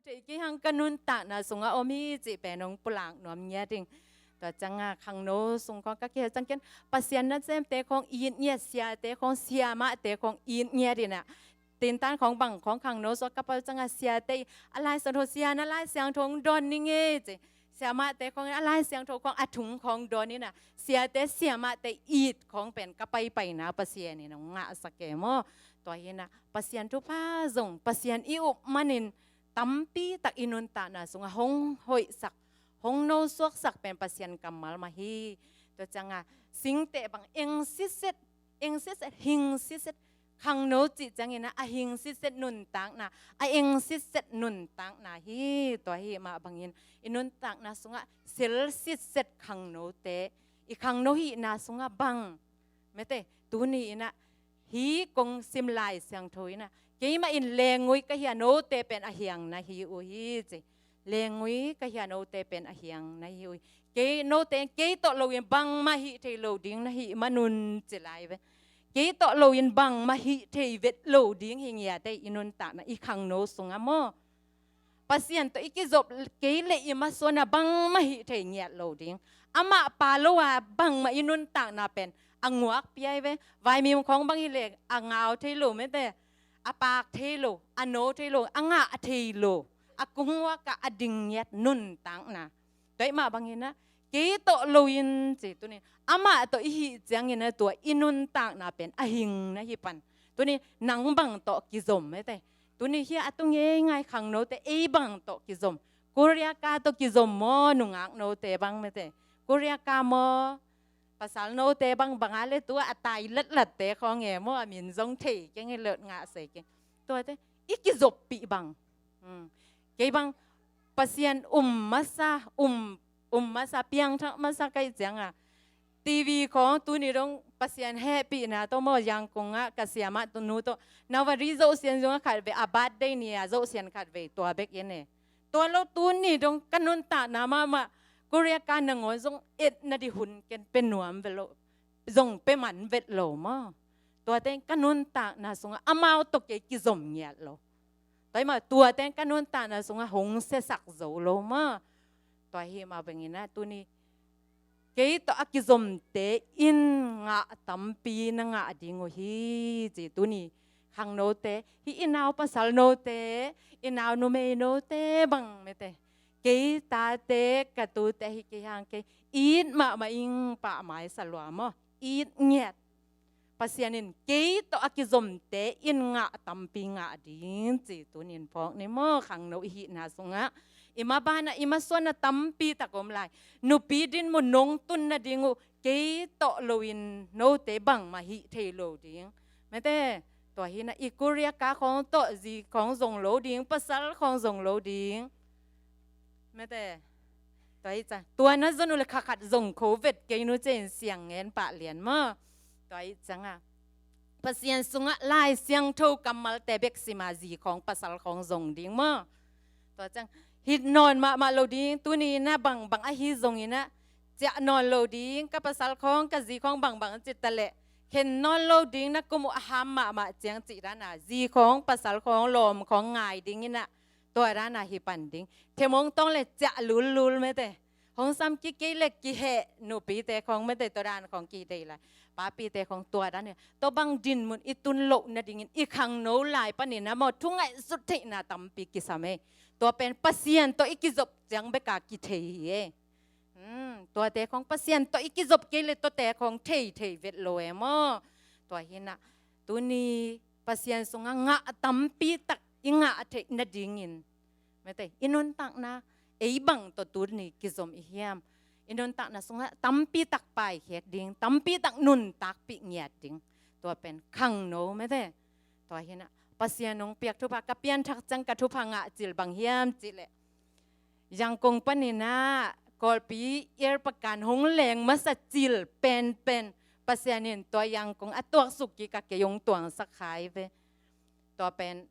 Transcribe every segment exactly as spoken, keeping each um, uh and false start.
Thei kei hang, ka nuntakna sungah om hi cih pen hong pulak nuam ngiat ing. Tua ciangah khangno sung khawng ka kihel ciang ken Pasian nasemte khawng it ngiat, siate khawng, siamahte khawng it ngiat inah, tintan khawng bang khawng khangno sungah ka pai ciangah siate, a Lai Siangtho, sia na Lai Siangtho hong dawn ning ei ci. Siamahte khawng a Lai Siangtho khawng a thung khawng dawn inah, siate siamahte it khawng pen ka paipaina Pasian in hong ngahsak e maw. Tua hinah Pasian thupha zong, Pasian i up manin tampi tak i nuntakna sungah hong hoihsak, hong nosuaksak pen Pasian kammal mah hi. Tua ciangah singteh bang eng sitset, eng sitset, hing sitset, khangno cih ciangin ah a hing sitset nuntakna, a eng sitset nuntakna hi. Tua hi mah bangin i nuntakna sungah sel sitset khangnote, i khangno hihna sungah bang, mete, tuni inah hih kong sim Lai Siangtho inah, keimah in lengui ka hi a, note pen a hiang na hi uh hi ci. Lengui ka hi a, note pen a hiang na hi uh hi. Kei note in kei tawh loin bangmah hih thei lo ding na hih manun ci lai ve. Kei tawh loin bangmah hih thei vet lo ding hi ngiat ei i nuntakna, i khangno sungah maw. Pasian tawh i kizop kei leh i masuanah bangmah hih thei ngiat lo ding. Amah pha lo a bangmah i nuntakna pen a nguak piai ve. Vaimim khawng bang hi leh a ngau thei lo, mete, a pak thei lo, a no thei lo, a ngah thei lo, a kung nguakah a ding ngiat nuntakna. Tua hi mah bangin ah kei tawh loin ci, tuni amah tawh i hih ciangin ah tua i nuntakna pen a hing na hi pan. Tuni nang bang tawh kizom, mete. Tuni hih a tu ngeingai khangnote ei bang tawh kizom. Korea ka tawh kizom maw, nungak note bang, mete. Korea ka maw, pasal note bang, bang a le tu a tai latlatte khawng e maw, a min zong thei keng, i lot ngah sei keng. Tuate i kizoppih bang. Hmm. Kei bang Pasian um masa, um, um masa, piangthak masa ka hih ciangah TV khawng tuni dong Pasian hehpihna tawh maw, Yangon ah ka siamah nu tawh Navali zohsian zungah khatvei, a birthday ni-a zohsian khatvei, tua bek in e. Tua lo tuni dong ka nuntakna mahmah Korea ka nangawn zong etna ding hun ken pe nuam vet lo, zong pe man vet lo maw. Tuate in ka nuntakna sungah amau tawh kei kizom ngiat lo. Tua hi mah, tuate in ka nuntakna sungah hong siasak zo lo maw. Tua hi mah bangin ah tuni kei tawh a kizomte in ngah tampi na ngah ding uh hi ci. Tuni khangnote, hih i nau pasal note, i nau numei note bang, mete, kei tate, ka tute hi kei hang, kei it mahmah ing, pahmai sa lua maw, it ngiat. Pasian in kei tawh a kizomte in ngah tampi ngah ding ci tunin phawk ni maw, khangno i hihna sungah. I mabanah i masuanah tampi tak om lai. Nupi dinmun nong tun nading uh kei tawh loin note bangmah hih thei lo ding. Mete, tua hinah i Korea ka khawng tawh zi khawng zong lo ding, pasal khawng zong lo ding. Mete, tua hi ciang, tua na zon uh le kha khat zong kho vet kei nu ci-in siang ngen pah lian maw. Tua hi ciangah Pasian sungah Lai Siangtho kammalte bek sima zi khawng pasal khawng zong ding maw. Tua ciang hih nawn mahmah lo ding, tuni inah bangbang ahi zongin ah ciah nawn lo ding, ka pasal khawng ka zi khawng bangbang a cih taleh khen nawn lo ding, na kum uh a ham mahmah ciang cih dana zi khawng pasal khawng lawm khawng ngai ding inah, tua dana hi pan ding. Themawng tawng le ciah lulul mete. Hong sam kik kei le kiheh, nupite khawng mete, tua dan khawng kidei lai. Papite khawng tua dan hi. Tua bang dinmun i tun loh nadingin i khangno lai panin ah maw, thu ngaihsut theihna tampi kisam ei. Tua pen Pasian tawh i kizop ciang beka kithei hi ei. Hmm, tuate khawng Pasian tawh i kizop kei le tuate khawng thei thei vet lo e maw. Tua hinah tuni Pasian sungah ngah tampi tak i ngah theih nadingin, mete, i nuntakna ei bang tawh tuni kizom i hiam? I nuntakna sungah tampi tak paikhek ding, tampi tak nuntakpih ngiat ding. Tua pen khangno mete. Tua hinah Pasian hong piak thupha, ka pianthak ciang ka thupha ngah cil bang hiam cih leh, Yangon panin ah Kawlpi airport kan hong leng masa cil penpen Pasian in tua Yangon a tuaksuk kik a kei hong tuangsak kha hi ve. Tua pen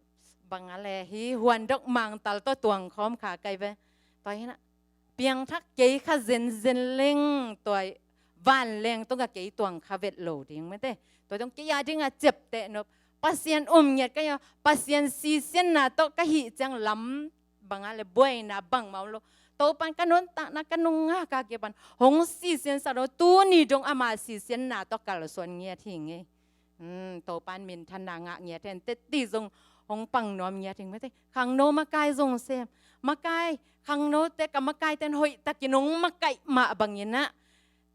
bang a le hi huandok mangtal tawh tuang khawm kha ka hi ve. Tua hinah piangthak kei kha zenzen leng, tua vanleng tungah kei tuang kha vet lo ding mete. Tua dong kei a dingah ciapteh nop. Pasian um ngiat ka hi a, Pasian sisianna tawh ka hih ciang lam bang a le buaina bangmah om lo. Topan ka nuntakna ka nungak a kipan hong sisiansak lo, tuni dong ama sisianna tawh kalsuan ngiat hi ngei. Hmm, Topan minthanna ngah ngiat hen, teti zong hong pang nuam ngiat hing mete. Khangno makai zong sem. Makai, khangnote, ka makaiten hoihtakin hong makaih mah banginah,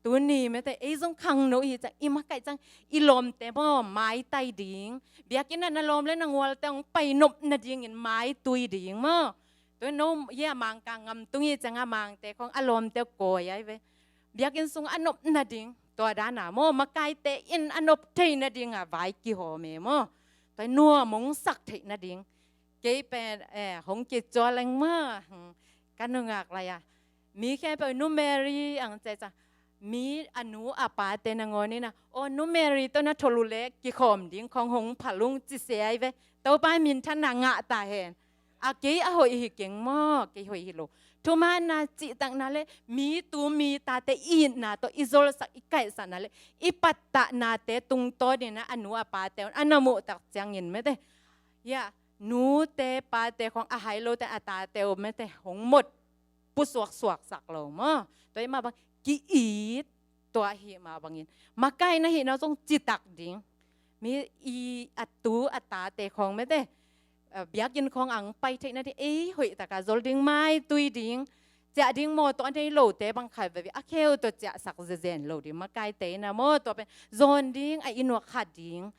tuni mete, ei zong khangno i hi ciang, i makaih ciang, i lawmte maw, maitai ding. Biakinn ah na lawm le na ngualte hong pai nop nadingin maitui ding maw. Tua no, ia Mangkang ngam tung i ciang a Mangte khong a lawmte kawi ai ve. Biakinn sung a nop nading, tua dana maw, makaite in a nop thei nadinga vai kihawm e maw. Tua nuam hong sak theih nading. Kei pen, eh, hong kicualeng maw. Hmm, ka nungak lai a. Mi khempeuh Nu Mary ang cecah. Mi a nu a pate nangawn ina, aw, Nu Mary tawh na tholu le kikhawm ding khong hong phalung ci se ai ve. Topa minthanna ngah ta hen. A kei a hoih hi keng maw, kei hoih hi lo. Thumaanna cihtakna le mi tu mi tate i itna tawh i zolsak i kaihsakna le i pattahnate tungtawn ina a nu a pate un a na muhtak ciangin mete. Ia, nute pate khong a hai lote a tate uh mete hong mot pusuaksuaksak lo maw. Tua i mah bang ki-it, tua hi mah bangin makai na hihna zong citak ding. Mi i a tu a tate khong mete, eh, biakinn khong ang pai theih nading ei hoihtaka zol ding, maitui ding. Ciah ding mawtaw a nei lote bang khat veve a kheu tawh ciahsak zezen lo ding. Makaite ina mawtaw pen zawn ding, a i nuak khat ding.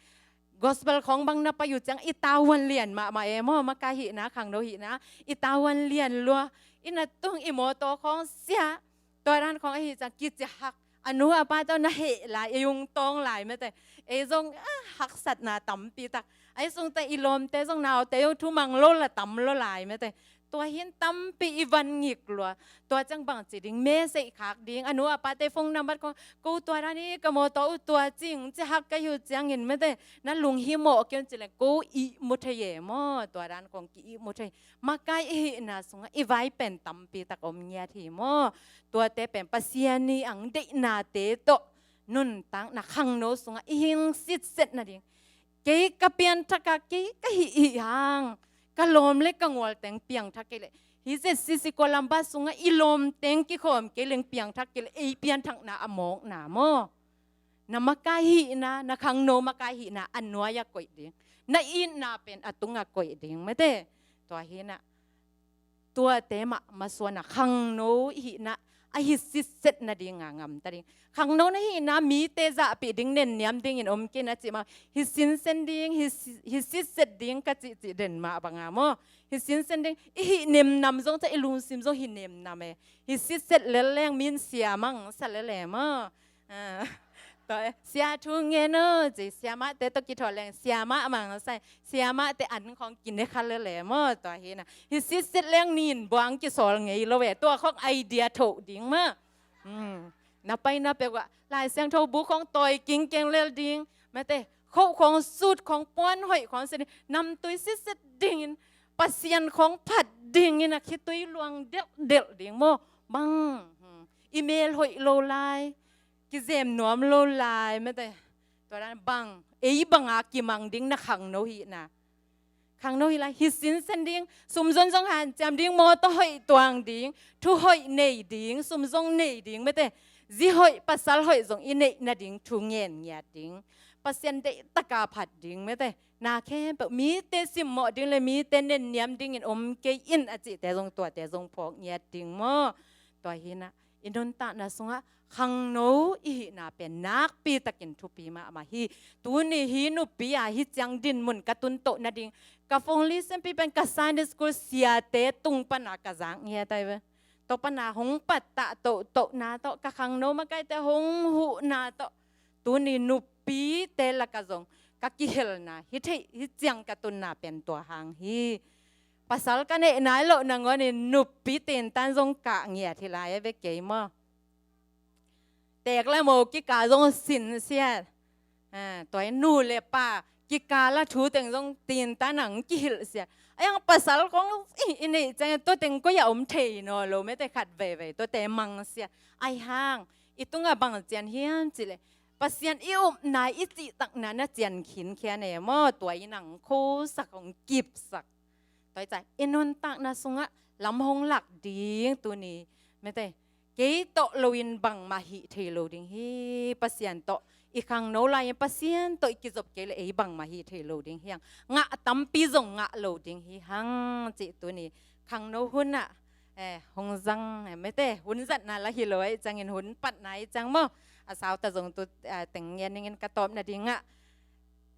Gospel khong bang na pai uh ciang i tavuan lian mahmah e maw, makai hihna, khangno hihna, i tavuan lian lua, i na tung i mawtaw khong siah, tua dan khong ahi ciang kici hak, a nu a pa tawh na heh lai, ei ung tawng lai mete, ei zong, ah, haksatna tampi tak, ei sungte i lawmte zong naute zong thumang lo la tam lo lai mete. Tua hin tampi i van ngik lua. Tua ciang bang ci ding, message khak ding, a nu a pate phone number khong, ko tua dan hi ka mawtaw uh tua cing, ci hak ka hi uh ciangin mete, na lunghimawh kei un ci leng ko ihmu thei e maw, tua dan khong ki ihmu thei. Makai i hihna sungah i vai pen tampi tak om ngiat hi maw. Tuate pen Pasian i ang deihnate tawh nuntakna khangno sungah i hing sitset nading. Kei ka pianthak a, kei ka hih hih hang, ka lawm le ka ngual teng piangthak kei leh, hih ZCC Columba sungah i lawm teng kikhawm kei leng piangthak kei leh, ei pianthakna a mawkna maw. Na makai hihna, na khangno makai hihna a nuai-ah koih ding, na itna pen a tungah koih ding mete. Tua hinah tuate mah masuanah khangno i hihna a hi sitset nadinga ngamta ding. Khangno na hihna mite zahpih ding, nenniam dingin om kei na cih mah, hi sinsen ding, hi si-, hi sitset ding ka cihcih den mah banga maw. Hi sinsen ding, i hih nemnam zong ca, i lungsim zong hi nemnam e. Hi sitset lel leng min sia mang sa lel e maw. Ah, tua, sia thu ngen o ci, siamahte tawh kithawh leng siamah mang sai, siamahte an khong kine kha lele maw, tua hinah. Hi sitset leng nin buang kisawl ngei lo e, tua khong idea thoh ding mah. Hmm. Na pai na pek uah Lai Siangtho bu khong tawi kingkeng lel ding mete, khoh khong sut khong puan hoih khong sia ding, namtui sitset dingin, Pasian khong phat dingin a khitui luang delhdelh ding maw. Bang, hmm, i mel hoih lo lai, kizem nuam lo lai mete. Tua dan bang, ei banga kimang ding na khangno hihna. Khangno hih lai, hi sinsen ding, sum zon zong hanciam ding, mawtaw hoih tuang ding, thu hoih nei ding, sum zong nei ding mete. Zi hoih, pasal hoih zong i neih nading thu ngen ngiat ding. Pasian deihtaka phat ding mete. Na khempeuh mite simmawh ding le mite nenniam dingin om kei in a cihte zong, tuate zong phawk ngiat ding maw. Tua hinah i nuntakna sungah khangno i hihna pen nakpitakin thupi mahmah hi. Tuni hi nupi a hi ciang dinmun ka tuntoh nading, ka phone listenpi pen ka Sunday school siate tung pana ka zak ngiat ai ve. Tua pana hong pattah tohtohna tawh, ka khangno makaite hong huhna tawh, tuni nupite lakah zong ka kihelna hi theih, hi ciang ka tunna pen tua hang hi. Pasal ka neih nai loh nangawnin nupi tintan zong kah ngiat hi lai a ve kei maw. Teek le mo kikal zong sinsiat. Ah, tua hi nu le pa kikal a thu teng zong tintan ang kihilhsiat. Ai ang pasal khong i, i neih ciang tua teng koi a om thei naw lo mete, khat veivei tuate mangsiat. Ai hang i tungah bang cian hiam cileh, Pasian i upna, i cihtakna na cian khinkhian e maw, tua in ang khosak, hong kipsak. Tua hi ciang i nuntakna sungah lam hong lak ding tuni, mete, kei tawh loin bangmah hih thei lo ding hi. Pasian tawh i khangno lai-in Pasian tawh i kizop kei leh ei bangmah hih thei lo ding hi hang. Ngah tampi zong ngah lo ding hi hang cih tuni khangno hunah, eh, hong zang, eh, mete, hun zatna lah hi lo ahih ciangin hun patna ahih ciang maw. A sauta zong tu, ah, teng ngen ningin ka tawpna dingah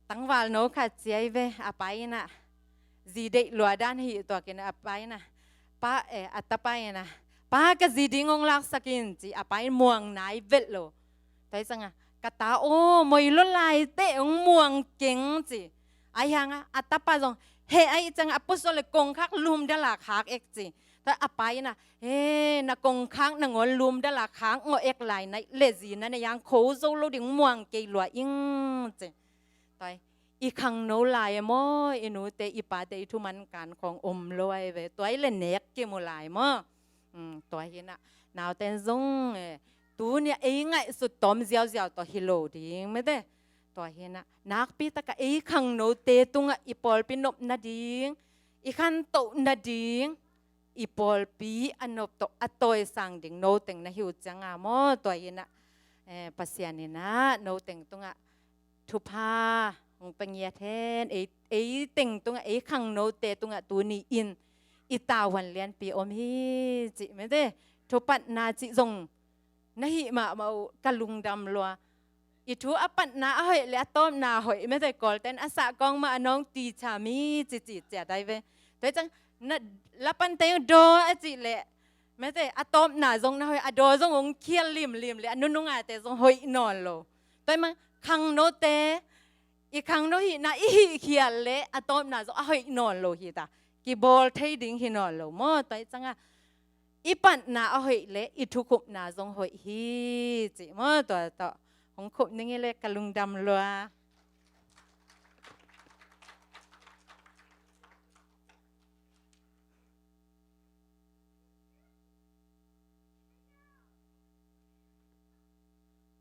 tangvalno khat ci ahi ve, a pa in ah zi deih lua dan hi tuakin a pa in ah, pa, eh, a tapa in ah, "Pa, ka zi ding hong laksak in," ci, a pa in muang nai velh lo. Tua hi ciangah, "Ka ta aw, moi lo lai teh hong muang keng," ci. Ahi hangah a tapa zong heh ahih ciangah a pusuak leh kongkhak lum dala khak ek ci. Tua a pa in ah, "He, na kongkhak nangawn lum dala khak ngawh ek lai na hih leh zi na neih hang kho zo lo ding, muang kei lua ing," ci. Tua hi, i khangno lai-a maw, i nute i pate i thuman kan khawng om lo ahi ve. Tua hi leh nek kimu lai maw. Um, tua hi nah, naute zong, eh, tuni-ah ei ngaihsut tawm ziauziau tawh hi lo ding, mete. Tua hi nah, nakpi takah ei khangnote tungah i pawlpi nop nading, i khantoh nading, i pawlpi a nop tawh a tawisang ding noteng na hi uh ciangah maw. Tua hi nah, eh, Pasian in ah noteng tungah thupha hong pia ngiat hen. Ei, ei teng tungah, ei khangnote tungah tuni-in i tavuan lianpi om hi cih, mete, thupatna cih zong na hih mahmah uh, ka lungdam lua. I thu a patna a hoih leh a tawpna hoih, mete, Kawlte'n a sahkawng mah a nawng ti cha mi ci ci ciat ahi ve. Tua hi ciang na lapante daw a cih leh, mete, a tawpna zong na hoih, a daw zong hong khial limlim leh a nunungate zong hoih nawn lo. Tua hi mah khangnote, i khangno hihna i hihkhial leh a tawpna zong a hoih nawn lo hi ta. Kibawl thei ding hi nawn lo maw. Tua hi ciangah i patna a hoih leh i thukhupna zong hoih hi cih maw. Tua tawh hong khup ning hi leh ka lungdam lua.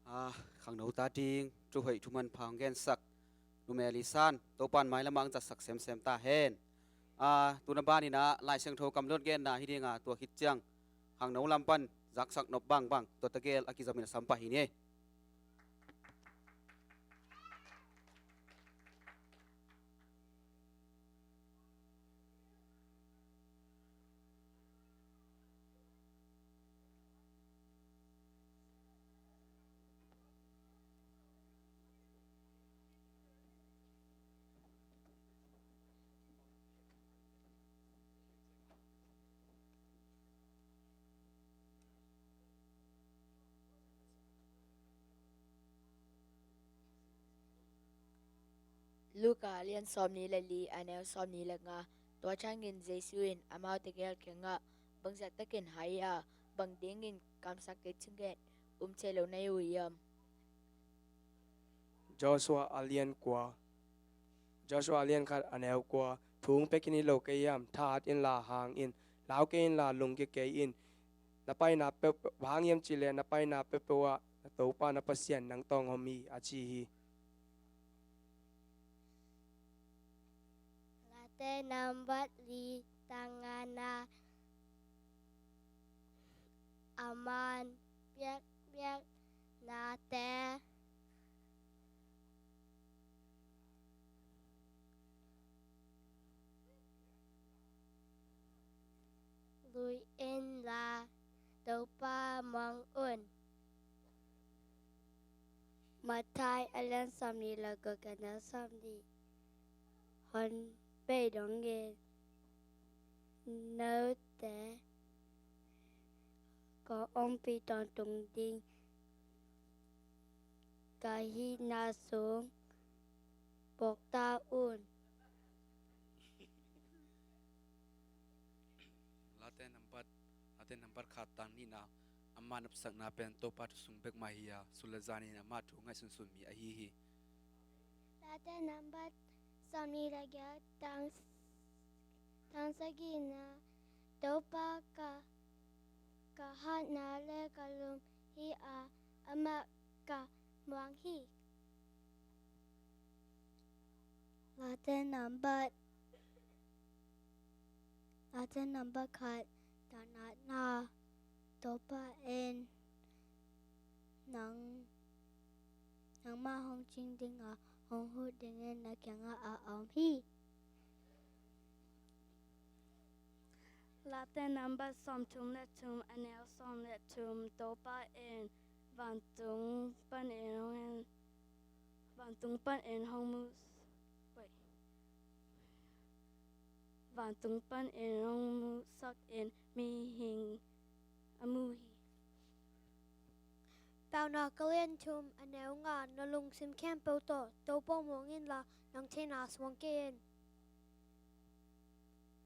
A, khangno ta ding thu hoih thu manpha hong gensak Nu Mary San, Topa'n mailamah hong zatsak semsem ta hen. A, tuna banin ah Lai Siangtho kamluat genna hi ding a, tua khit ciang khangno lam pan zaksak nop bangbang tua tegel a kizomin a sam pah hi ni. Luka a lian sawmnih le li, a neu sawmnih le nga. Tua ciangin Jesu in amaute gel kiangah, "Bangzah takin hai a, bang dingin kamsak kei cih gen um thei lo na hi uh hiam?" Joshua a lian kua. Joshua a lian khat, a neu kua. "Thu hong pia khin hi lo kei hiam? Thahat inla hang in, lau kei inla lungkia kei in. Na paina peuh, bang hang hiam cih leh na paina peuhpeuh ah na Topa na Pasian nang tawng om hi," a ci hi. Late nambat li, tang ngana. A man piakpiak nate lui inla Topa muang un. Matthai a lian sawmnih le guk, a neu sawmnih. Hong bei dong in, note kong ompih tawntung ding ka hihna sung phawk ta un. Late nambat, Late nambat khat, tang nihna. Ama nopsakna pen Topa thu sung bek mah hi a, sun le zanin ama thu ngaihsunsun mi ahi hi. Late nambat sawmnih le giat, tang, tang sagihna. Topa ka, ka hatna le ka lum hi a, amah ka muang hi. Late nambat Late number khat, tang natna. Topa in nang, nangmah hong cing ding a, hong huh dingin na kiangah a om hi. Late number sawmthum le thum, a neu sawm le thum. Topa in vantung panin hong en, vantung panin hong mu, wait. Vantung panin hong musak in mihing a mu hi. Paunak a lian thum, a neu nga. Na lungsim khempeuh tawh Topa muang inla, nang theihna suang kei in.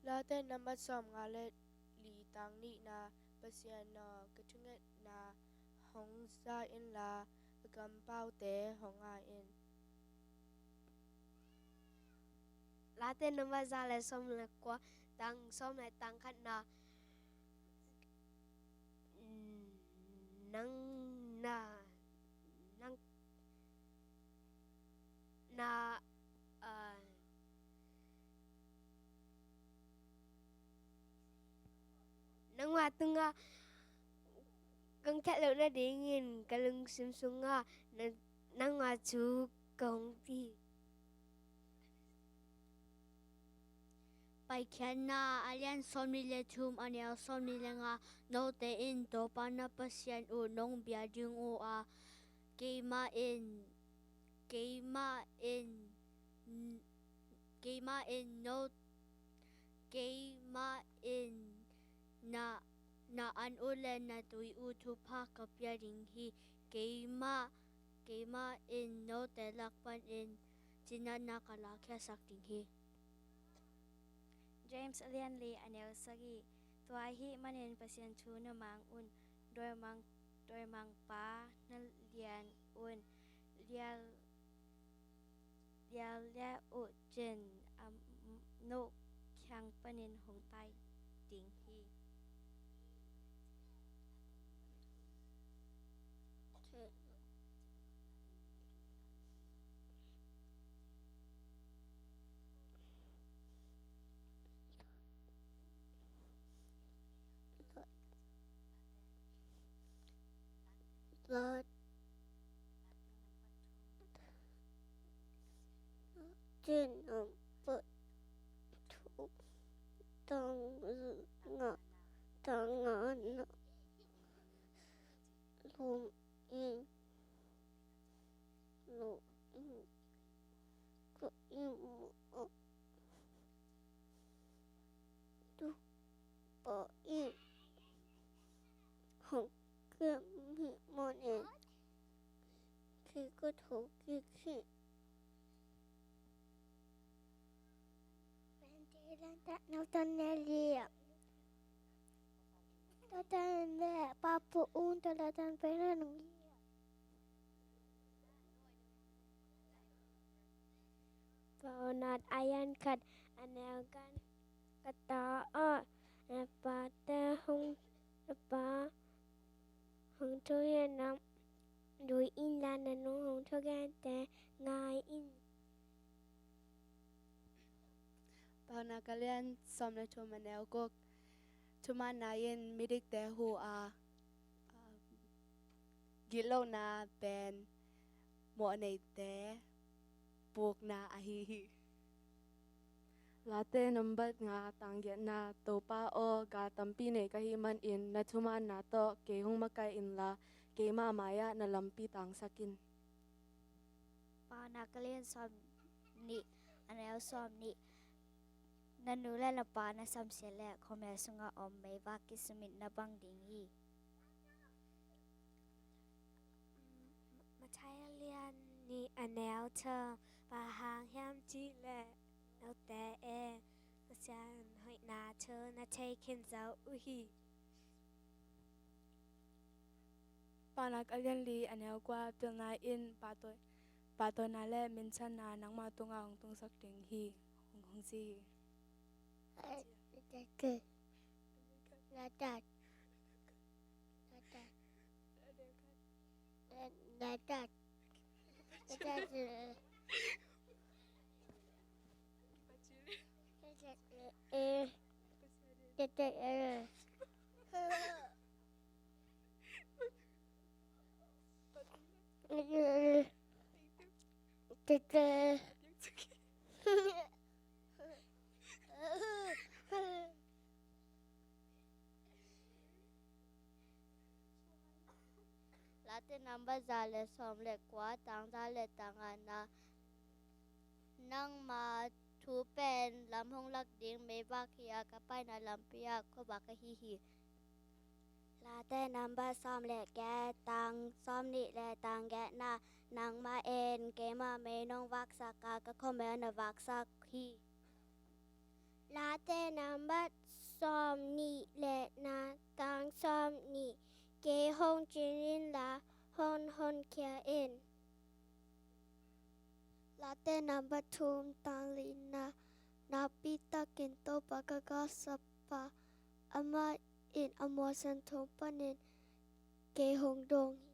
Late number sawmnga le li, tang nihna. Pasian aw, ka thungetna hong za inla, ka kampaute hong ngai in. Late number za le sawm le kua, tang sawm le tang khatna. Nang na, nang na, ah, nangmah tungah kong that loh nadingin ka lungsim sungah na, nangmah thu kong pia hi. Paikhiatna a lian sawmnih le thum, a neu sawmnih le nga. Note in Topa na Pasian uh nong bia ding uh a, keimah in, keimah in, keimah in no, keimah in na, na an uh le na tui uh thupha ka pia ding hi. Keimah, keimah in note lak panin cinatna ka lakkhiatsak ding hi. James a lian li, a neu sagih. Tua ahih manin Pasian thu na mang un, dawimang, dawimangpa na lian un, lial, lial le uh cin a, no kiang panin hong tai ding hi. Late, Late number two, tang nga, tang nga na. Lum in, lum in, ka im a, Topa in hong kem hi manin kei ka thokik hi. Late number neu, tang neu le li. Tang neu le, pa pu un, tang neu le. Paunak a lian khat, a neu khat. Ka ta aw, na pate hong, na pa hong thuhilhna duh inla, na nu hong thuhilhte ngai in. Paunak a lian sawm le thum, a neu guk. Thumanna in midikte hu a, gitlohna pen mawhneite pukna ahi hi. Late number nga, tang giatna. Topa aw, gal tampi nei ka hih manin na thumanna tawh kei hong makaih inla, keima mai-ah na lampi tangsak in. Paunak a lian sawmnih, a neu sawmnih. Na nu le na pa na samsia le khuamial sungah om meivak kisumit na bang ding hi. Mathai a lian nih, a neu thum. Bang hang hiam cih leh note in Pasian hoihna thu na thei khin zo uh hi. Paunak a lian li, a neu kua. Pilna in pahtawi, pahtawina le minthanna nangmah tungah hong tungsak ding hi, hong, hong ci hi. Nadat. Nadat. Nadat. Nadat. Nadat. Eh. Tete. Tete. Late nambat za le sawm le kua, tang za le tang ngana. Nangma thu pen lam hong lak ding meivak hi a, ka paina lampi ah khuavak ahi hi. Late nambat sawm le giat, tang sawm nih le tang giatna. Nangmah in keima mei nong vaksak a, ka khuamel na vaksak hi. Late nambat sawm nih le na, tang sawm nih. Kei hong cin in la, hong honkhia in. Late nambat thum, tang lina. Nakpi takin Topa ka galsapa, amah in a mual siangtho panin kei hong dawng hi.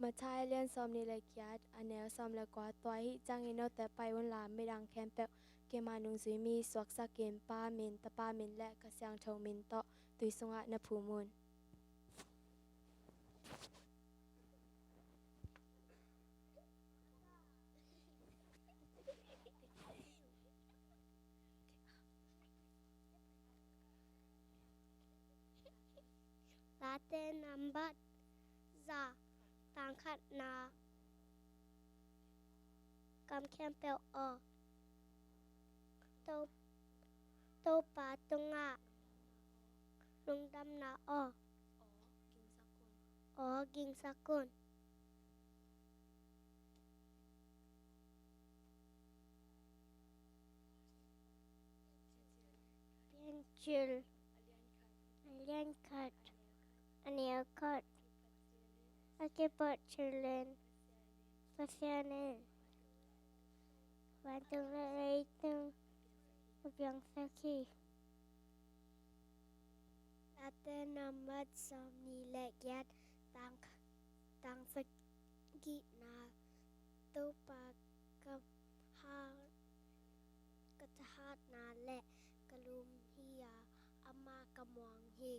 Matthai a lian sawm nih le giat, a neu sawm le kua. Tua ahih ciangin note pai unla, midang khempeuh keima nungzui mi suaksakin, Pa min, Tapa min le Kha Siangtho min tawh tui sungah na phum un. Late nambat za, tang khatna. Kam khempeuh aw, To, Topa tungah lungdamna aw. Aw gingsak un. Piancil a lian khat, a neu khat. A kipat cilin Pasian in vantung le leitung a piangsak hi. Late nambat sawm nih le giat, tang, tang sagihna. Topa ka hat, ka thahatna le ka lum hi a, amah ka muang hi.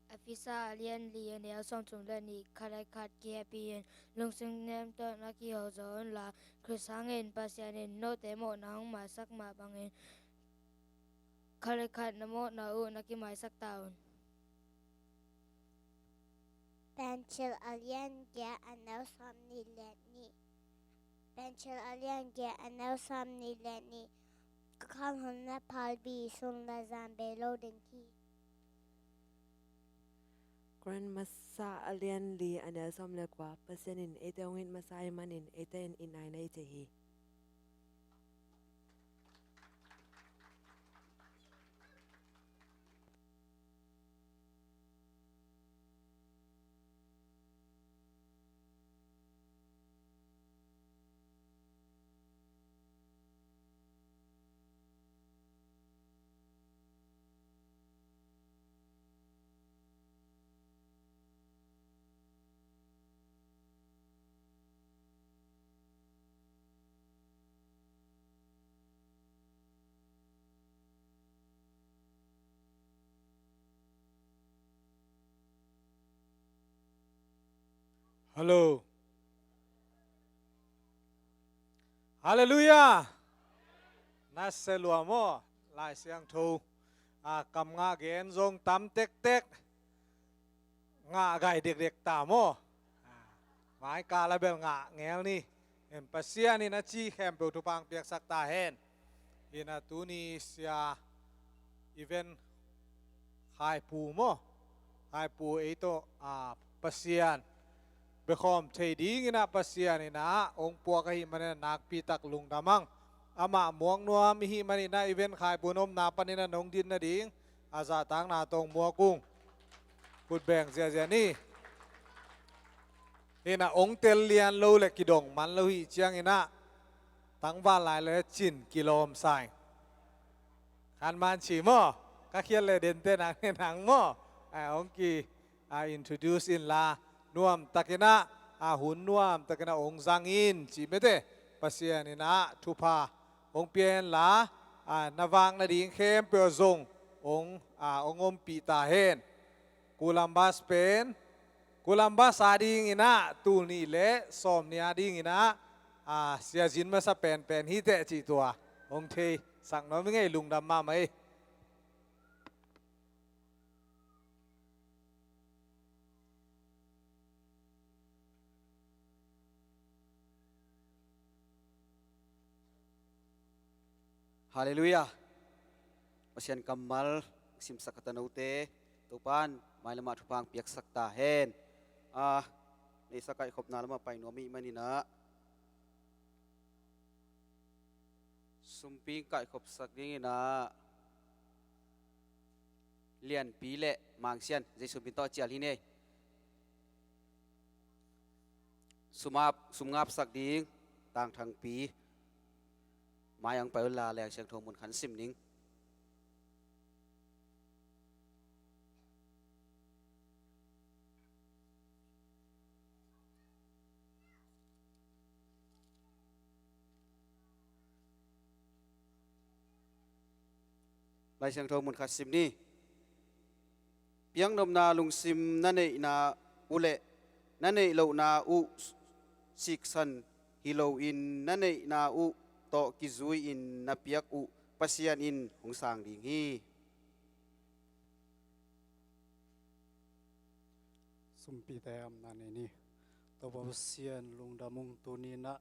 Efesa a lian li, a neu sawmthum le nih. Khat le khat kihepih in, lungsim nem tawh na kiho zaw unla, Khrist hangin Pasian in note mawhna hong maisak mah bangin khat le khat na mawhna uh na kimaisak ta un. Piancil a lian giat, a neu sawm nih le nih. Piancil a lian giat, a neu sawm nih le nih. Ka khan hun na phalbi, sun le zan bei lo ding hi. Korin masa a lian li, a neu sawm le kua. Pasian in eite hong it masa ahih manin eite in it nai na hi thei hi. Hallo. Halleluiah. Na se lua maw? Lai Siangtho a kam ngah gen zong tam tektek. Ngah gai dekdek ta maw? Mai kal a bel ngah ngel ni. En, Pasian in a ci khempeuh thupha hong piaksak ta hen. Ina tuni sia event khaipu maw? Khaipu ei tawh, a, Pasian bekhawm thei dingin ah Pasian in ah hong puak ahih manin ah nakpi tak lungdam ang. Amah muak nuam i hih manin ah event khaipu nopna panin ah nong din nading a zahtakna tawh hong muak ung. Khut beng ziahziah ni. Ina hong tel lian lo le kidong man lo hi ciangin ah tangval lai le cin kilawm sa ing. Khan man ci maw? Ka khial le dente nang ne nang maw? Ai, hong ki, a, introduce in la nuam takin ah, a, hun nuam takin ah hong zang in ci mete. Pasian in ah thupha hong pia in la, a, na vak nading khempeuh zong hong, a, hong ompih ta hen. Columbus pen, Columbus adingin ah tul nih le sawmnih adingin ah, a, siazin masa penpen hi teh cih tua hong theisak nuam ing ei. Lungdam mahmah ei. Halleluiah. Pasian kammal simsak a tanote, Topa'n mailamah thupha hong piaksak ta hen. A, neihsa kaihkhopna lamah pai nuam ih manin ah, sumpi kaihkhopsak dingin ah Lianpi le Mangsian, Jesu min tawh cial hi ni. Sum ap, sum ngapsak ding Tangthangpi, mai-ah hong pai unla, Lai Siangtho mun khat sim ning. Lai Siangtho mun khat sim ni. Piaknopna lungsim na neihna uh le na neih lohna uh siksan hi loin, na neihna uh tawh kizui-in na piak uh Pasian in hong sang ding hi. Sumpite, amna nei ni. Topa Pasian lungdam ung. Tuni-in ah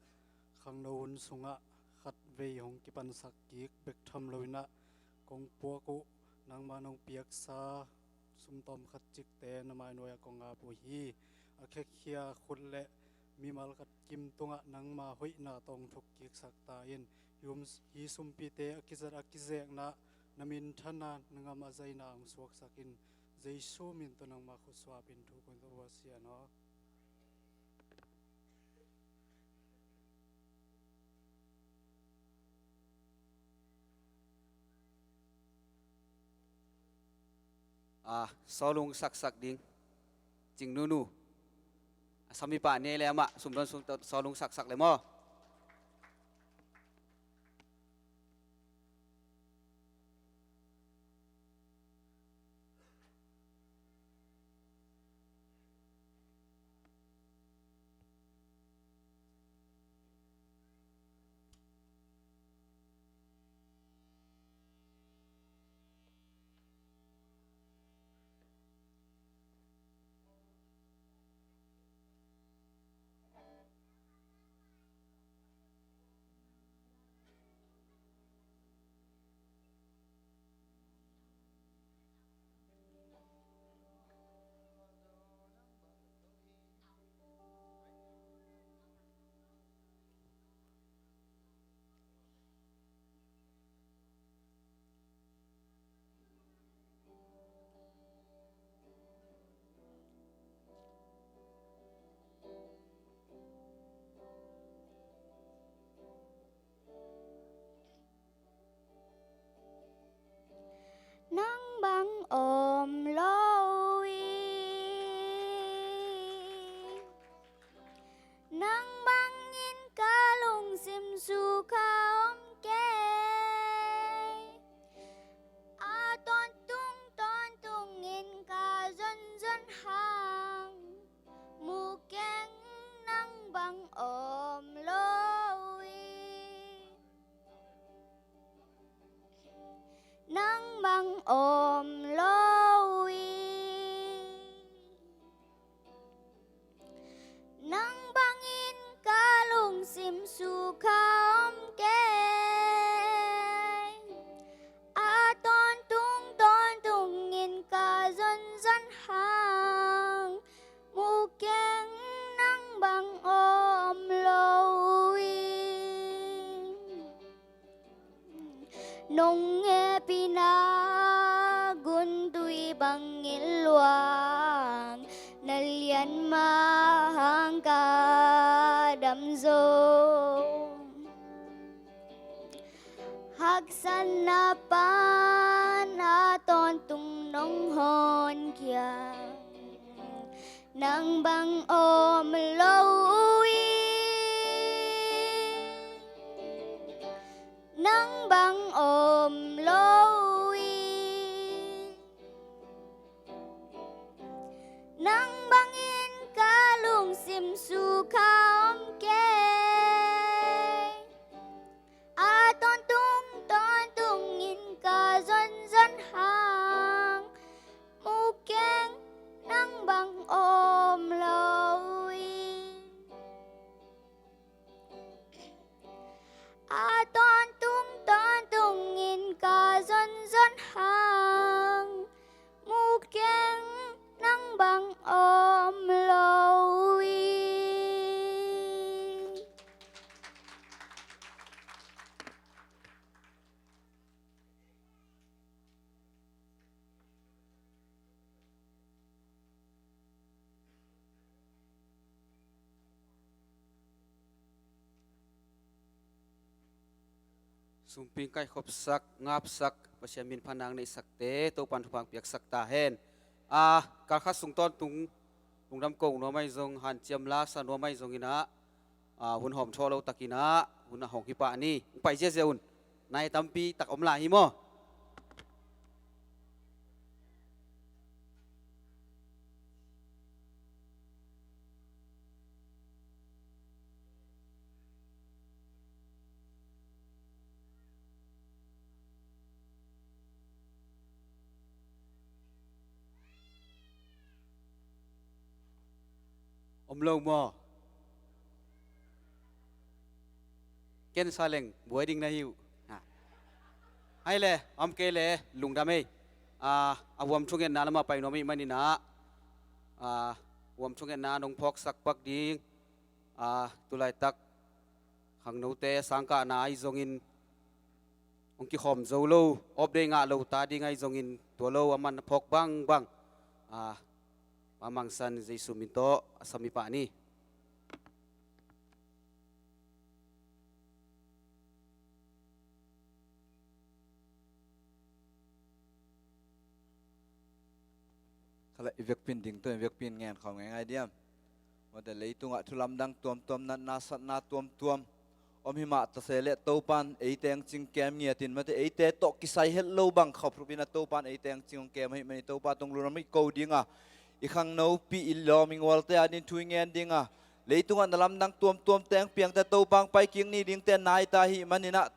khangno hun sungah khatvei hong kipansak kik bek tham loin ah kong puak uh, nangmah nong piaksa sumtawm khat cikte na mainuai-ah kong ap uh hi. A khekkhia khut le mimal khat kim tungah nangma hoihna tawh hong thuk kiksak ta in. Hi um, hi sumpite a kizat a kizekna, na minthanna, na ngam a zaina hong suaksak in. Jesu min tawh nangma khut suah ap in thu kong thum, Topa Pasian aw. A, sawlung saksak ding Cing Nunu. A, samipa ni le amah sumdawn sung sawlung saksak le maw. Nang bang om lo hi. Nang bangin ka lungsim sukha om kei. A tawntung tawntungin ka zonzon hang, mu keng, nang bang om lo hi. Nang bang om lo hi. Nang bangin ka lungsim sukha om kei. A tawntung tawntungin ka zonzon hang, mu keng, nang bang om lo hi. Nong hehpihna guntui bangin luang, na lian mah hang ka dam zo. Haksatna pan a tawntung nong honkhia, nang bang om lo hi. Nang bang om lo hi. Nang bangin ka lungsim sukha om kei. A tawntung tawntungin ka zonzon hang, mukeng nang bang om lo hi. A tawntung tawntungin ka zonzon hang, mukeng nang bang om lo hi. Sumping kaihkhopsak, ngapsak, Pasian min phanang neihsakte Topan thupha piaksak ta hen. A, kalkhat sung tawntung lungdam ko nuam ahi zong, hanciam la sa nuam ahi zongin ah, a, hun hawm thaw lo takin ah hun a hong hi pah ni. Hong pai ziazia un. Nai tampi tak om lai hi maw? Om lo maw? Ken sa leng buai ding na hi uh. Ha. Hai le, om kei le, lungdam ei. A, a vuam thungetna lamah pai nuam ih manin ah, a, vuam thungetna nong phawksak pak ding, a, tulaitak khangnote sangkahna ahi zongin hong kikhawm zo lo, off day ngah lo ta ding ahi zongin tua lo a man phawk bangbang, a, Pa Mang San Jesu min tawh a sam ih pah ni. Khaleh i vekpi in ding tawh, i vekpi in ngen khawm ngeingai diam? Mawte leitungah thu lamdang tuamtuam, natna satna tuamtuam om hi mah ta se leh Topan eite hong cing kem ngiatin, mawte eite tawh kisai het lo bang khop rupin a Topan eite hong cing hong kem ahih manin Topa tung lungdam i ko ding a, i khangnopi i lawm i ngualte ading thu i ngen ding a, leitungah na lamdang tuamtuam teng piangte Topa hong pai kik ni dingte nai ta ahih manin ah,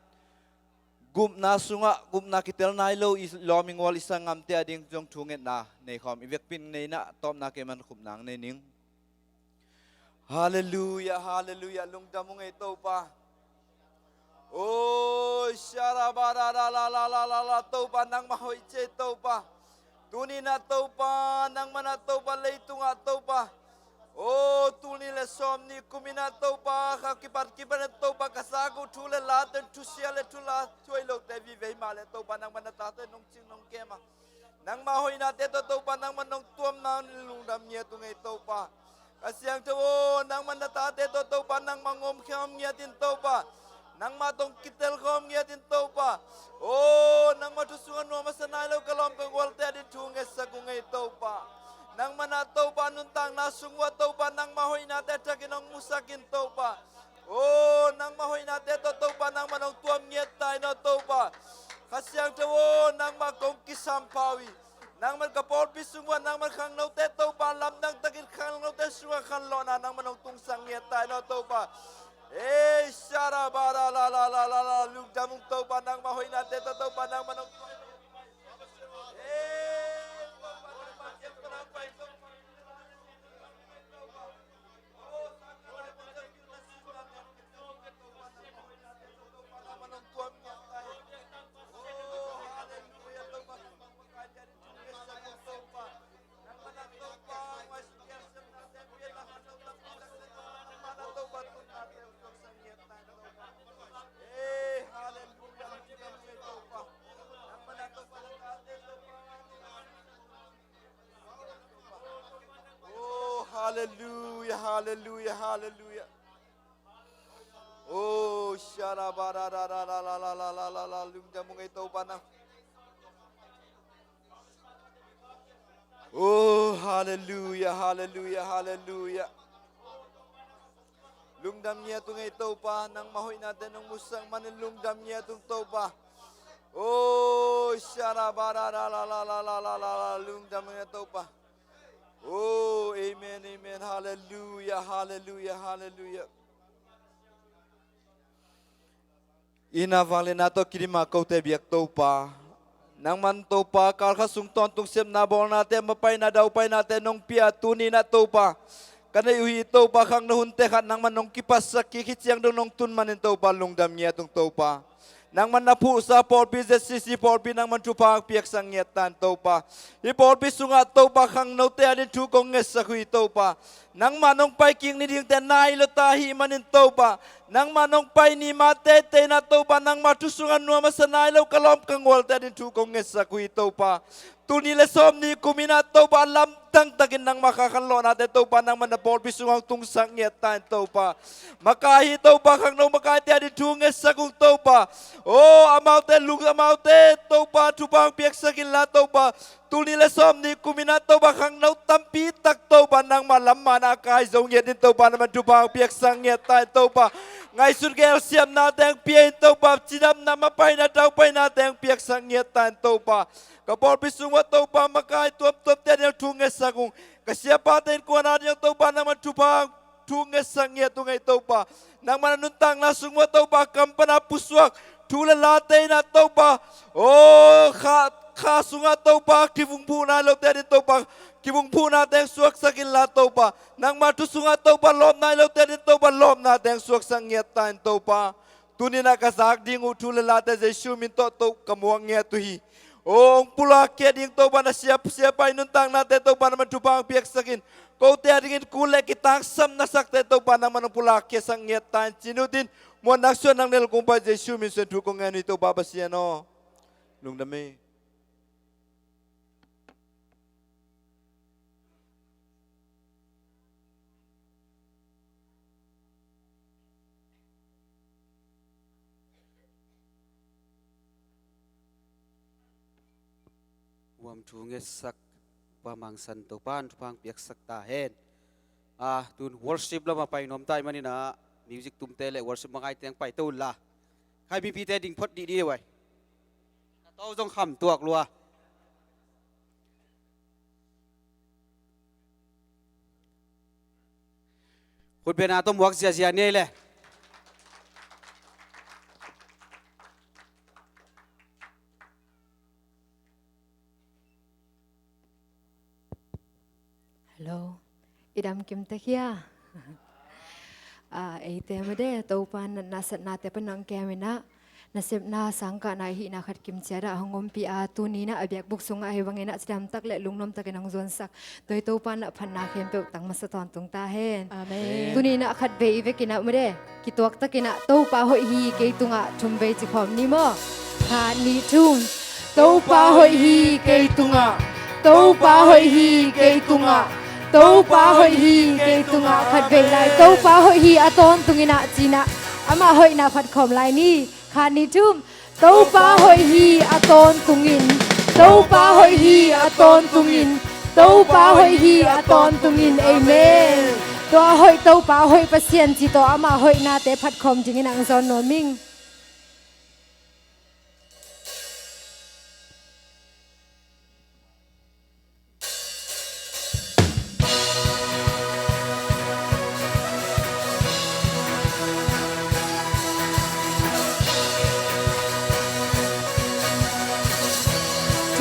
gupna sungah gupna kitel nai lo i lawm i ngual i sanggamte ading zong thungetna nei khawm, i vekpi in nei in ah tawpna kei man khupna hong nei ning. Halleluia, halleluia, lungdam ung ei Topa. Oi, sharabara la la la la la la, Topa nangmah hoih ci ei Topa. Tuni-in ah Topa, nangmah in ah Topa, leitungah Topa, aw, tul nih le sawmnih kumin ah Topa, kha kipat kipan ah Topa, ka zak uh thu le late, thusia le thu la, thuai lote vive hi mah leh Topa, nangmah na tate nong cing nong kem a, nangmah hoihnate tawh Topa, nangmah nong tuamna lungdam ngiat ung ei Topa. Kha Siangtho aw, nangmah na tate tawh Topa, nangmah hong om khawm ngiatin Topa, nangmah tawh hong kitel khawm ngiatin Topa. Aw, nangmah thu sungah nuam a sa nai lo ka lawm ka gualte ading thu ngetsak ung ei Topa. Nangmah in ah Topa nuntakna sung uah Topa, nangmah hoihnate thakin hong musak in Topa. Aw, nangmah hoihnate tawh Topa, nangmah hong tuam ngiat ta in aw Topa. Kha Siangtho aw, nangmah kong kisam pha uh hi. Nangmah ka pawlpi sung uah, nangmah khangnote Topa, lamdang takin khangnote sungah khanlawhna nangmah hong tungsak ngiat ta in aw Topa. Ei, sharabara la la la la la, lungdam ung Topa, nangmah hoihnate tawh Topa, nangmah hong, ei, Topa, nangmah Oh, halleluia, halleluia, halleluia. Oh, sharabara la la la la la la la la la, lungdam ung ei Topa nang. Oh, halleluia, halleluia, halleluia. Lungdam ngiat ung ei Topa, nangmah hoihnate nong musak manin lungdam ngiat ung Topa. Oh, shara bara la la la la la la la la, lungdam ing a Topa. Oh, amen, amen. Hallelujah, hallelujah, hallelujah. Inn a vangliatna tawh kidim a kote biak Topa, nangman Topa, kal khat sung tawntung sepna bawlnate, mapaina daupainate nong pia, tuni-in ah Topa, ka neih uh hi Topa, khangno hunte khat nangman nong kipatsak kik hi, ciang dong nong tun manin Topa, lungdam ngiat ung Topa. Nangman na phuhsa pawlpi, Z C C pawlpi, nangman thupha piaksak ngiat ta in Topa. Hih pawlpi sungah Topa, khangnote adingin thu kong ngetsak uh hi Topa. Nangmah nong pai kik ni dingte nai lo ta ahih manin Topa, nangmah nong pai ni ma teitei in ah Topa, nangmah thu sungah nuam a sa nai lo ka lawm ka gualte adingin thu kong ngetsak uh hi Topa. Tul nih le sawmnih kum in ah Topa, a lamdang takin nangmah kha khanlawhnate Topa, nangmah na pawlpi sungah hong tungsak ngiat ta in Topa. Makai hi Topa, khangno makaite adingin thu ngetsak ung Topa. Oh, amaute lung, amaute Topa, thupha piaksak inla Topa. Tul nih le sawmnih kum in ah Topa, khangno tampi tak Topa, nangmah lam man a kai zo ngiat in Topa, nangman thupha piaksak ngiat ta in Topa. Ngaihsut gelsiamnate hong pia in Topa, cidamna, mapaina daupainate hong piaksak ngiat ta in Topa. Ka pawlpi sung uah Topa, makai tuamtuamte adingin thu ngetsak ung. Ka siapate innkuan adingin Topa, nangman thupha thu ngetsak ngiat ung ei Topa. Nangman a nuntakna sung uah Topa, kam pan a pusuak thu le late in ah Topa, oh, kha, kha sungah Topa, kivung phuh nai lote adingin Topa, kivung phuhnate hong suaksak inla Topa. Nangmah thu sungah Topa, lawp nai lote adingin Topa, lawpnate hong suaksak ngiat ta in Topa. Tuni-in ah ka zak ding uh thu le late Jesu min tawh Topa, ka muak ngiat uh hi. Oh, hong pulakkhia ding Topa, na siap, siapa i nuntaknate Topa, nangman thupha piaksak in. Kote adingin kul le kitangsam na sakte Topa, nangman hong pulakkhiasak ngiat ta in, ci-in ut in, muanna suan nang nel kong pai Jesu min suang thu kong ngen uh hi Topa Pasian aw. Lungdam ei. Huam thu ngetsak Pa Mangsan, Topa'n thupha piaksak ta hen. Ah, tun worship lamah pai nuam ta ahih manin ah, music tumte le worship makaite hong paito unla. Khai mipite ding phot dihdih uh ai. Na to zong kham tuak lua. Khutbetna tawh muak ziazia ni ei le. Hello. I dam kim tek hia? Ah, eite mah de, Topa natna satnate pan hong kem in ah, nasepna sangkahna hihna khat kim ciat ah hong ompih a, tuni-in ah a biakbuk sungah hih bangin ah cidam tak le lungnuam takin hong zuansak, tua i Topa in ah phatna khempeuh tang masa tawntung ta hen. Amen. Tuni-in ah khatvei i vekin ah mah de, kituak takin ah Topa hoih hi kei tungah thum vei ci khawm ni maw. Khat, nih, thum. Topa hoih hi kei tungah, Topa hoih hi kei tungah, Topa hoih hi kei tungah. Khatvei lai, Topa hoih hi a tawntungin ah ci-in ah amah hoihna phat khawm lai ni. Khat, nih, thum. Topa hoih hi a tawntungin, Topa hoih hi a tawntungin, Topa hoih hi a tawntungin. Amen. Tua hoih Topa, hoih Pasian ci tawh amah hoihnate phat khawm dingin hong zawn nuam ing.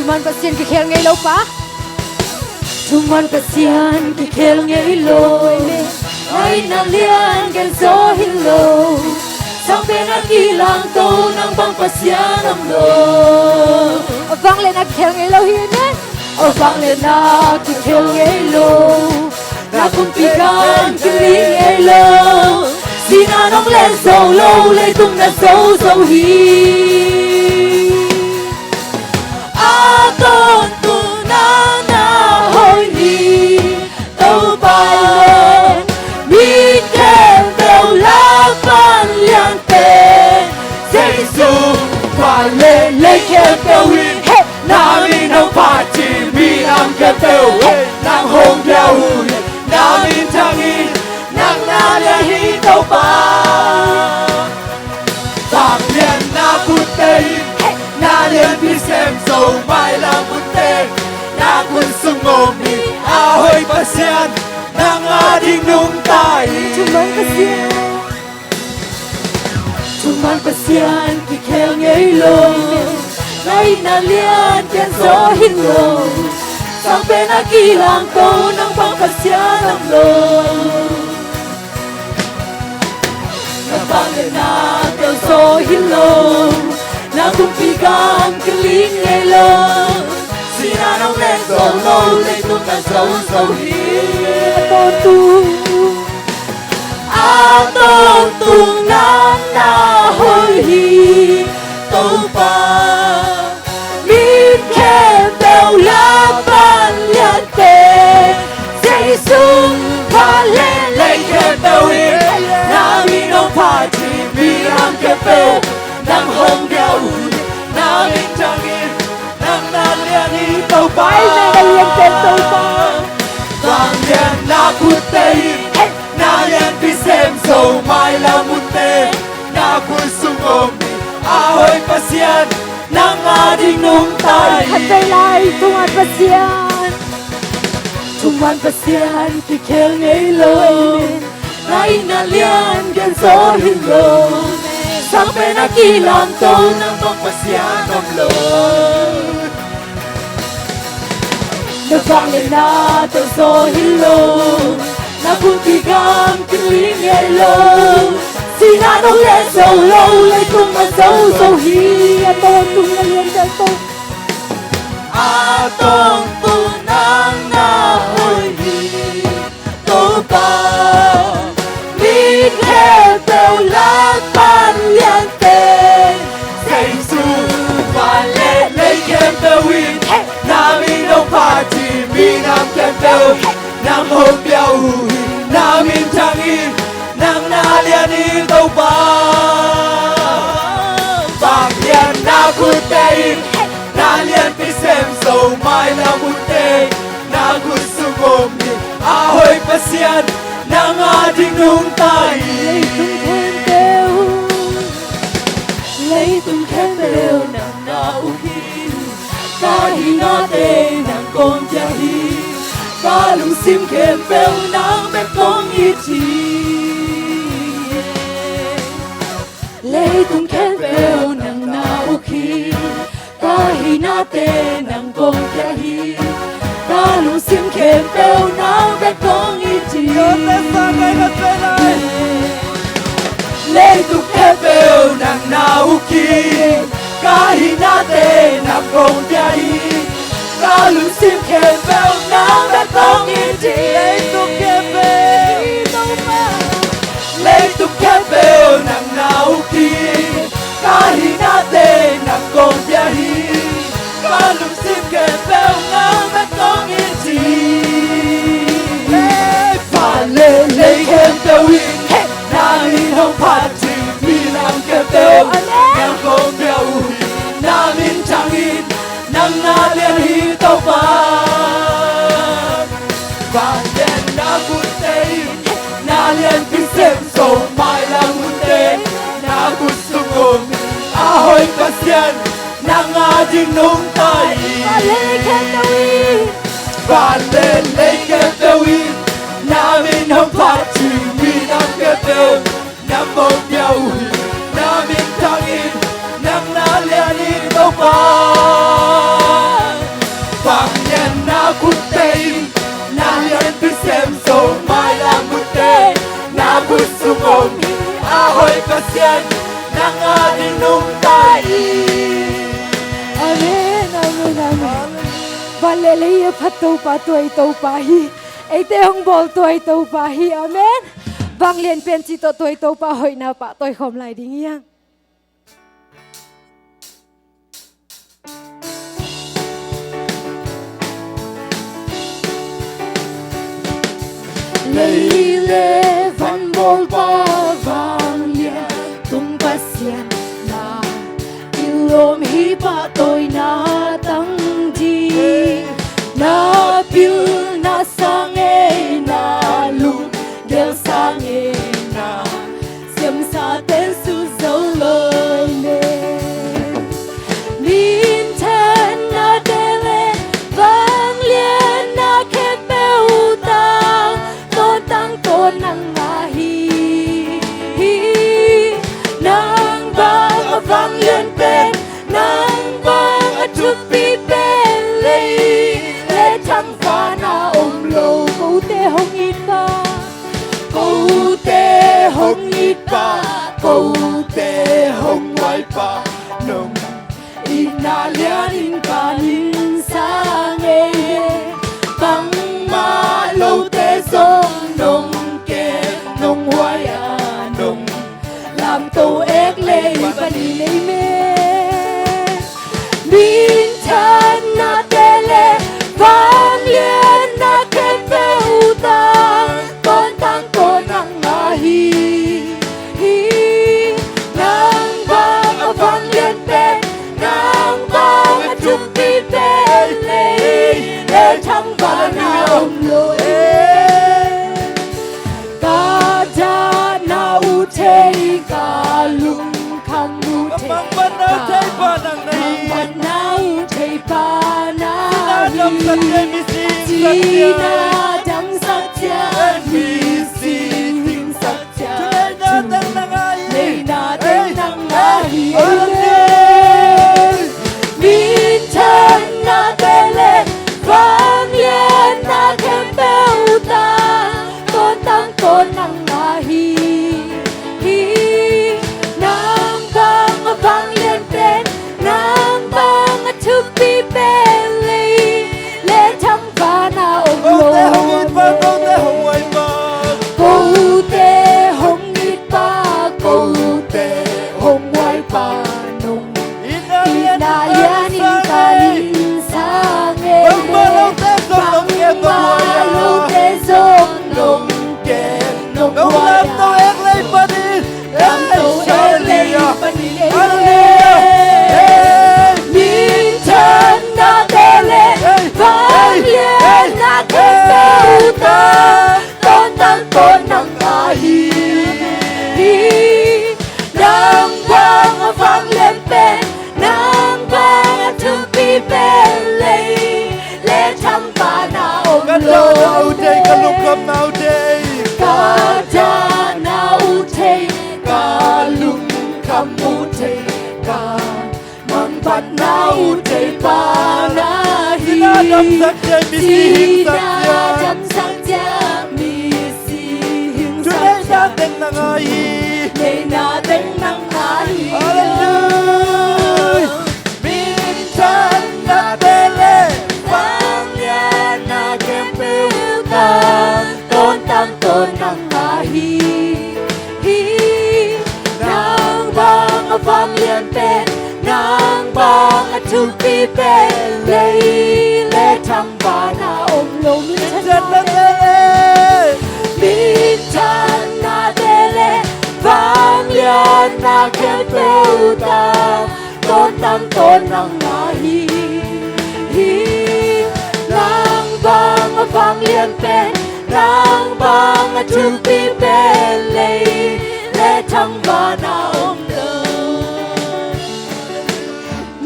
Thuman Pasian kikhel ngei lo pa. Thuman Pasian kikhel ngei lo. Ngaihna lian gen zaw hi lo. Sang pen a kilangto nang bang Pasian om lo. A vangliatna kikhel ngei lo hi ne. A vangliatna kikhel ngei lo. Na kumpi kan kiling ngei lo. Sihna nong len zo lo, leitung na zo zo hi. A tawntung na na hoih hi. Topa aw, mi khempeuh lak pan liante, Jesu khual le lei khempeuh hi. He! Nang in hong phat cih mi nam khempeuh, he! Nang hong pia uh hi. Nang in thang hi, nang na lian hi Topa. Vangliatna putte Na lian pian zaw hi lo, sang pen a kilang ko nang bang Pasian om lo. Na vangliatna teel zaw hi lo, na kumpi gam kiling ngei lo. Sihna nong len zo lo, leitung na zo zo hi. A tawntung, a tawntung nang na hoih hi, Topa. Min khempeuh la pan lian pen, Jesu vanglian lei khempeuh in na min hong phat hi. Minam khempeuh nang hong biak uh hi, na min thang hi. Nang na lian hi Topa. Amen, na lian pen Topa. Vangliatna khutte in na lianpi sem zo, mailam hunte na khut sung om hi. A hoih Pasian, nang a ding nungta hi. Khatvei lai thumang Pasian, thumang Pasian kikhel ngei lo. Amen. Na it na lian gen zaw hi lo, sang pen a kilang ko nang bang Pasian om lo. Na vangliatna teel zaw hi lo, na kumpi gam kiling ngei lo. Sihna nong len zo lo, leitung na zo zo hi. A tawntung na lian pen Topa. A tawntung nang na hoih hi, Topa. Min khempeuh la pan lian pen, Jesu vanglian lei khempeuh in na min hong phat hi. Minam khempeuh nang hong biak uh hi, na min thang hi. Nang na lian hi Topa. Vangliatna khutte in na lianpi sem zo, mailam hunte na khut sung om hi. A hoih Pasian, nang a ding nungta hi. Leitung khempeuh, leitung khempeuh nang na uk hi. Ka hinate nang kong pia hi. Ka lungsim khempeuh nang bek kong it hi. Leitung khempeuh nang na uk hi. Ka hinate nang kong pia hi. Ka lungsim khempeuh nang bek kong it hi. Leitung khempeuh nang na uk hi. Ka hinate nang kong pia hi. Ka lungsim khempeuh nang bek kong it hi. Leitung khempeuh, leitung khempeuh nang na uk hi. Ka hinate nang kong pia hi. Ka lungsim khempeuh nang bek kong it hi. Vanglian lei khempeuh in na min hong phat hi. Minam khempeuh nang kong biak uh hi. Na min thang hi. Nang na lian hi Topa. Vangliatna khutte in na lianpi sem zo, mailam hunte na khut sung om hi. A hoih Pasian, nang a ding nungta hi. Vanglian lei khempeuh in na min hong phat hi. Minam khempeuh nang kong biak uh hi. Na min thang hi. Nang na lian hi Topa. Vangliatna khutte in na lianpi sem zo, mailam hunte na khut sung om hi. A hoih Pasian, nang a ding nungta hi. Amen, amen, amen. Van le lei a phat Topa tua i Topa hi. Eite hong bawl tua i Topa hi. Amen. Vanglian pen cih tawh tua i Topa hoihna pahtawi khawm lai ding hi hang. Lei le van bawlpa vanglian tung Pasian na i lawm hi, pahtawina tang ding. Na pilna sang e, na lunggel sang e, na siamsa ten su zo lo ne. Minthanna te le vanglianna khempeuh tang, tawn tang tawn nangmah hi. Lianin panin sang ei. Bangmah lote zong nong kem nong huai a nong lamto ek lei panin ei me. Minthanna te le vanglianna khempeuh tang tawn tang tawn nang ahi hi. Nang bang a vanglian pen, nang bang a thupi pen lei le thangvahna om lo hi. Ka dahna uh thei, ka lungkham uh thei, ka mangbatna uh thei pa nang na hi. Mangbatna uh thei pa na hi. Sihna damsakte, misi hingsatte. Sihna damsakte, misi hingsak Thuneihna teng nang ahi. Thuneihna teng nang ahi. Hallelujah. Minthanna te le vanglianna khempeuh tang tawn tang tawn nang ahi hi. Nang bang a vanglian pen, nang bang a thupi pen lei le thangvahna om lo. Kote hong it pa, kote hong huai pa. Kote hong it pa, kote hong huai pa nong. Itna lianin panin sang ei. Bangmah lote zong nong kem nong huai a. Bangmah lote zong nong kem nong huai a. Nong lamto ek lei panin. Hallelujah. Hallelujah. Minthanna te le vanglianna khempeuh tang tawn tang tawn nang ahi hi. Nang bang a vanglian pen, nang bang a thupi pen lei le thangvahna om lo. Ka dahna uh thei, ka lungkhamna uh thei. Ka dahna uh thei, ka lungkham uh thei, ka mangbatna uh thei pa na hi. Sihna damsakte, misi hingsatte. Sihna damsakte, misi hingsatte. Thuneihna teng nang ahi. Thuneihna teng nang ahi. Hallelujah. Minthanna te le vanglianna khempeuh tang tawn tang tawn nang ahi hi. Nang bang a vanglian pen, nang bang a thupi pen lei le thangvahna om lo. Minthanna te le, minthanna te le vanglianna khempeuh tang tawn tang tawn nang ahi hi. Nang bang a vanglian pen, nang bang a thupi pen lei le thangvahna om lo.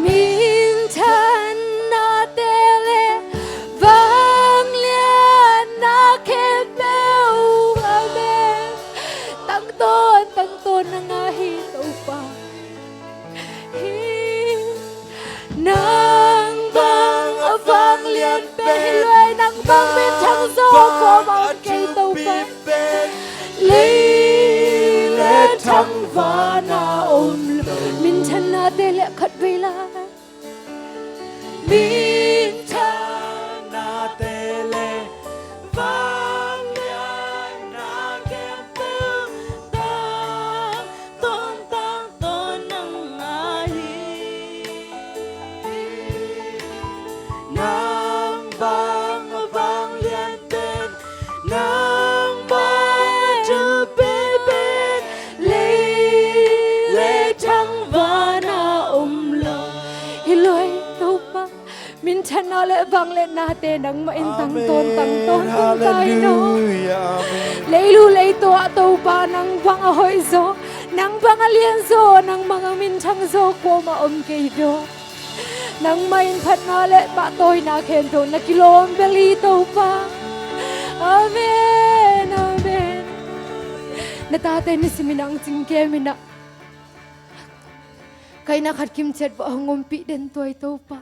Minthanna te le vanglianna khempeuh, amen, tang tawn tang tawn nang ahi Topa hi. Nang bang a vanglian pen, hi lo, nang bang minthang zaw kuamah om kei Topa. Lei le thangvahna om lo. Minthanna te le khatvei lai. Minthanna te le vanglianna khempeuh tang tawn tang tawn nang ahi. Nang bang a vanglian pen, nang bang a thupi pen lei le thangvahna om lo. Hi lo Topa. Minthanna le vanglianna te nangmah in tang tawn tang tawn tung ta in aw. Hallelujah. Amen. Leilu leitaw ah Topa nang bang a hoih zaw, nang bang a lian zaw, nang bang a minthang zaw kuamah om kei daw. Nangmah in phatna le pahtawina khempeuh na kilawm bel hi Topa. Amen, amen. Na tate nisim in ang cingkem in ah, kaihna khat kimciat bawh hong ompih den tuai Topa.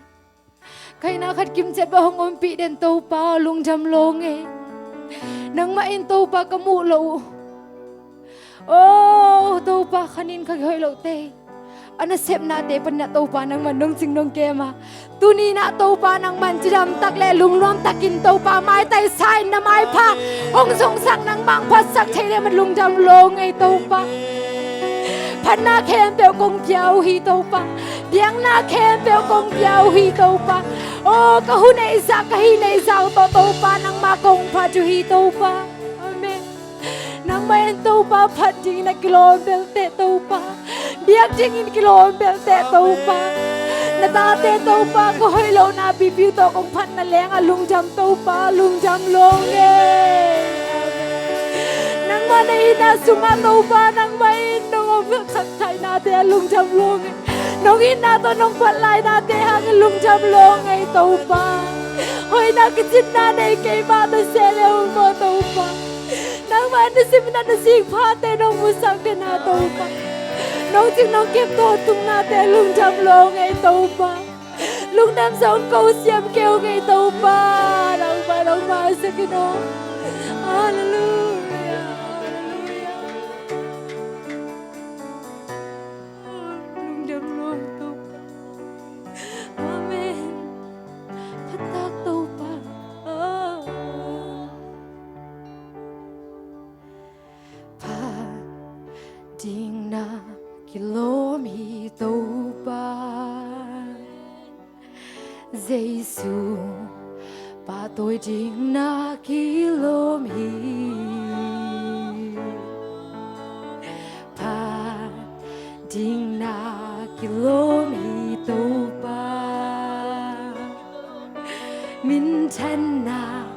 Kaihna khat kimciat bawh hong ompih den Topa, lungdam lo ngei. Nangmah in Topa ka muh loh uh. Oh Topa, khanin ka hoih loh tei. A nasepnate panin ah Topa nangman nong cing nong kem a, tuni-in ah Topa nangman cidam tak le lungnuam takin Topa maitai sa-in na maipha hong zongsak, nangmah hong phatsak thei le man lungdam lo ngei Topa. Phatna khempeuh kong pia uh hi Topa. Biakna khempeuh kong pia uh hi Topa. Aw, ka hun neihzah, ka hih neihzah uh tawh Topa nangmah kong phat uh hi Topa. Amen. Nangmah in Topa phat dingin a kilawm belte Topa, biak dingin kilawm belte Topa, na tate Topa, ka hoih lohna pipi uh tawh kong phat na leng a lungdam Topa, lungdam lo ngei. Nangmah na itna sungah Topa nangmah in nong omsak thaihnate a lungdam lo ngei. Nong itna tawh nong phat lainate hangin lungdam lo ngei Topa. Hoihna kicinna nei keimah tawh se le uh maw Topa. Nangmah na simin a na sikphate nong musak den a Topa, nong cing nong kep tawh tungtawnnate lungdam lo ngei Topa. Lungdam zong ko siam kei uh ngei Topa. Nangmah nong maisak in aw. Halleluia, halleluia. Lungdam lo Topa. Amen. Phatak Topa. Phat ding na kilawm hi Topa. Jesu pahtawi ding na kilawm hi. Phat ding na kilawm hi Topa. Minthanna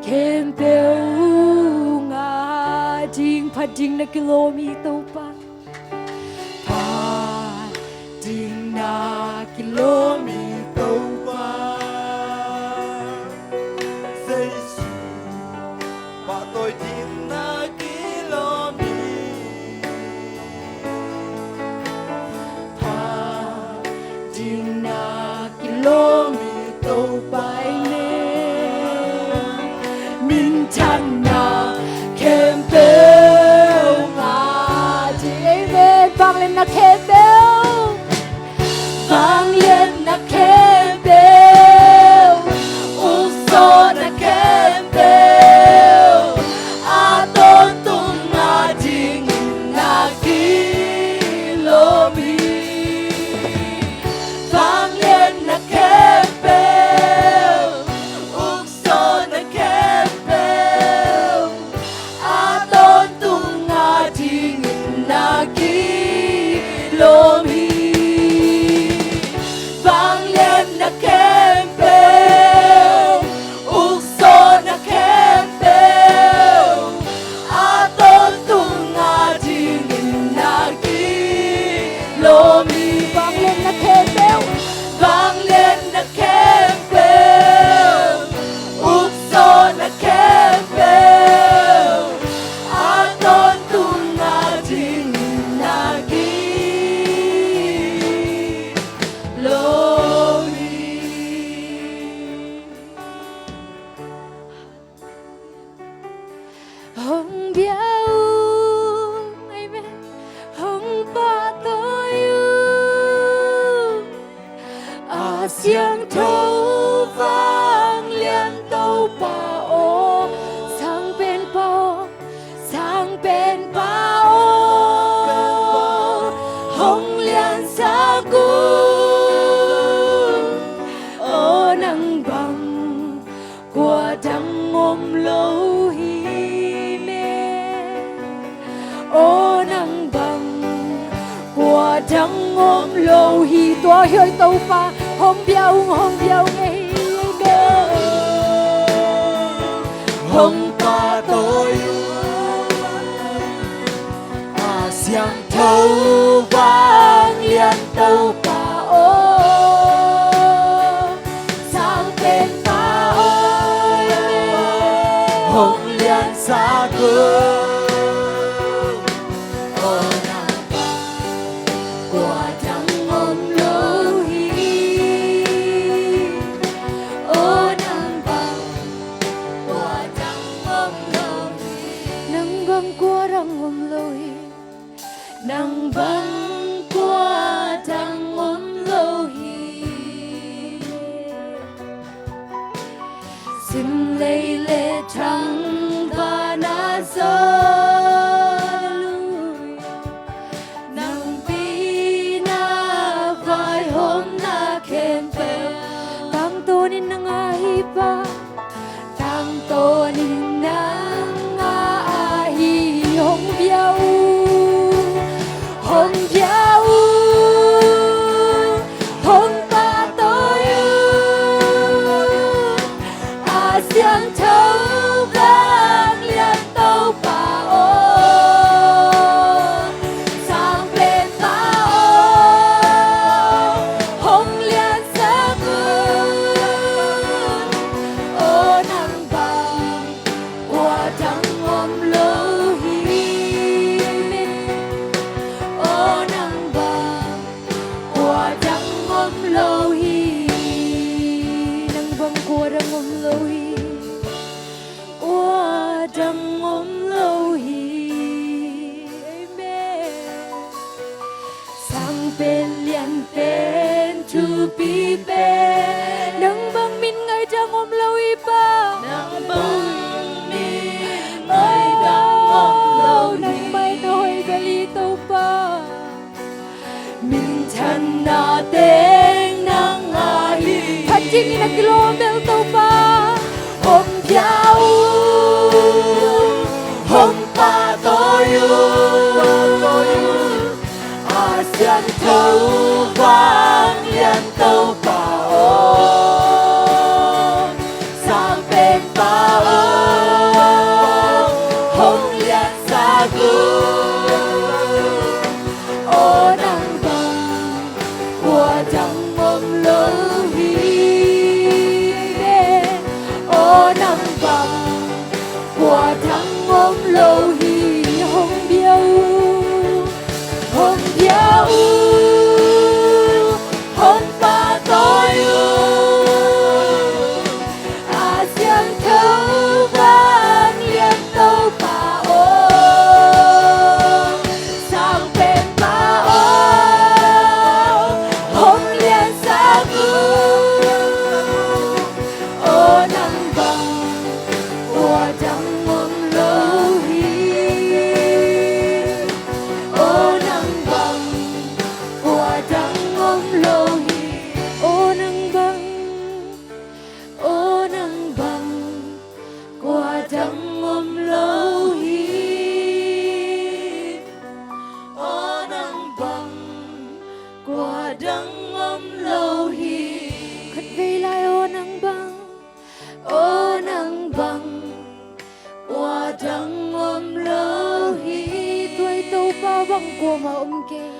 khempeuh ngah ding, phat ding na kilawm hi Topa. Phat ding na kilawm hi Topa. Jesu pahtawi ding na kilawm hi. Phat ding na kilawm hi Topa, amen. Minthanna khempeuh ngah ding, amen. Vangliatna khempeuh, vangliatna khempeuh, ukzawhna khempeuh, a tawntung ngah dingin na kilawm hi. Vangliatna khempeuh, ukzawhna khempeuh, a tawntung ngah dingin na kilawm hi. Vangliatna khempeuh, ukzawhna khempeuh, a tawntung ngah dingin na kilawm hi. Vangliatna khempeuh, vangliatna khempeuh, ukzawhna khempeuh, a tawntung ngah dingin na kilawm hi. Hong bia ung, amen. Hong pahtawi ung, a siangtho vanglian Topa aw, Sangpenpa aw, Sangpenpa aw, hong liansak ung, aw nang bang kua dang om lo hi me. Aw nang bang kua dang om lo hi. Tua hi oi Topa, hong bia ung, hong bia ung ei, ei me. Hong pahtawi ung, a siangtho vanglian Topa aw, Sangpenpa aw, hong liansak ung, aw nang bang kua dang om lo hi. Aw nang bang kua dang om lo hi. Nang bang kua dang om lo hi. Nang bang kua Tung lei le thang vana zo, nang pina vaihawmna khempeuh tangtawnin nang a hi Pa. Tangtawnin nang a hi. Hong bia un, hong bia un, hong pahtawi un. A siangtho vanglian Topa aw, Sang Penpa aw, hong liansak un. Aw nang bang kua dang om lo hi. Aw nang bang kua dang om lo hi. Nang bang kua dang om lo hi. Kua dang om lo hi. Amen. Sang pen, lian pen, thupi pen, nang bang min ngai dang om lo hi Pa. Nang bang min ngai dang om lo hi. Nangmah in a hoih bel hi Topa. Minthanna teng nang a hi. Phat dingin a kilawm bel Topa. Hong bia un, hong pahtawi un. A siangtho vanglian Topa aw, Sang Penpa aw, hong liansak un. Aw nang bang kua dang om lo hi. Aw nang bang kua dang om lo hi. Hong bia un, hong bia un, hong pahtawi un. A siangtho vanglian Topa aw, Sang Penpa aw, hong liansak un. Aw nang bang kua dang om lo hi. Aw nang bang kua dang om lo hi. Aw nang bang, aw nang bang kua dang om lo hi. Aw nang bang kua dang om lo hi. Khatvei lai aw nang bang, aw nang bang kua dang om lo hi. Tua i Topa bang kuamah om kei.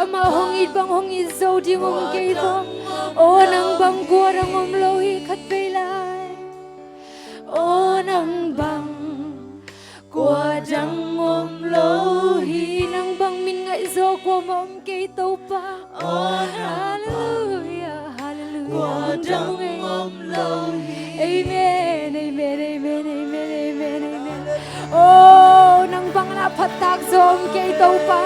Amah hong it bang hong it zo ding om kei bang. Aw nang bang kua dang om lo hi. Khatvei lai. Aw nang bang kua dang om lo hi. Nang bang min ngaihzaw kuamah om kei Topa. Halleluiah, halleluiah. Kua dang om lo hi. Amen, amen, amen, amen, amen, amen. Oh, nang bangin a phattak zaw om kei Topa.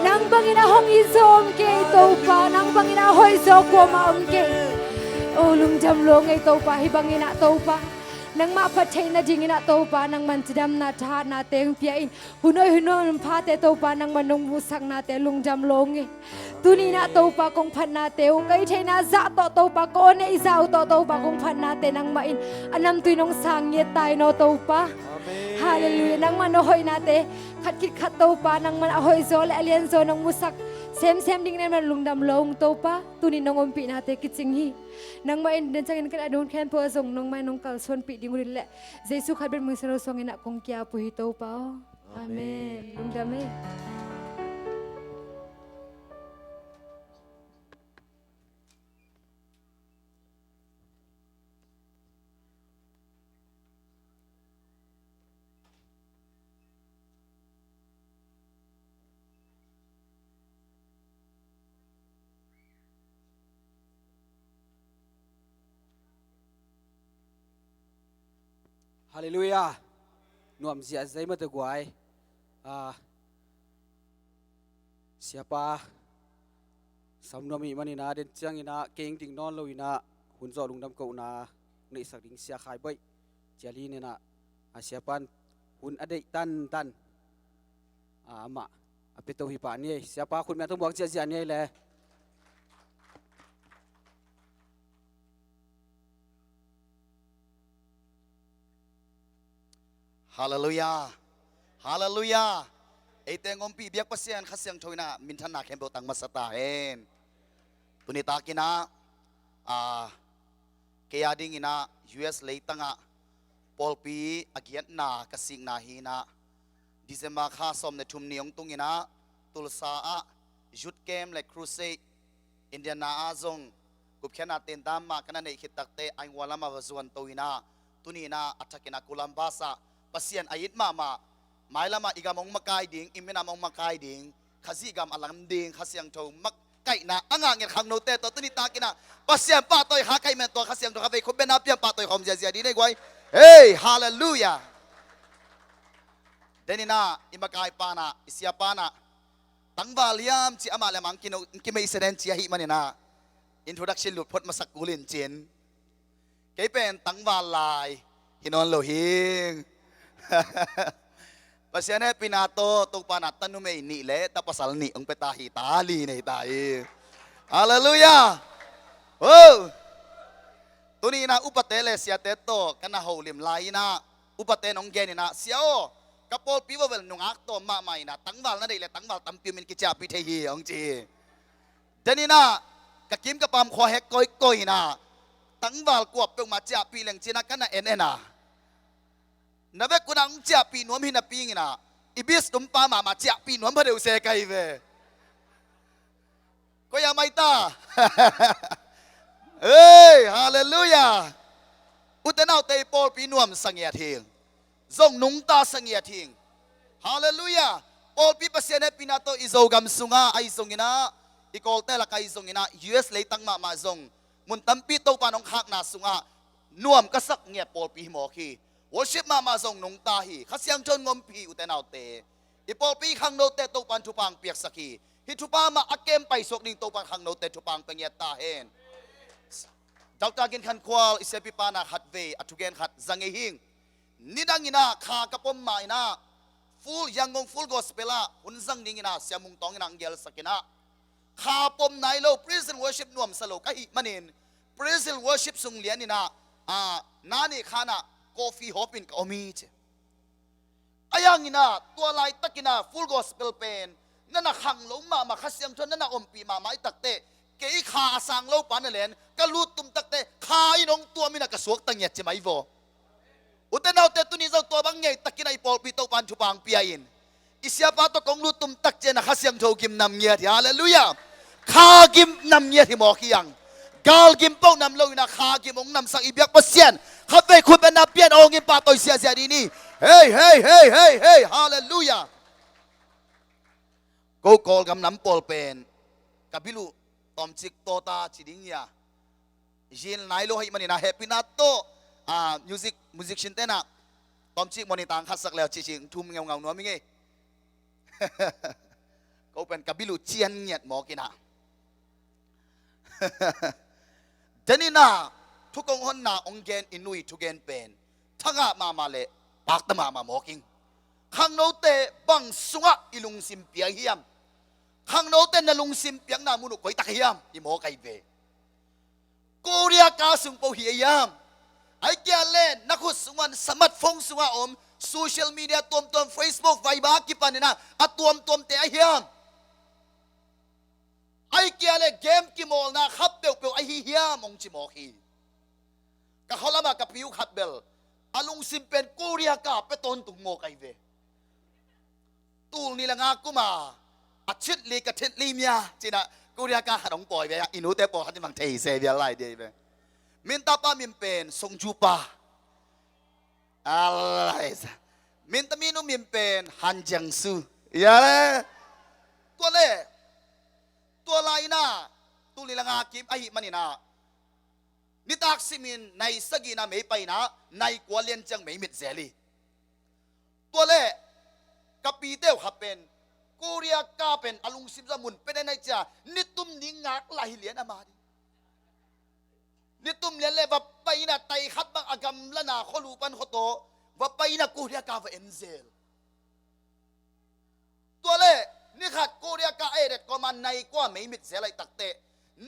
Nang bangin a hong it zaw om kei Topa. Nang bangin a hoih zaw kuamah om kei. Oh, lungdam lo ngei Topa, hih bangin a Topa. Nangmah phat theih nadingin ah Topa, nangman cidamna thahatna teng pia in, hun hoih hun hong phate Topa, nangman nong musaknate lungdam lo ngei. Tuni in ah Topa kong phatnate uh, ka hih theihna zah tawh Topa, ka aw neih zah uh tawh Topa kong phatnate nangmah in a namtui nong sang ngiat ta in aw Topa. Amen. Halleluiah. Nangman aw hoihnate khat khit khat Topa, nangman a hoihzaw le a lianzaw nong musak semsem dingin nangman lungdam lo ung Topa. Tuni nong ompihnate kicing hi. Nangmah in den ciangin ka neih a ding hun khempeuh ah zong nangmah in nong kalsuanpih ding uh hi leh, Jesu khat bek min suang in ah kong ki-ap uh hi Topa aw. Amen. Amen. Lungdam ei. Halleluiah. Nuam ziahziah mah teh guai. Ah, siapa sam nuam ih manin ah den ciangin ah keng ding nawn lo in ah hun zawh lungdam kohna Neihsak ding Sia Khai Boih Cial hi inah, a siapan hun a deih tantan, a amah a pia to hi pah ni ei. Siapa khut miah tung buak ziahziah ni ei le. Halleluiah. Halleluiah. Eite ngompi biak Pasian Kha Siangtho inah minthanna khempeuh tang masa ta hen. Tuni takinah, a, kei a dinginah U S leitangah pawlpi a giatna ka sikna hi inah, December kha sawm le thum ni hong tunginah Tulsa ah youth camp le crusade, Indiana ah zong gupkhiatna tentan mah ka na neih khit takteh Iowa lamah va zuan to inah, tuni inah a thakinah Columbus ah Pasian a it mahmah, mailamah i gam hong makai ding, i minam hong makai ding, Khazih gam a lam ding Kha Siangtho makaihna a ngah ngiat khangnote tawh tuni takinah Pasian pahtawi kha kaih man tua Kha Siangtho kha vei khut bengna piang pahtawi khawm ziahziah dih nei guai. Hei, halleluiah. Deninah i makai panah, i sia panah, tangval hiam ci amah le amah hong kimeihsia den ci ahih maninah introduction lut phot masak kul in cin. Kei pen tangval lai hi nawn lo hing. Pasian hehpihna tawh Topa inah ta numei nih le ta pasal nih hong pia ta hi, ta li nei ta hi. Halleluiah. Tuni inah upate le siate tawh ka na holim lai inah upate in hong gen inah, "Sia aw, ka pawlpi vawvel nungak tawm mahmah inah tangval na deih le tangval tampi om in kiciahpih thei hi," hong ci hi. Deninah ka kim ka pam khua hek kawikawi inah tangval kuap peuhmah ciahpih leng cinah ka na en en a, na vek unah hong ciahpih nuam hi napi inah i bis tumpa mahmah ciahpih nuam pha deuh se ka hi ve. Koi a mai ta. Hei, halleluiah. Ute naute, i pawlpi nuamsa ngiat hing. Zong nungtasa ngiat hing. Halleluiah. Pawlpi Pasian hehpihna tawh i Zogam sungah ahi zonginah, i Kawlte lak ahi zonginah, U S leitang mahmah zong mun tampi Topa in hong khakna sungah nuam ka sak ngiat pawlpi hi mawk hi. Worship mahmah zong nungta hi. Kha Siangtho in ngompi hi, ute naute. I pawlpi khangnote Topa in thupha hong piaksak hi. Hih thupha mah a kem paisuak ding Topa in khangnote thupha hong pia ngiat ta hen. Doctor Gin Khan Khual, i siapi panah khatvei a thugen khat za ngei hing. Nidang inah kha ka pom mah inah Full, Yangon Full Gospel ah hun zang ding inah Sia Mung Tawng inah hong gelsak inah, kha pom nai lo, praise and worship nuamsa lo ka hih manin praise and worship sung lian inah, a, na nih khanah coffee hawp in ka om hi ci. Ahi hanginah tua laitakinah Full Gospel pen na na khang lo mahmah, Kha Siangtho na na ompih mahmah i takteh, kei kha a sang lo pa na len ka lut tum takteh kha in hong tuam inah ka suakta ngiat ci mai vaw. Ute naute, tuni zong tua bang ngei takinah i pawlpi Topa in thupha hong pia in, i siapa tawh kong lut tum tak cianah Kha Siangtho gimnam ngiat hi. Halleluiah. Kha gimnam ngiat hi mawk hi ang. Gal gim peuh nam lo inah kha gim hong namsak i biak Pasian khatvei khut bengna pian awngin pahtawi ziahziah dih ni. Hei, hei, hei, hei, hei. Halleluiah. Ko Kawlgam nam pawl pen ka bil uh tawmcik tawta ci ding hi a, zin nai lo ahih maninah hehpihna tawh, a, music, musician tenah tawmcik monitor khat sak le cih cih thum ngeungau nuam hi ngei. Ko pen ka bil uh cian ngiat mawk inah. Deninah thukong honna hong gen i nui thugen pen thangah mahmah le pakta mahmah mawk ing. Khangnote bang sungah i lungsim piak hiam? Khangnote na lungsim piakna mun uh koitak hiam? I mawk ahi ve. Korea ka sung pawl hi a hiam? Ai kia le na khut sungah, smartphone sungah om social media tuamtuam, Facebook, Viber kipaninah a tuamtuamte a hiam? Ai kia le game kimawlna khat peuhpeuh ahi hiam hong ci mawk hi. Ka khalamah ka piu khat bel a lungsim pen Korea ka pia tawntung mawk ahi ve. Tul nih le nga kuma a thitli ka thitli mia cinah Korea ka khat hong pawi ve a, i nute pawlkhat in bang thei se vial lai dih ahi ve. Mintapa min pen Songjupa. Alai sa. Minta minu min pen Han Jiangsu. Ya le. Tua le. Tua lai inah tul nih le nga kim ahih maninah nitak simin nai sagihna mei painah nai kua lian ciang mei mit zel hi. Tua le ka pite uh kha pen Korea ka pen a lungsim zah mun pen a nai cia nitum ni ngak lai hi lian ama ding. Nitum lian le va paina a tai khat bang a gamlana khualu pan khuataw va paina Korea ka va en zel. Tua le nikhat Korea ka edet kawma nai kua mei mit zel aih takte,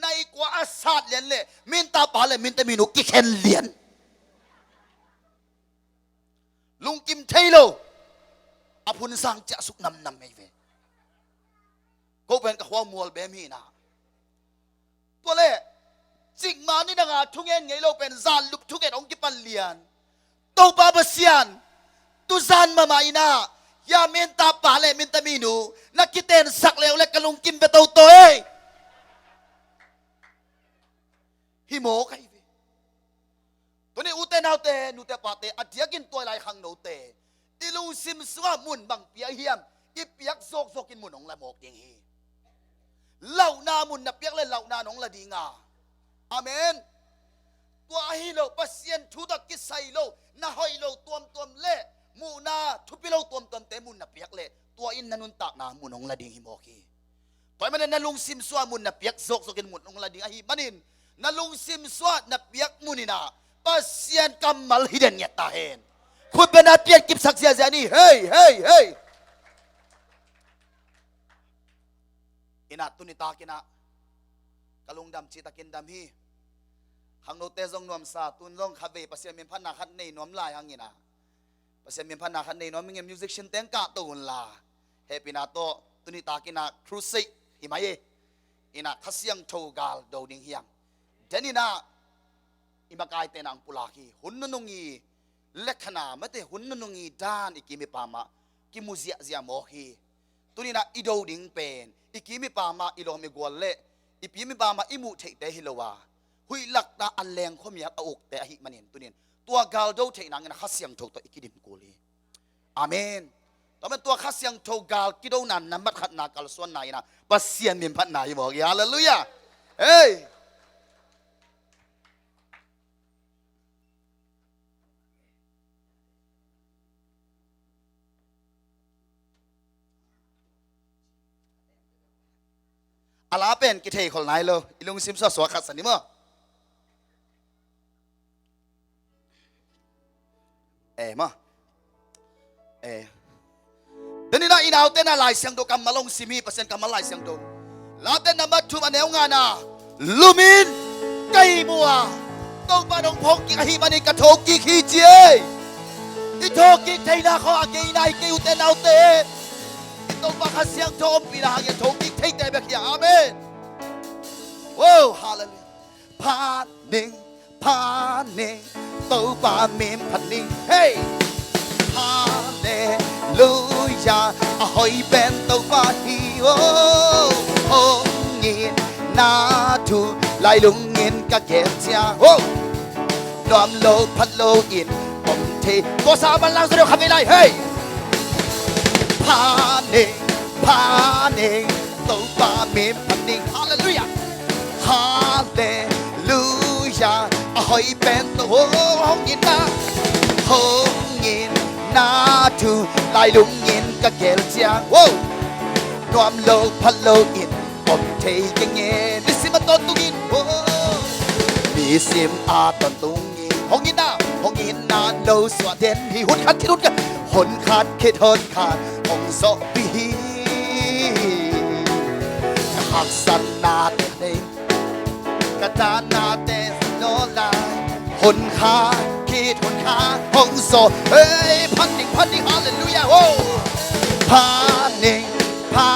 nai kua a sat lian le minta pa le minta minu kikhen lian. Lungkim thei lo. A phun sang ciah suk namnam mei ve. Ko pen ka khua mual bem hi na. Tua le cikmah ni danga thungen ngei lo pen zan lup thungen hong kipan lian. Topa Pasian, tuzan mahmah inah ya minta pa le minta minu na kitensak leu le ka lungkim ve toto ei. Hi maw ka hi ve. Tuni ute naute, nute pate, a diakin tuailai khangnote i lungsim sungah mun bang pia hiam? I piak zawkzawkin mun hong la mawk ding hi. Lauhna mun na piak le lauhna nong la dinga. Amen. Tua ahi lo Pasian thu tawh kisai lo, na hoih lo tuamtuam le muhna thupi lo tuamtuamte mun na piak le tua in na nuntakna mun hong la ding hi mawk hi. Tua ahih manin na lungsim suah mun na piak zawkzawkin mun hong la ding ahih manin na lungsim suah na piak muninah Pasian kammal hi den ngiat ta hen. Khutbetna pian kipsak ziahziah ni. Hei, hei, hei. Inah tuni takinah ka lungdam citakin dam hi. Khangnote zong nuamsa, tun zong khatvei Pasian min phatna khat nei nuam lai hanginah Pasian min phatna khat nei nuam ing e, musician teng kahto unla hehpihna tawh tuni takinah crusade hi mai e. Inah Kha Siangtho gal do ding hiang. Deninah i makaite nang pulak hi. Hun nunung i lekhana mate hun nunung i dan i kim i pamah kimu ziahziah mawk hi. Tuninah i do ding pen i kim i pamah i lawm i gual le i pim i pamah i muh theihte hi lo a, huih lakta a leng khuamiak a ukte ahih manin tunin tua gal do theih nangin a Kha Siangtho tawh i kidim kul hi. Amen. Tua man tua Kha Siangtho gal kidona nambat khatna kalsuanna inah Pasian min phatna hi mawk hi. Halleluiah. Hei. A la pen kithei khol nai lo. I lungsim suaksuak khat sa ni maw? Eh maw? Eh. Deninah i naute na Lai Siangtho kammal hong sim hi, Pasian kammal Lai Siangtho. Late nambat thum a neu ngana, lumin ka ihmu a, Topa nong phawkkik ahih manin ka thokik hi ci ei. I thokik theihna khawng a geina hi kei ute naute. I Topa Kha Siangtho ompihna hangin thokik theite bek hi a. Amen. Wow, halleluiah. Pha ning, pha ning, Topa min pha ning. Hei. Halleluiah. A hoih pen Topa hi o. Hong itna thu lai lungin ka gel ciang o. Nuam lo pha lo in om thei. Ko sa man lang sa deuh kha ngei lai. Hei. Pha ning, pha ning, Topa min pha ning. Halleluiah. Halleluiah. A hoih pen Topa hong itna, hong itna thu lai lungin ka gel ciang o. Nuam lo pha lo in om thei keng e. Nisim a tawntungin o. Nisim a tawntungin hong itna, hong itna no suah den hi. Hun khat khit hun khat, hun khat khit hun khat hong zawhpih hi. Ka haksatnate nei, ka danate no lai. Hun khat khit hun khat hong zawh. Hei, pha ning, pha ning, halleluiah. Ho. Pha ning, pha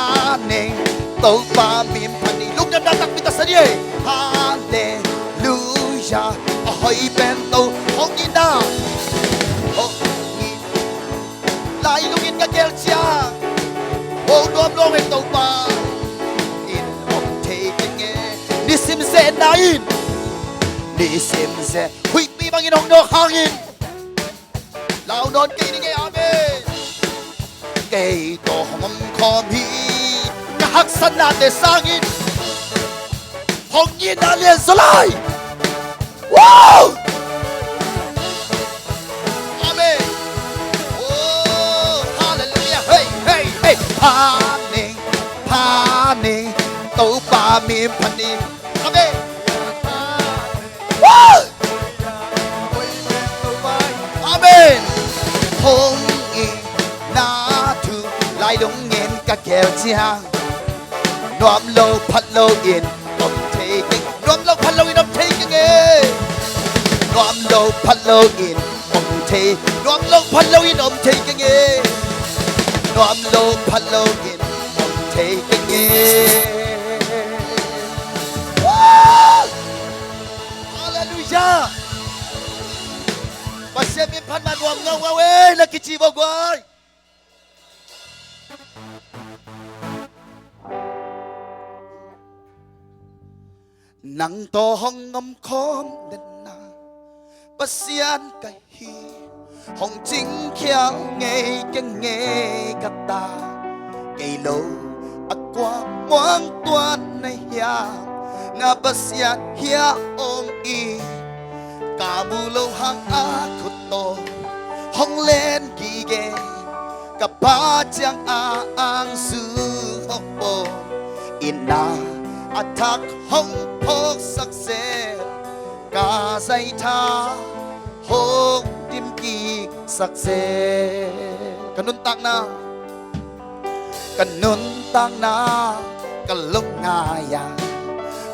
ning, Topa min pha ning. Lungdam na takpi taksa ni ei. Halleluiah. A hoih pen To hong itna, hong itna lai lungin ka gel ciang, ho nuam lo hei Topa in om thei keng e. Nisim zetna in, nisim zet huihpi bangin hong nawk hangin lau nawn kei ning e. Amen. Kei tawh hong om khawm hi. Ka haksatnate sangin hong itna lian zaw lai. Wow! Amen. Oh, halleluiah. Hei, hei, hei. Pha ning, pha ning, Topa min pha ning. Amen. Wow! a gel ciang, nuam lo phat lo in om thei keng, nuam lo phat lo in om thei keng e. Nuam lo phat lo in om thei, nuam lo phat lo in om thei keng e. Nuam lo phat lo in om thei keng e. Halleluijah. Pasian min phat mah nuam ngaungau e, na kici vo guai. Nang tawh hong om khawm den na, Pasian ka hi, hong cingkhial ngei keng e ka ta. Kei lo a kua muang tuan na hiam, na Pasian hiah om i. Ka mu lo hang a khut tawh hong len gige, ka Pa ciang a angsu hong pawm, i na a thak hong phawksak zel, ka zaitha hong dimkiksak zel. Ka nuntakna, ka nuntakna ka lungngai a,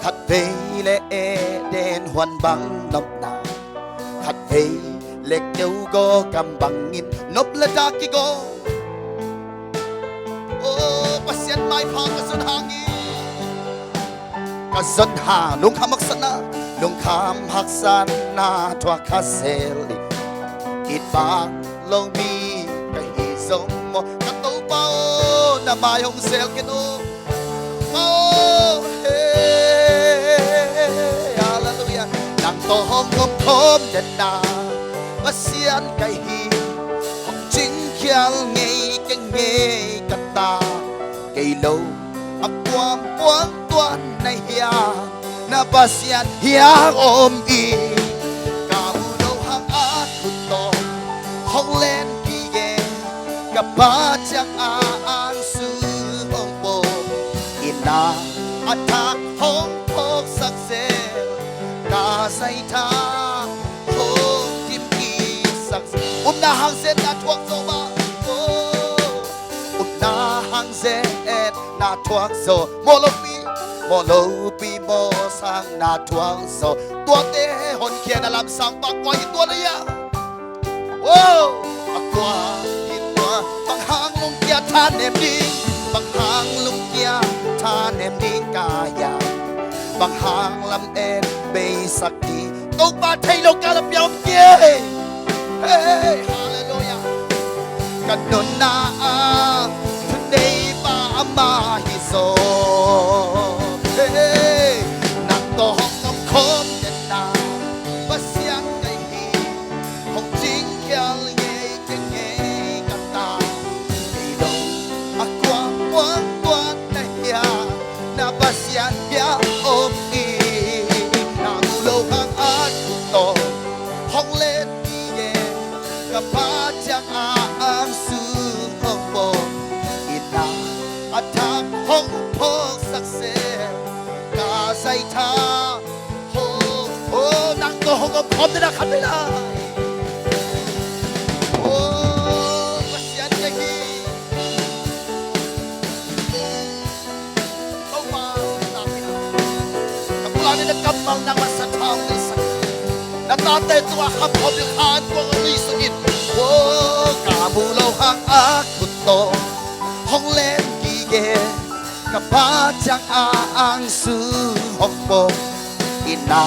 khatvei le Eden huan bang nopna, khatvei le keu gaw kam bangin nop le dak kigaw. O Pasian maipha ka zon hang i, ka zon hang, lungkham haksatna, lungkham haksatna thuak kha zel i. It bak lo mi ka hi zong maw, ka Topa aw, na mai hong zel ken aw. Aw, he, halleluijah. Nang tawh hong om khawm den na, Pasian ka hi, hong cingkhial ngei keng e ka ta. Kei lo a kua muang tuan na hiam, na Pasian hiah om i. Ka mu lo hang a khut tawh hong len gige, ka Pa ciang a angsu hong pawm, i na a thak hong phawksak zel, ka zaitha hong dimkiksak zel. Upna hang zetna thuak zo mah. O, upna hang zetna thuak zo. Mawh lopi, mawh lopi mawh sangna thuak zo. Tuate honkhia na lamsang bang kua hi tuan a ia. O, a kua hi tuan. Bang hang lungkia thanem ding, bang hang lungkia thanem ding ka ia. Bang hang lamen beisak ding. Topa thei lo kal a pia om kei. Hey, halleluijah. Ka nunna a thuneipa amah hi zaw. Hey, nang tawh hong om khawm den na, Pasian ka hi, hong cingkhial ngei keng e ka ta. Kei lo a kua muang tuan na hiam, na Pasian hiah om i. Na mu lo hang a khut tawh hong len gige, ka Pa ciang a angsu hong pawm, i na a thak hong phawksak zel, ka zaitha hong, o, nang tawh hong om khawm den na khatvei lai. O, Pasian ka hi. Topa, na pia. Ka pulak in na kammal nangmah sathau nei sak. Na tate tungah kham khawm ding khan tua ngam nei sungin. O, ka mu lo hang a khut tawh hong len gige, ka Pa ciang a angsu hong pawm, i na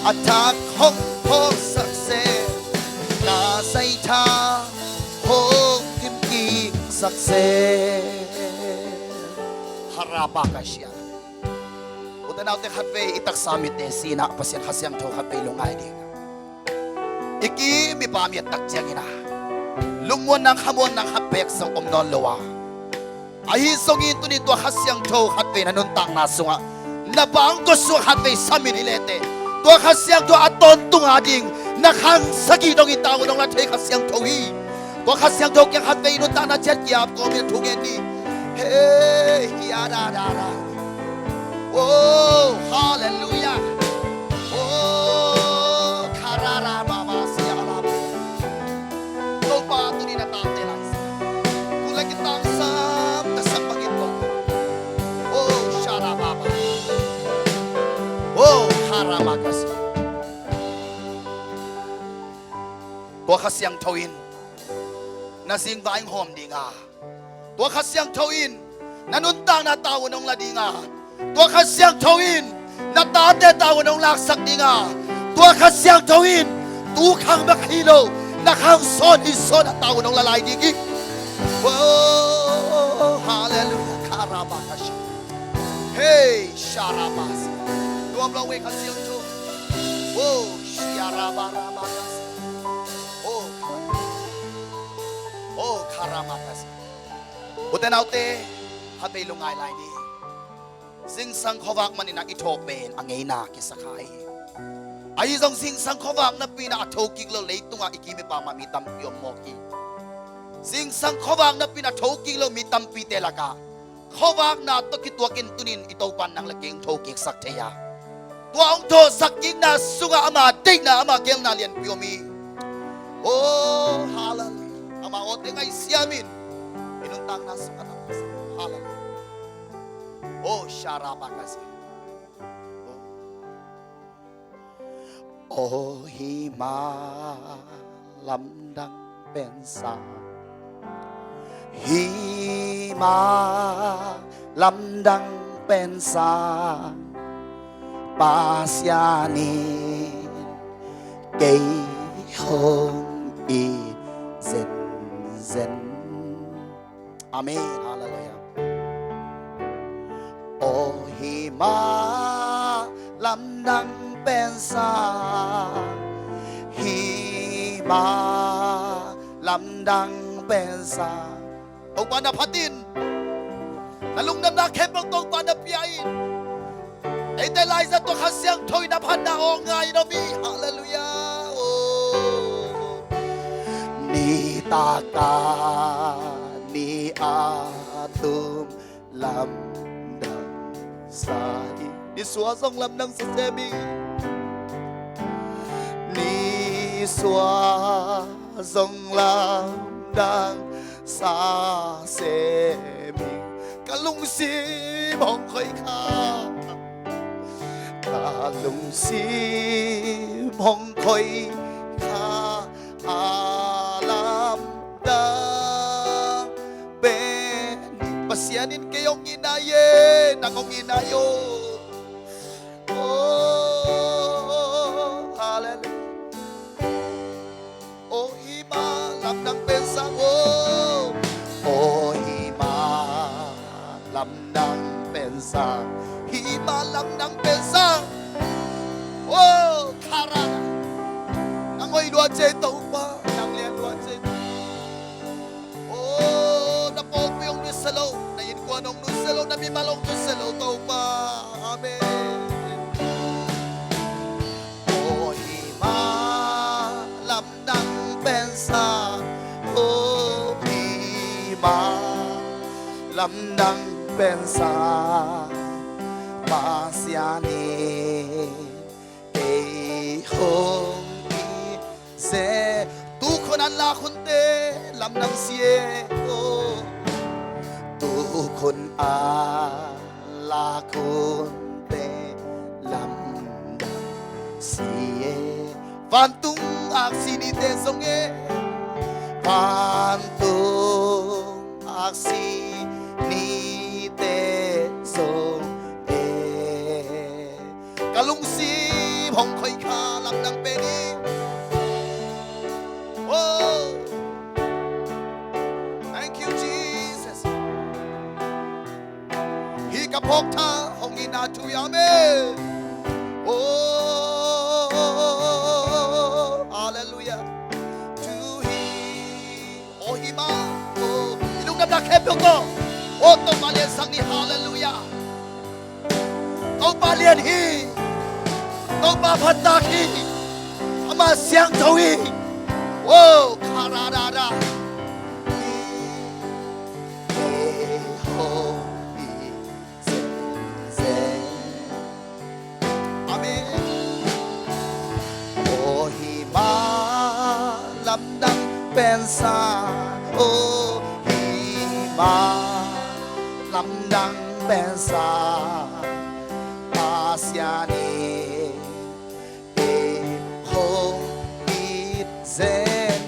a thak hong phawksak zel, ka zaitha hong dimkiksak zel. Harapa ka sia. Ute naute, khatvei i taksa mitte sinah Pasian Kha Siangtho khatvei lungngai ding. I kim i pam i et tak ciangin a, lungmuanna khamuanna khat beek zong om nawn lo a, ahi zongin tuni tua Kha Siangtho khatvei na nuntakna sungah, na bangkua sungah khatvei sam in hi lete. Tua Kha Siangtho a tawntung a ding na khang sagih dongin tang uh, nong la thei Kha Siangtho hi. Tua Kha Siangtho kiang khatvei nuntakna ciat kiap kawmin thu ngen ni. Hey, hia da da da. Oh, halleluijah. Oh, kharara mama sia la. Topa tuni na tate lai sa. Kulai kitang sam na sak bangin Tua Kha Siangtho in na zingvai hong hawm ding a, tua Kha Siangtho in na nuntakna tavuan hong la ding a, tua Kha Siangtho in na tate tavuan hong laksak ding a, tua Kha Siangtho in tu khang bek hi lo, na khang sawn hi sawn a tavuan hong la lai ding hi. Oh, hallelujah. Karabakashi. Hey, sharabas. Nuam lo ve Kha Siangtho. Oh, shiarabarabakasi. Oh, kara-, oh, karamakasi. Ute naute, khatvei lungngai lai ni. Zingsang khuavak manin a i thawh pen a ngeina kisa kha hi. Ahi zong zingsang khuavak napi-in a thokik lo leitungah i kim i pam ah mi tampi om mawk hi. Zingsang khuavak napi-in a thokik lo mi tampite lakah khuavakna tawh kituakin tunin i Topa'n nang le kei hong thokiksak thei a, tua hong thawhsak kikna sungah ama deihna, ama gelna lianpi om hi. Oh, hallelujah. Ama awte ngaihsiamin i nuntakna sungah na, hallelujah. Oh, sharabakasi. Oh, hih mah lamdang pen sang, hih mah lamdang pen sang, Pasian in kei hong it zenzen. Amen. Hallelujah. Oh, hih mah lamdang pen sang, hih mah lamdang pen sang. Topa na phat in, na lungdamna khempeuh Topa na pia in. Eite laizat tawh Kha Siangtho in a phatna aw ngai in om hi. Hallelujah. Oh. Nitak a ni a tum lamdang sa hi. Nisuah zong lamdang sa sem hi. Nisuah zong lamdang sa sem hi. Ka lungsim hong khoi kha, ka lungsim hong khoi kha a lamdang pen hi. Pasian in kei hong it nai e, nang hong it nai o. Oh, hallelujah. Oh, hih mah lamdang pen sang, oh. Oh, hih mah lamdang pen sang, hih mah lamdang pen sang. Oh, kara. Nang hoih lua ci e Topa, nang lian lua ci e. Oh, na pawlpi hong nusia lo, na innkuan hong nusia lo, na mimal hong nusia lo Topa. Amen. Oh, hih mah lamdang pen sang, oh, hih mah lamdang pen sang, Pasian in kei hong it zen. Tukhun an lak hunte lamdang si e, oh. Tukhun an lak hunte lamdang si e. Vantung aksi nite zong e, vantung aksi nite zong e. Ka lungsim hong khoi kha lamdang pen hi. Oh. Thank you, Jesus. Hih ka phawk tha hong itna thu hi. Amen. Oh, hallelujah. Thu hi. Oh, hih mah. Oh, i lungdamna khempeuh tawh. Oh, Topa liansak ni, hallelujah. Topa lian hi. Topa phattak hi. Ama siangtho hi. Oh, kara da da. Hih hong hi. Amen. Oh, hih mah lamdang pen sang, oh, hih mah lamdang pen sang, Pasian in kei hong it zen.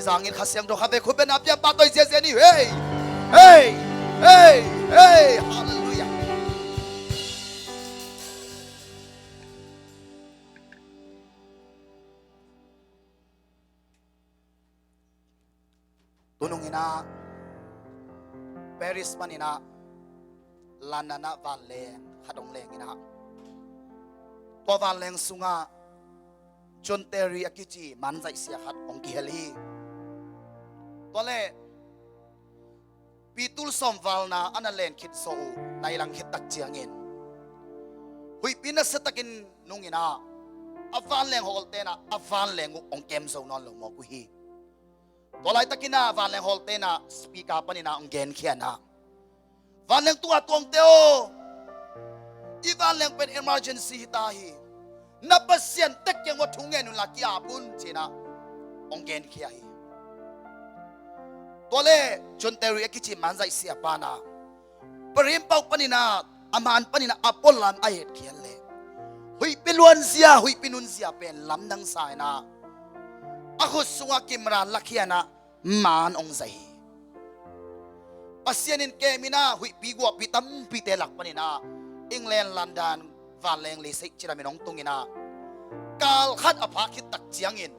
Sangin Kha Siangtho khat vei khut bengin a piang pahtawi ziahziah ni. Hei! Hei! Hei! Hei! Halleluiah. Tunung inah Paris paninah London ah vanleng khat hong leng inah, tua vanleng sungah John Terry a kici manzaihsia khat hong kihel hi. Tua leh pitul sawm valna a na len khit zawh uh nai lang khit tak ciangin huihpi nasiatakin nung inah a vanleng hawlte inah a vanleng uh hong kem zo nawn lo mawk uh hi. Tua laitakin ah vanleng hawlte inah speaker paninah hong genkhia inah, "Vanleng tungah tuangte aw, i vanleng pen emergency hita hi. Na Pasian tek kiang uah thu ngen unla ki-ap un," ci-inah hong genkhia hi. Tua leh John Terry a kici manzaihsia pa inah Paris pauk paninah a man paninah a pualam a etkhiat leh huihpi luanzia, huihpi nunzia pen lamdang sa inah a khut sungah kimran lakhia inah man hong zaih hi. Pasian in kem inah huihpi guahpi tampite lak paninah England London vanleng leiseih cilamin hong tung inah kal khat a phak khit tak ciangin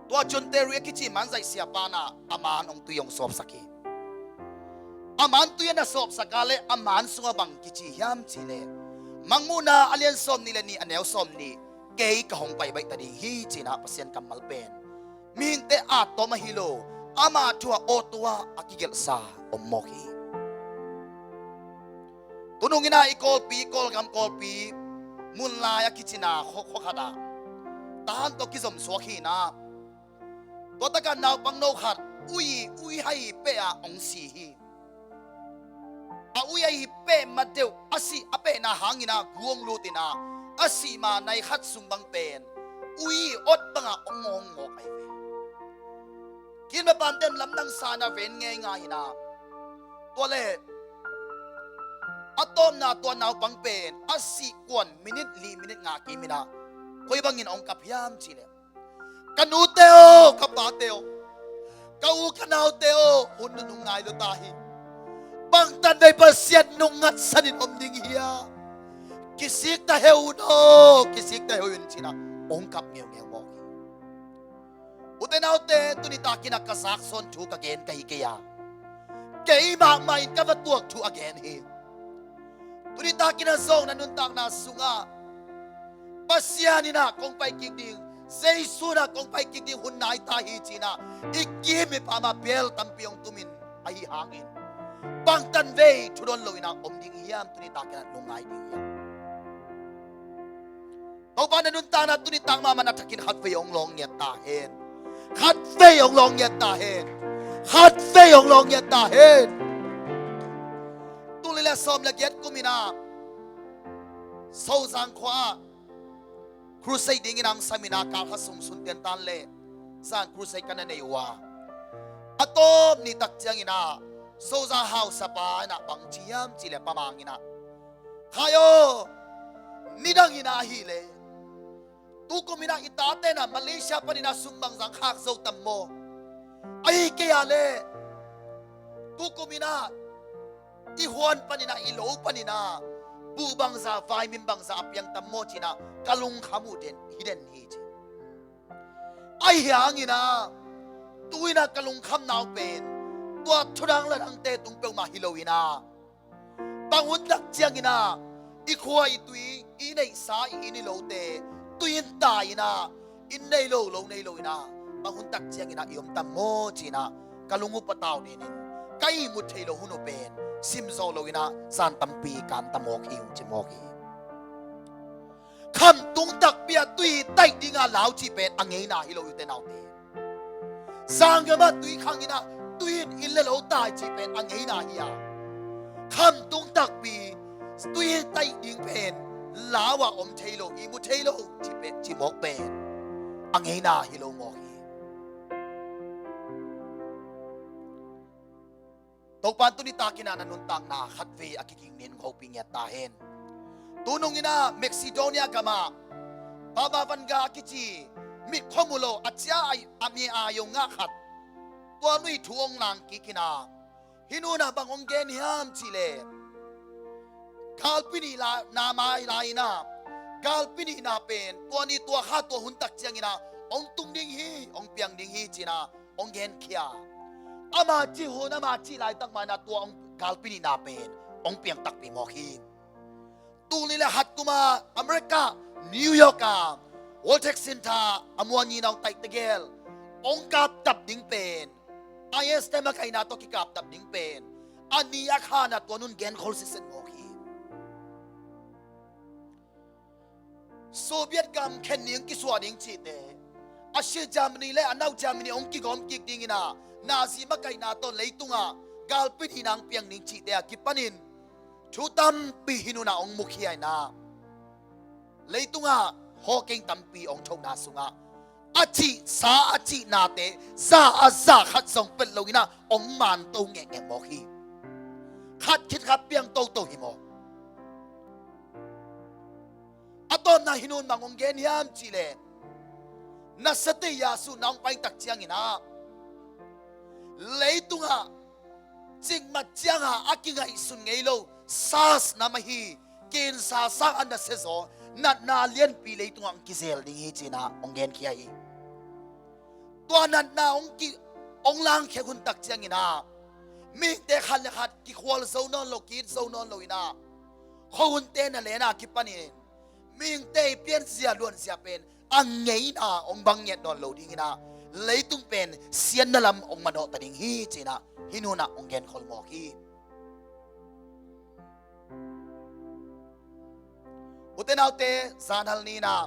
tua John Terry a kici manzaihsia pa inah a man hong tui hong sawpsak hi. A man tui a na sawpsak a leh a man sungah bang kici hiam cih leh, Mangmuhna a lian sawmnih le nih a neu sawmnih, "Kei ka hong pai baih ta ding hi," ci-inah Pasian kammal pen mihingte at tawm ahi lo, ama thu a awtua a kigelhsa om mawk hi. Tunung inah i Kawlpi, Kawlgam Kawlpi Munlai a kici inah khua, khua khat ah tahan tawh kizom suak hi inah, tua takah naupangno khat ui, ui hai peh ah hong si hi. A ui ahi peh ma deuh a sih a pehna hang inah gu hong lut inah a sih ma nai khat sung bang pen ui ot bangah hong ngawng ngawk ahi ve. Kinmapanten lamdang sa inah ven ngeingai inah, tua leh a tawpna tua naupang pen a sih kuan minit li minit nga kim inah koi bangin hong kap hiam cih leh, "Ka nute aw, ka pate aw, ka u ka naute aw, hun nunung ngai lo ta hi. Bangtan vei Pasian nung ngatsanin om ding hi a, kisik ta heu un aw, kisik ta heu un," ci-inah hong kap ngeungeu mawk hi. Ute naute, tuni takin ah ka zaksawn thu ka gen ka hi kei a, kei mahmah in ka va tuak thu a gen hi. Tuni takin ah zong na nuntakna sungah Pasian in ah kong pai kik ding, Jesu in ah kong pai kik ding hun nai ta hi ci-in ah i kim i pam ah bel tampi hong tumin ahi hangin bangtan vei thu dawn lo in ah om ding hiam? Tuni takin ah lungngai ding hiam? Topa na nuntakna tuni tak mahmah na thakin khatvei hong lawng ngiat ta hen. Khatvei hong lawng ngiat ta hen. Khatvei hong lawng ngiat ta hen. Tul nih le sawm le giat kum in ah Sozang khua ah crusade dingin hong sam in ah kal khat sung sun tiantan le zan crusade ka na nei uh a, a tawp ni tak ciangin ah Sozang hausapa in ah bang ci hiam cih leh Pa Mang in ah, Khai aw, nidang in ah ahih leh tukum in ah i tate in ah Malaysia panin ah sum bangzah khak zo tam maw? Ahih kei a leh tukum in ah i huan panin ah, i lo panin ah buh bangzah, vaimin bangzah a piang tam maw ci-in ah ka lungkham uh den hi den hi ci. Ahi hangin ah tu-in ah ka lungkhamna uh pen tua thudang ladangte tung peuhmah hi lo in ah bang hun tak ciangin ah i khua i tui, i neihsa, i inn i lote tui in tai in ah inn nei lo, lo nei lo in ah bang hun tak ciangin ah i om tam maw ci-in ah ka lung uh patau dinin ka ihmut thei lo hun uh pen sim zawh lo in ah zan tampi kan ta mawk hi ung ci mawk hi. Khamtung takpi ah tui taih ding a lau cih pen a ngeina hi lo, ute naute. Zanggam ah tui khang in ah tui in inn le lo tai cih pen a ngeina hi a, khamtung takpi tui taih ding pen lau ah om thei lo, ihmu thei lo cih pen, cih mawk pen a ngeina hi lo mawk hi. Topa in tuni takin ah na nuntakna khatvei a kiging nin hopih ngiat ta hen. Tunung in ah Macedonia gam ah Papa Vanga a kici mit khua mu lo, a cia a, a mi a yong ngah khat, tua nu ii thu hong lang kik hi na. Hih nu in ah bang hong gen hiam cih leh, galpi nihna mai lai-in ah, galpi nihna pen tua ni tua kha tua hun tak ciangin ah hong tung ding hi, hong piang ding hi ci-in ah hong genkhia. Ama cih hun, ama cih laitak mah in ah tua hong, galpi nihna pen hong piang takpi mawk hi. Tul nih le khat kum ah America, New York ah World Trade Center a muanni na hong taih tegel, hong kaptap ding pen, I S te makaihna tawh kikaptap ding pen, a ni a kha in ah tua nu in genkhol sitset mawk hi. Soviet gam khen ning kisuah ding cihte, a si Germany le a nau Germany hong kigawm kik dingin ah, Nazi makaihna tawh leitungah galpi nihna hong piang ding cihte a kipanin thu tampi hih nu in ah hong mukhia in ah, leitungah hawkeng tampi hong thohna sungah a cihsa a cihnate za a za khat zong pelh loin ah hong manto ngekngek mawk hi. Khat khit khat piang toto hi mawk. A tawpna hih nu in bang hong gen hiam cih leh, nasepte Jesu na hong pai tak ciangin ah, leitungah cikmat ciangah a kingaihsun ngei lo SARS nam ahi, cancer sang a nasia zaw, natna lianpi leitungah hong kizel ding hi ci-in ah hong genkhia hi. Tua natna hong ki, hong langkhia hun tak ciangin ah, mihingte khat le khat kikhual zo nawn lo, ki-it zo nawn loin ah, khuahunte na len a kipanin mihingte ii pianzia luanzia pen a ngeina hong bang ngiat nawn lo dingin ah, leitung pen siatna lam hong manawh ta ding hi ci-in ah hih nu in ah hong genkhol mawk hi. Ute naute, zanhal ni-in ah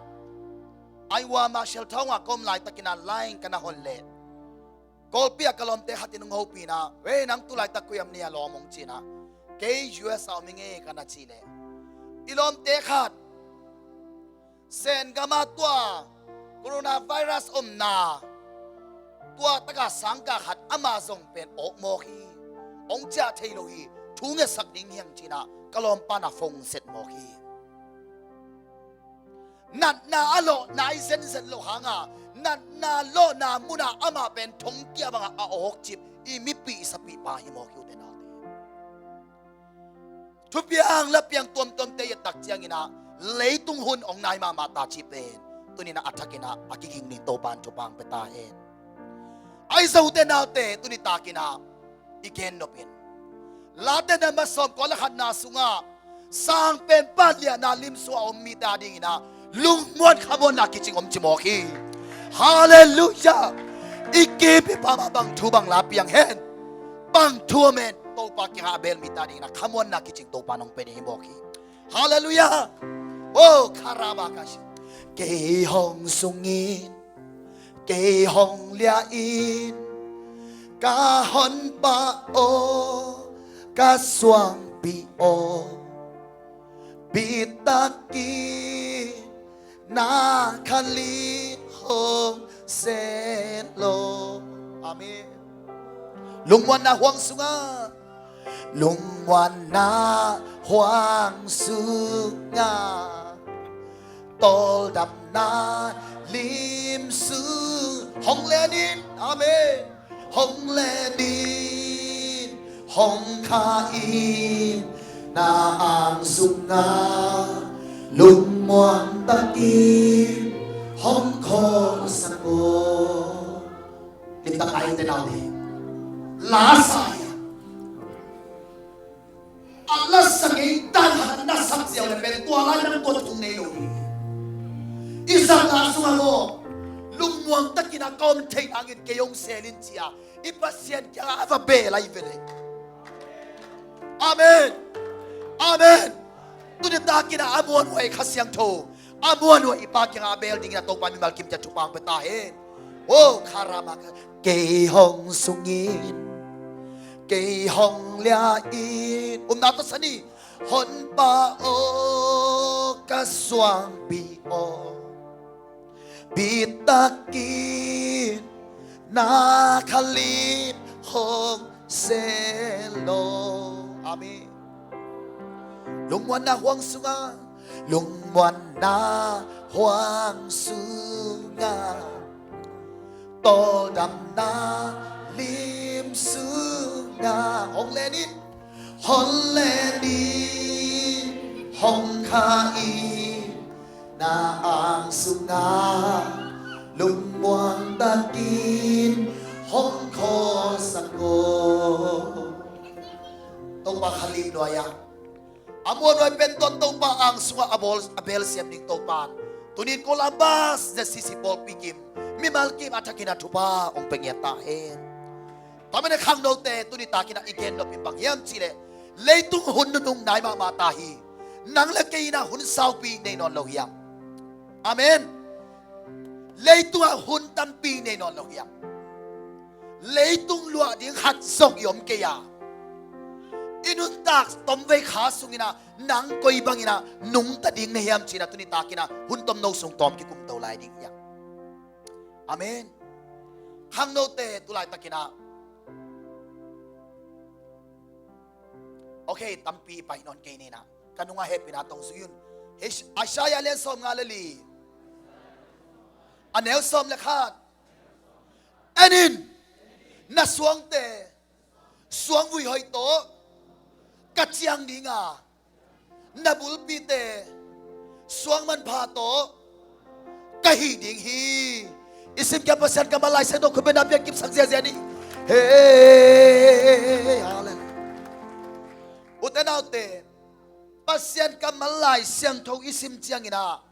Iowa Marshalltown ah ka om laitakin ah line ka na hon leh, Kawlpi ah ka lawmte khat in hong hopih in ah, "Wei, nang tu laitak koi ah om ni a lawm?" hong ci-in ah, "Kei U S a om ing ei," ka na cih leh, "I lawmte khat Sen gam ah tua coronavirus omna, tua tak ah sangkah khat ama zong pen awk mawk hi, hong ciah thei lo hi, thu ngetsak ding hi hang," ci-in ah ka lawmpa in ah phone set mawk hi. Natna a lawh nai zenzen loh hangah, natna lawhna munah amah pen thongkia bangah a awkcip i mipi i sapihpa hi mawk hi, ute naute. Thupiang lapiang tuamtuamte i et tak ciangin ah, leitung hun hong nai mahmah ta cih pen tuni-in ah a thakin ah a kiging ding Topa'n thupha hong pia ta hen. Ahi zong ute naute, tuni takin ah i gen nop in, Late na ma sawmkua le khatna sungah, sang pen pan liahna limsua a om mite adingin ah lungmuan khamuanna kicing om ci mawk hi. Halleluiah. I kipipa mah bang thu bang la piang hen, bang thu om hen, Topa kiangah a beel mite adingin ah khamuanna kicing Topa'n hong pia ding hi mawk hi. Halleluiah. Oh, kharabakashi. Kei hong sungin, kei hong liahin, ka honpa aw, ka suangpi aw, bitakin na khalin hong selo. Amen. Lungmuanna huang sungah, lungmuanna huang sungah, tawldamna lim sung hong lenin. Amen. Hong lenin, hong khain, na ang sungah lungmuang takin hong khawlsak aw. Limtak ai te nau hi. Lasa hi. A lasa ngei dan khat a na sak ziau le pen tua lai nang tua thung nei lo hi. I zatna sungah maw, lungmuang takin a ka om theih nangin kei hong sel in ci-a i Pasian kiangah a va beel ahi ve le. Amen. Amen. Tuni takin a muanhuai Kha Siangtho, a muanhuai i Pa kiangah a beel dingin a Topa mimal kim ciat thupha hong pia ta hen. Oh, kharabakashi. Kei hong sungin, kei hong liahin. Upna tawh sa ni. Honpa aw, ka suangpi aw, bitakin na khalin hong selo. Amen. Lungmuanna huang sungah, lungmuanna khuang sungah, tawldamna lim sungah, hong len in, hong len in, hong kha in, na ang sungah lungmuang takin hong khawlsak ko. Topa kha lim nuai-ah, a muanhuai pen tawh Topa ang sungah a bawl, a belsiam ding Topa in tuni in Columbus Z C C pawlpi kim, mimal kim a thakin a thupha hong pia ngiat ta hen. Tua manin khangnote tuni takin ah i gen nop in bang hiam cih leh, leitung hun nunung nai mahmah ta hi. Nang le kei in ah hun saupi nei nawn lo hiam? Amen. Leitungah hun tampi nei nawn lo hiam? Leitung luah ding khat zong i om kei a, i nuntak tomvei kha sungin ah nang koi bangin ah nungta ding na hiam ci-in ah tuni takin ah hun tomno sung tawm kikum to lai ding hiam? Amen. Khangnote tu laitakin ah, okay, tampi pai nawn kei ni in ah, ka nungah hehpihna tawh zui un. Is-, Isaiah lian sawmnga le li, a neu sawm le khat. En in, na suangte suangvui hoih tawh ka ciang ding a, na bulpite suang manpha tawh ka hih ding hi. I simkhiat Pasian kammal Lai Siangtho khut bengin ah piang kipsak ziahziah ni. Hei, hallelujah. U te nau te, Pasian kammal Lai Siangtho i sim ciangin ah,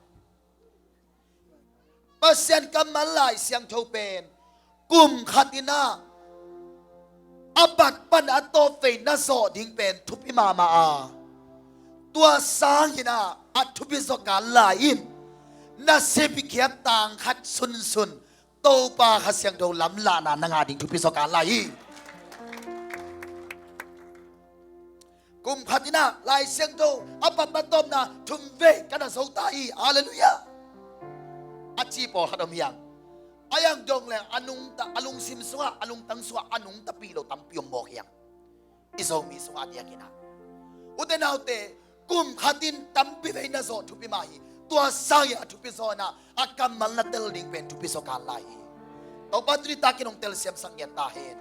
Pasian kammal Lai Siangtho pen kum khat in ah a bat pan a tawpvei na zawh ding pen thupi mahmah a, tua sangin ah a thupi zawkan lai in, na simkhiat tang khat sunsun Topa Kha Siangtho lamlahna na ngah ding thupi zawkan lai hi. Kum khat in ah Lai Siangtho a bat pan tawpna thumvei ka na zo ta hi. Hallelujah. A ci pawlkhat om hiang. A hiang dong le a nungta, a lungsim sungah, a lungtang sungah a nungtapih lo tampi om mawk hiang. I Zomi sungah a diakin ah, u te nau te, kum khat in tampi vei na zawh thupi mah hi. Tua sangin a thupi zawh in ah a kammal na tel ding pen thupi zawkan lai hi. Topa tuni takin hong telsiamsak ngiat ta hen.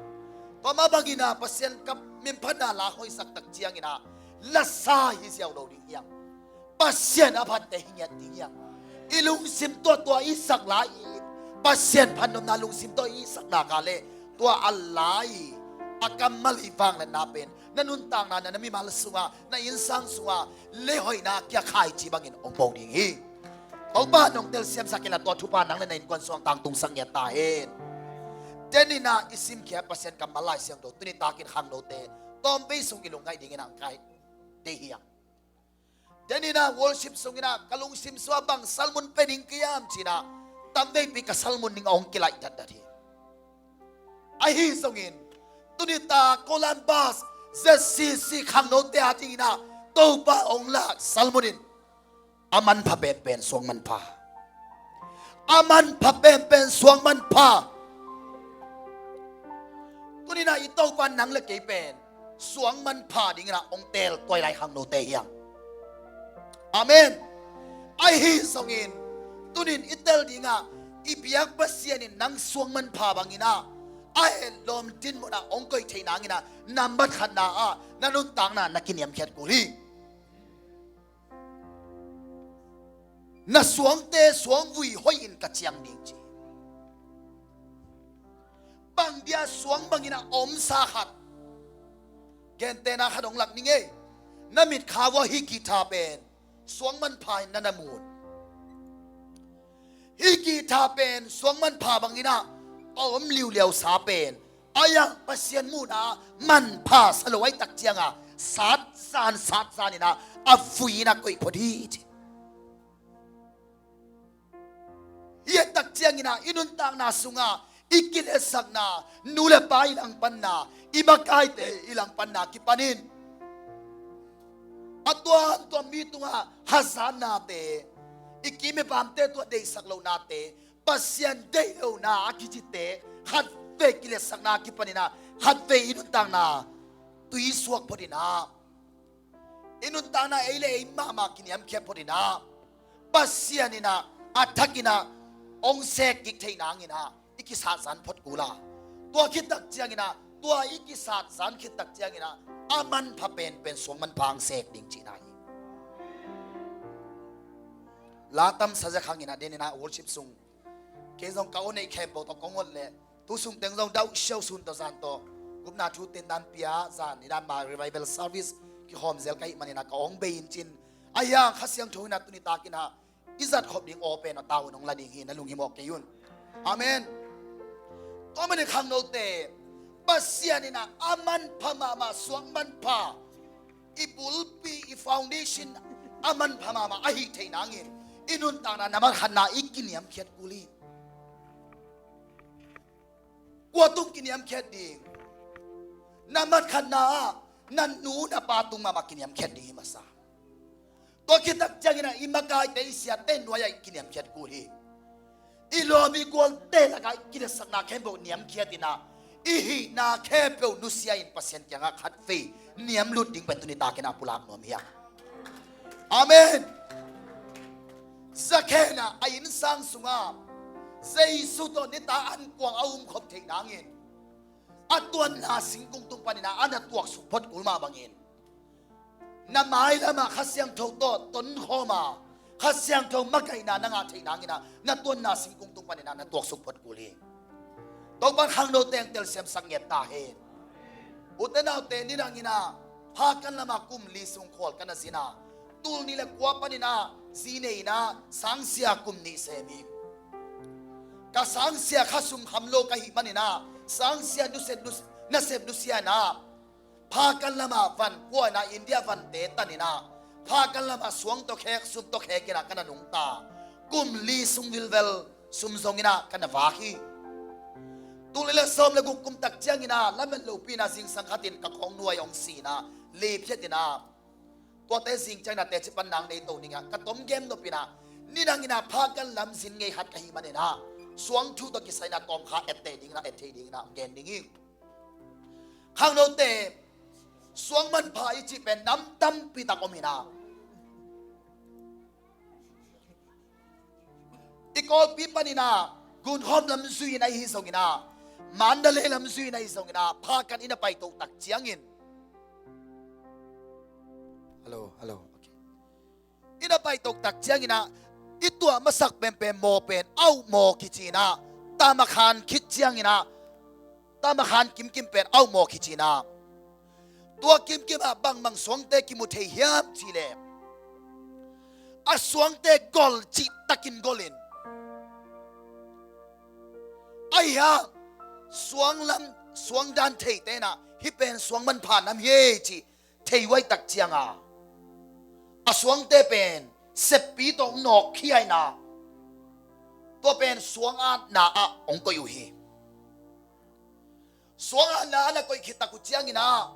Tua mah bangin ah Pasian kam, minphatna la hoihsak tak ciangin ah lasa hi ziau lo ding hiang. Pasian a phante hi ngiat ding hiang. I lungsim tuahtuah i sak lai in, Pasian phatnopna lungsim tawh i sak nak leh, tua a lai a kammal i vangliatna pen na nuntakna, na, na mimal sungah, na innsang sungah leihoihna kia khaici bangin hong po ding hi. Topa in hong telsiamsak in la, tua thupha nang le na innkuan sungah tangtungsak ngiat ta hen. Tenin ah i simkhiat Pasian kammal Lai Siangtho tuni takin khangnote tawmvei sung i lungngaih dingin ah kai dei hiang. Tenin ah worship sungin ah ka lungsim sungah bang sermon pe ding ka hiam ci-in ah tamveipi ka sermon ding a hong kilaih datdat hi. Ahi zongin tuni ta Columbus Z C C khangnote a dingin ah Topa hong lak sermon in a manpha penpen suang manpha. A manpha penpen suang manpha. Tunin ah i Topa nang le kei pen suang manpha dingin ah hong teel tuailai khangnote hiang. Amen. Ahi zongin tunin i tel dingah i biak Pasian in nang suang manpha bangin ah a hetlawm dinmun ah hong koih theih nangin ah nambat khatna ah na nuntakna na kiniamkhiat kul hi. Na suangte suangvui hoih in ka ciang ding ci. Bang dia suang bangin a omsa khat, gentehna khat hong lak ning ei. Na mitkha uah hih guitar pen suang manpha in na na mun. Hih guitar pen suang manpha bangin ah a om liuliausa pen a iang Pasian muhna manpha sa lo ahih tak cianga satzan satzan in ah a vui in a koih phot hi ci. Hih tak ciangin ah i nuntakna sungah i kiletsakna, nu le pa i langpanna, i makaite i langpanna kipanin a tuamtuam mi tungah hazatnate, i kim i pamte tungah deihsak lohnate, Pasian deih lohna a kicite khatvei kiletsakna kipanin ah khatvei i nuntakna tuisuak phot in ah i nuntakna ei le ei mahmah kiniamkhiat phot in ah Pasian in ah a thakin ah hong sek kik theih nangin ah i kisat zan phot kul a, tua khit tak ciangin ah, tua i kisat zan khit tak ciangin ah a manpha penpen suang manpha hong sek ding cihna hi. La tam sa zia khangin ah denin ah worship sung kei zong ka aw neih khempeuh tawh kong ot leh tu sung teng zong dauh siau sun tawh zan tawh gupna thu ten dan pia zan i dan ma revival service kikhawm zel ka hih manin ah ka awng bei in cin, ahi hang Kha Siangtho in ah tuni takin ah i zat khop ding aw pen a tau in hong la ding hi, na lunghimawh kei un. Amen. Tua manin khangnote, Pasian in ah a manpha mahmah suang manpha i bulpi, i foundation a manpha mahmah ahih theih nangin i nuntakna na matkhatna i kiniamkhiat kul hi. Kua tung kiniamkhiat ding? Na matkhatna ah na nu na pa tung mahmah kiniamkhiat ding hi masa. Tua khit tak ciangin ah i makaite, i siate nuai-ah i kiniamkhiat kul hi. I lawm i gualte lakah i kiletsakna khempeuh niamkhiat in ah i hihna khempeuh nusia in Pasian kiangah khatvei niamlut ding pen tuni takin ah pulak nuam hi a. Amen. Zakhe in ah a innsang sungah Jesu tawh nitak ankuang a umkhop theih nangin a tuanna singkung tung panin ah a na tuaksuk phot kul mah bangin na mailamah Kha Siangtho tawh tonkhawm a, Kha Siangtho makaihna na ngah theih nangin ah na tuanna singkung tung panin ah na tuaksuk phot kul hi. Topan khangno teng telsiamsak ngiat ta hen. Ute naute, nidangin ah Phakan lamah kum li sung khual ka na zin a, tul nih le kua panin ah zi nei in ah sangsia kum nih sem hi. Ka sangsia kha sum kham lo ka hih manin ah sangsia nusia, nus-, nasep nusia in ah Phakan lamah van kua in ah India vante tan in ah Phakan lamah suang tawh khek, sum tawh khek in ah ka na nungta. Kum li sung vilvel sum zongin ah ka na vak hi. Tul nih le sawm le guk kum tak ciangin ah lamet lopi in ah zingsang khatin ka khawng nuai hong si in ah lei phiat in ah, tuate zing ciangin ah teci pan nang nei to ning ah ka tom gen nop in ah, nidangin ah Phakan lam zin ngei khat ka hih manin ah suang thu tawh kisai in ah tawmkha etteh dingin ah, et thei dingin ah gen ding hi. Khangnote, suang manpha i cih pen nam tampi tak om hi in ah, i Kawlpi panin ah Gunkhawm lam zui in ah ahi zongin ah, Mandalay lam zui in ah ahi zongin ah, Phakan i na paito tak ciangin, hello, hello, okay, i na paito tak ciangin ah i tuah masak penpen maw pen Auh maw kici in ah, tamakhan khit ciangin ah, tamakhan kimkim pen Auh maw kici in ah, tua kimkim ah bangbang suangte kimu thei hiam cih leh a suangte gol cihtakin gol in, ahi hang suang lam, suang dan theite in ah hih pen suang manpha nam hi ei cih thei huai tak ciang a, a suangte pen seppi tawh hong nawkkhia in ah, tua pen suang atna ah hong koih uh hi. Suang atna a na koih khit tak uh ciangin ah,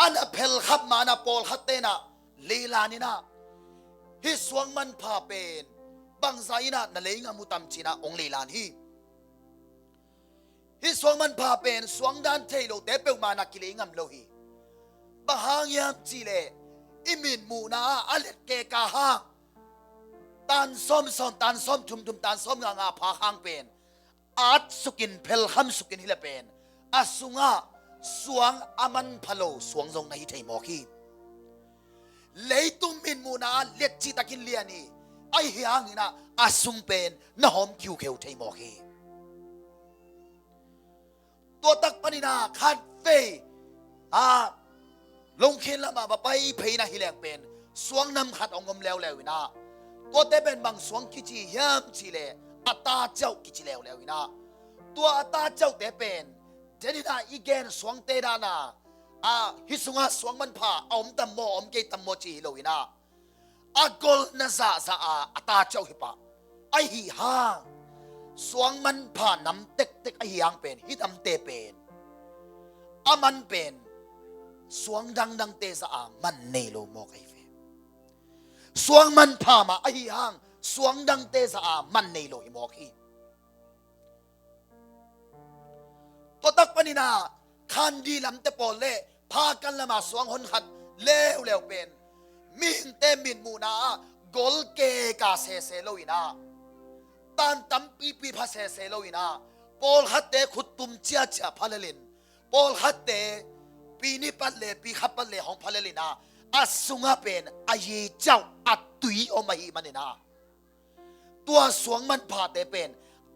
a na phelkhap ma-in ah pawlkhatte in ah leilan in ah, hih suang manpha pen bangzah in ah na lei ngam uh tam ci-in ah hong leilan hi. Hih suang manpha pen suang dan thei lote peuhmah in ah kilei ngam lo hi. Bang hang hiam cih leh i mitmuhna ah a let keka hang, tan sawm sawm, tan sawm thum thum, tan sawm nga nga phak hang pen at sukin, phelkham sukin hi leh pen a sungah suang a manpha lo suang zong na hi thei mawk hi. Leitung mitmuhna ah let cihtakin lian hi, ahi hangin ah a sung pen na hawm khiukheu thei mawk hi. Tua tak panin ah khatvei a lungkhin lamah va pai phei in ah hi leng pen suang nam khat hong om leuleu in ah, tuate pen bang suang kici hiam cih leh a taciauh kici leuleu in ah, tua a taciauhte pen denin ah i gen suangte dan a, a, hih sungah suang manpha a om tam maw, a om kei tam maw cih hi lo in ah, a golna zahzah a a taciauh hi pah. Ahi hang suang manpha nam tektek ahi hang pen, hih namte pen a man pen suang dangdangte zah a man nei lo mawk ahi ve. Suang manpha mah ahi hang suang dangte zah a man nei lo hi mawk hi. Tua tak panin ah Kandy lamte pawl le Phakan lamah suang honkhat leuleu pen mihingte mitmuhna ah gol keka sese lo in ah, tan tampipi pha sese lo in ah, pawlkhatte khuttum ciacia phalel in, pawlkhatte pi nih pat le pi khat pat le hong phalel in ah, a sungah pen a yi cauh a tui om ahih manin ah, tua suang manphate pen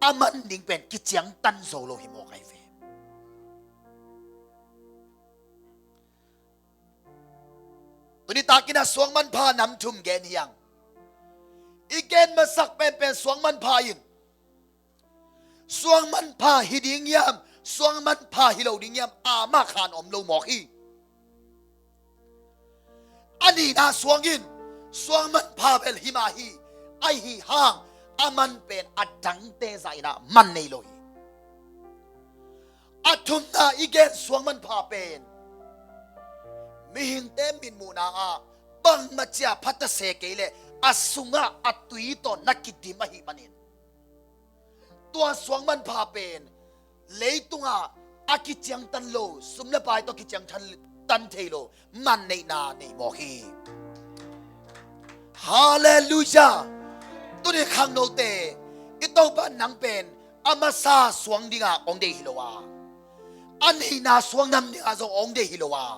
a man ding pen kiciangtan zo lo hi mawk ahi ve. Tuni takin ah suang manpha nam thum gen hi hang. I gen masak penpen suang manpha in, suang manpha hi ding hiam, suang manpha hi lo ding hiam, amah khan om lo mawk hi. A nihna suang in, suang manpha bel hi mah hi, ahi hang a man pen a dangte zah in ah man nei lo hi. A thumna i gen suang manpha pen mihingte mitmuhna ah bangmah cia pha ta se kei leh a sungah a tui tawh na kidim ahih manin, tua suang manpha pen leitungah a kiciangtan lo, sum le pai tawh kiciangtan, tan thei lo man neihna nei mawk hi. Halleluiah. Tuni khangnote, i Topa nang pen a masa suang dingah hong deih hi lo a, a nihna suang nam dingah zong hong deih hi lo a,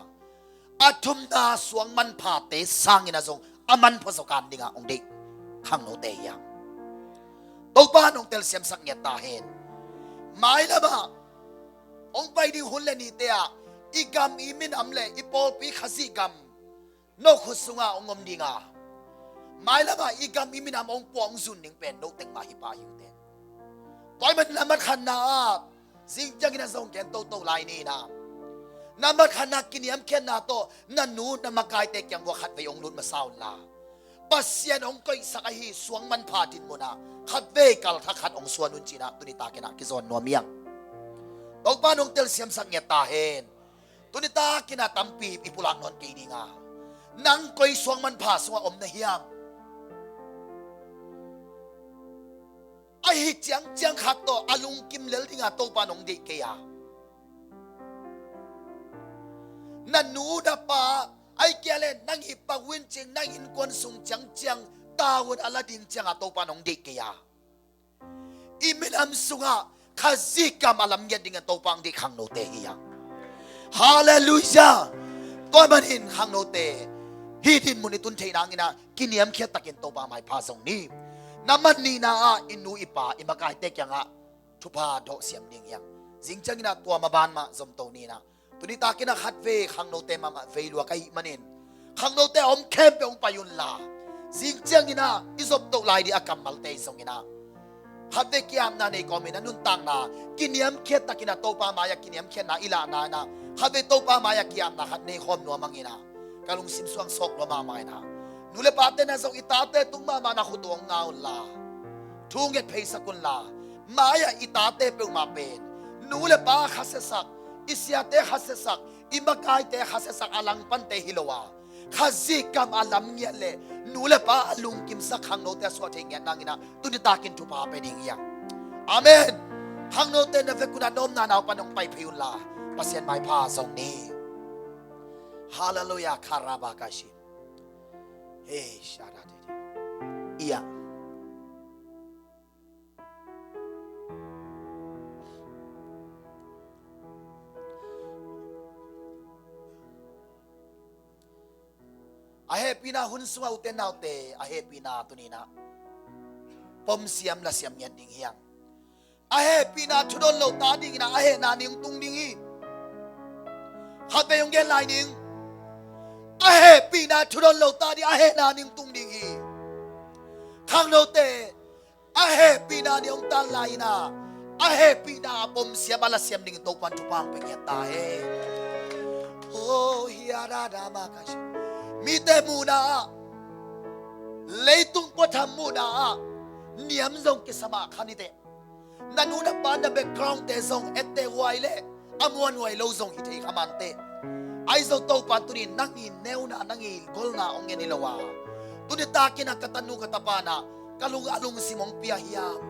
a thumna suang manphate sangin ah zong a man phuazaw kan dingah hong deih khangnote hi hang. Topa in hong telsiamsak ngiat ta hen. Mailamah hong pai ding hun le nite ah i gam i minam le i pawlpi Khazih gam no khut sungah hong om ding a, mailamah i gam i minam hong puah hong zun ding pen no teng mah hi pah hi uh teh. Tua ahih manin na matkhatna ah zingciangin ah zong gen toto lai ni in ah, na matkhatna kiniamkhiatna tawh na nu na makaite kiang uah khatvei hong lut masa un la, Pasian hong koihsak ahi suang manpha dinmun ah khatvei kalthak khat hong suan un ci-in ah tuni takin ah kizawn nuam hi hang. Topa in hong telsiamsak ngiat ta hen. Tuni takin ah tampi i pulak nawn kei ding a, nang koi suang manpha sungah om na hiam? Ahi ciangciang khat tawh a lungkim lel dingah Topa in hong deih kei a, na nu na pa, ahih kei leh nang i pau in cing, nang innkuan sung ciangciang tavuan a la ding ciangah Topa in hong deih kei a, i minam sungah Khazih gam a lam ngiat dingin Topa hong deih khangnote hi hang. Halleluiah. Tua ahih manin khangnote, hih dinmun i tun theih nangin ah kiniamkhiat takin Topa maipha zong ni. Na man nihna ah i nu i pa i makaite kiangah thupha dawhsiam ding hi hang. Zingciangin ah tua maban mah zomto ni in ah, tuni takin ah khatvei khangnote mahmah vei lua ka hih manin, khangnote a om khempeuh hong pai un la, zingciangin ah i zoptoh lai ding a kammalte zongin ah khatvei ki-apna nei kawmin a nuntakna kiniamkhiat takin ah Topa mai-ah kiniamkhiatna i lahna in ah, khatvei Topa mai-ah ki-apna khat nei khawm nuam hangin ah, ka lungsim suang sawk lua mahmah in ah, nu le pate na zong i tate tung mahmah na khut uh hong nga un la, thu nget pheisak un la, mai-ah i tate peuhmah pen nu le pa a khasiasak, i siate a khasiasak, i makaite a khasiasak a langpante hi lo a, Khazih gam a lam ngiat le nu le pa a lungkimsak khangnote a suah thei ngiat nangin ah tuni takin thupha pe ding hi hang. Amen. Khangnote na vekun a na omna naupan hong pai phei un la, Pasian maipha zong ni. Halleluiah. Kharabakashi. Hey, shadadidi. Ia. A hehpihna hun sungah ute naute, a hehpihna tuni in ah pomsiam lasiam ngiat ding hi hang. A hehpihna thudon lo ta dingin ah a hehna ni hong tung ding hi. Khatvei hong gen lai ning. A hehpihna thudon lo ta ding, a hehna ni hong tung ding hi. Khangnote, a hehpihna ni hong tan lai in ah, a hehpihna a pomsiam a lasiam dingin Topa in thupha hong pe ngiat ta hen. Oh, hiarada makashi. Mite muhna ah, leitung puatham muhna ah niam zong kisam ah khan hi teh. Na nu na pa na backgroundte zong etteh huai le a muanhuai lo zong hi thei kha manteh. Ahi zong Topa in tuni in nang i neuna, nang i golna hong ngen hi lo a, tuni takin ah ka tanu ka tapa in ah ka lung a lungsim hong pia hiam?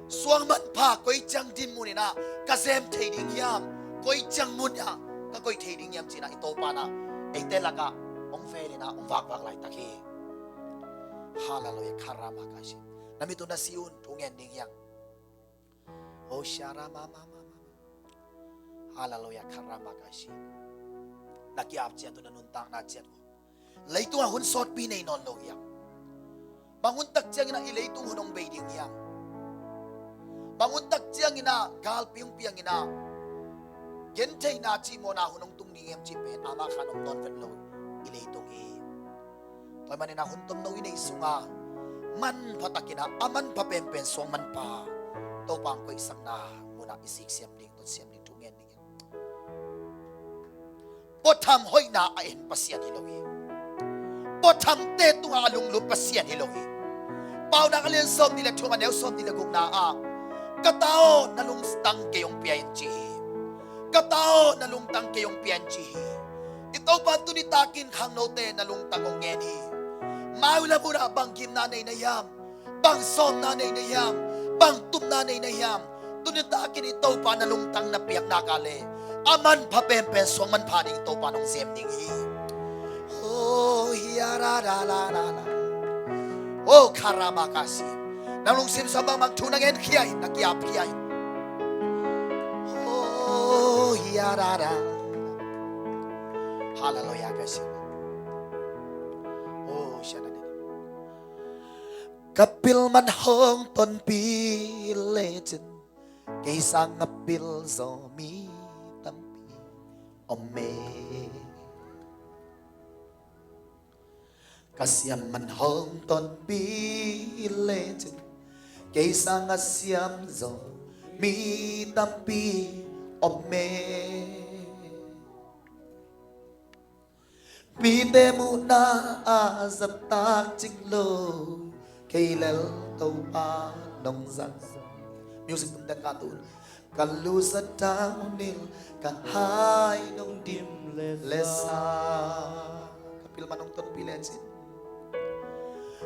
Suang manpha koi ciang dinmun in ah ka zem thei ding hiam? Koi ciang mun ah ka koih thei ding hiam ci-in ah i Topa in ah eite lakah hong vel in ah hong vakvak laitak hi. Halleluiah. Kharabakashi. Na mit uh na si un, thu ngen ding hi hang. Oh, sharama mama mama. Hallelujah, karama kashi. Na ki-ap ciat uh, na nuntakna ciat uh. Leitungah hun sawtpi nei nawn lo hiam? Bang hun tak ciangin ah i leitung hun hong bei ding hiam? Bang hun tak ciangin ah galpi hong piangin ah gentheihna cimawhna hun hong tung ding hiam cih pen amah khan om nawn vet lo i leitung hi. Tua ahih manin ah hun tomno i neih sungah manpha takin ah a manpha penpen suang manpha Topa hong koihsakna munah i siksiam ding, tawtsiam ding, thu ngen ding hiam? Puatham hoihna a en Pasian hi lo hi. Puathamte tungah a lunglut Pasian hi lo hi. Paunak a lian sawmnih le thum, a neu sawmnih le gukna ah, "Ka ta aw, na lungtang kei hong pia in," ci hi. "Ka ta aw, na lungtang kei hong pia in," ci hi. I Topa tuni takin khangnote na lungtang hong ngen hi. Mai uh le mun ah bang gimna nei na hiam? Bang sawmna nei na hiam? Bang tupna nei na hiam? Tuni takin i Topa na lungtang na piak nak leh a manpha penpen suang manpha ding Topa nong zem ding hi. Oh, hiya ra ra ra ra ra. Oh, karama kasi. Nang lungsim sung bangmah thu na ngen khia in, na ki-ap khia in. Oh, hiya ra ra. Hallelujah kasi. Oh, shana. Ka pil man hong tonpih lecin, kei sangah pil zaw mi tampi om e. Ka siam man hong tonpih lecin, kei sangah siam zaw mi tampi om e. Mite muhna a zat tak cing lo, kei lel Topa nong zang. Music tum teng ka tun. Ka lusa thaunilh, ka hai nong dim lesa. Ka pil man hong tonpih lecin.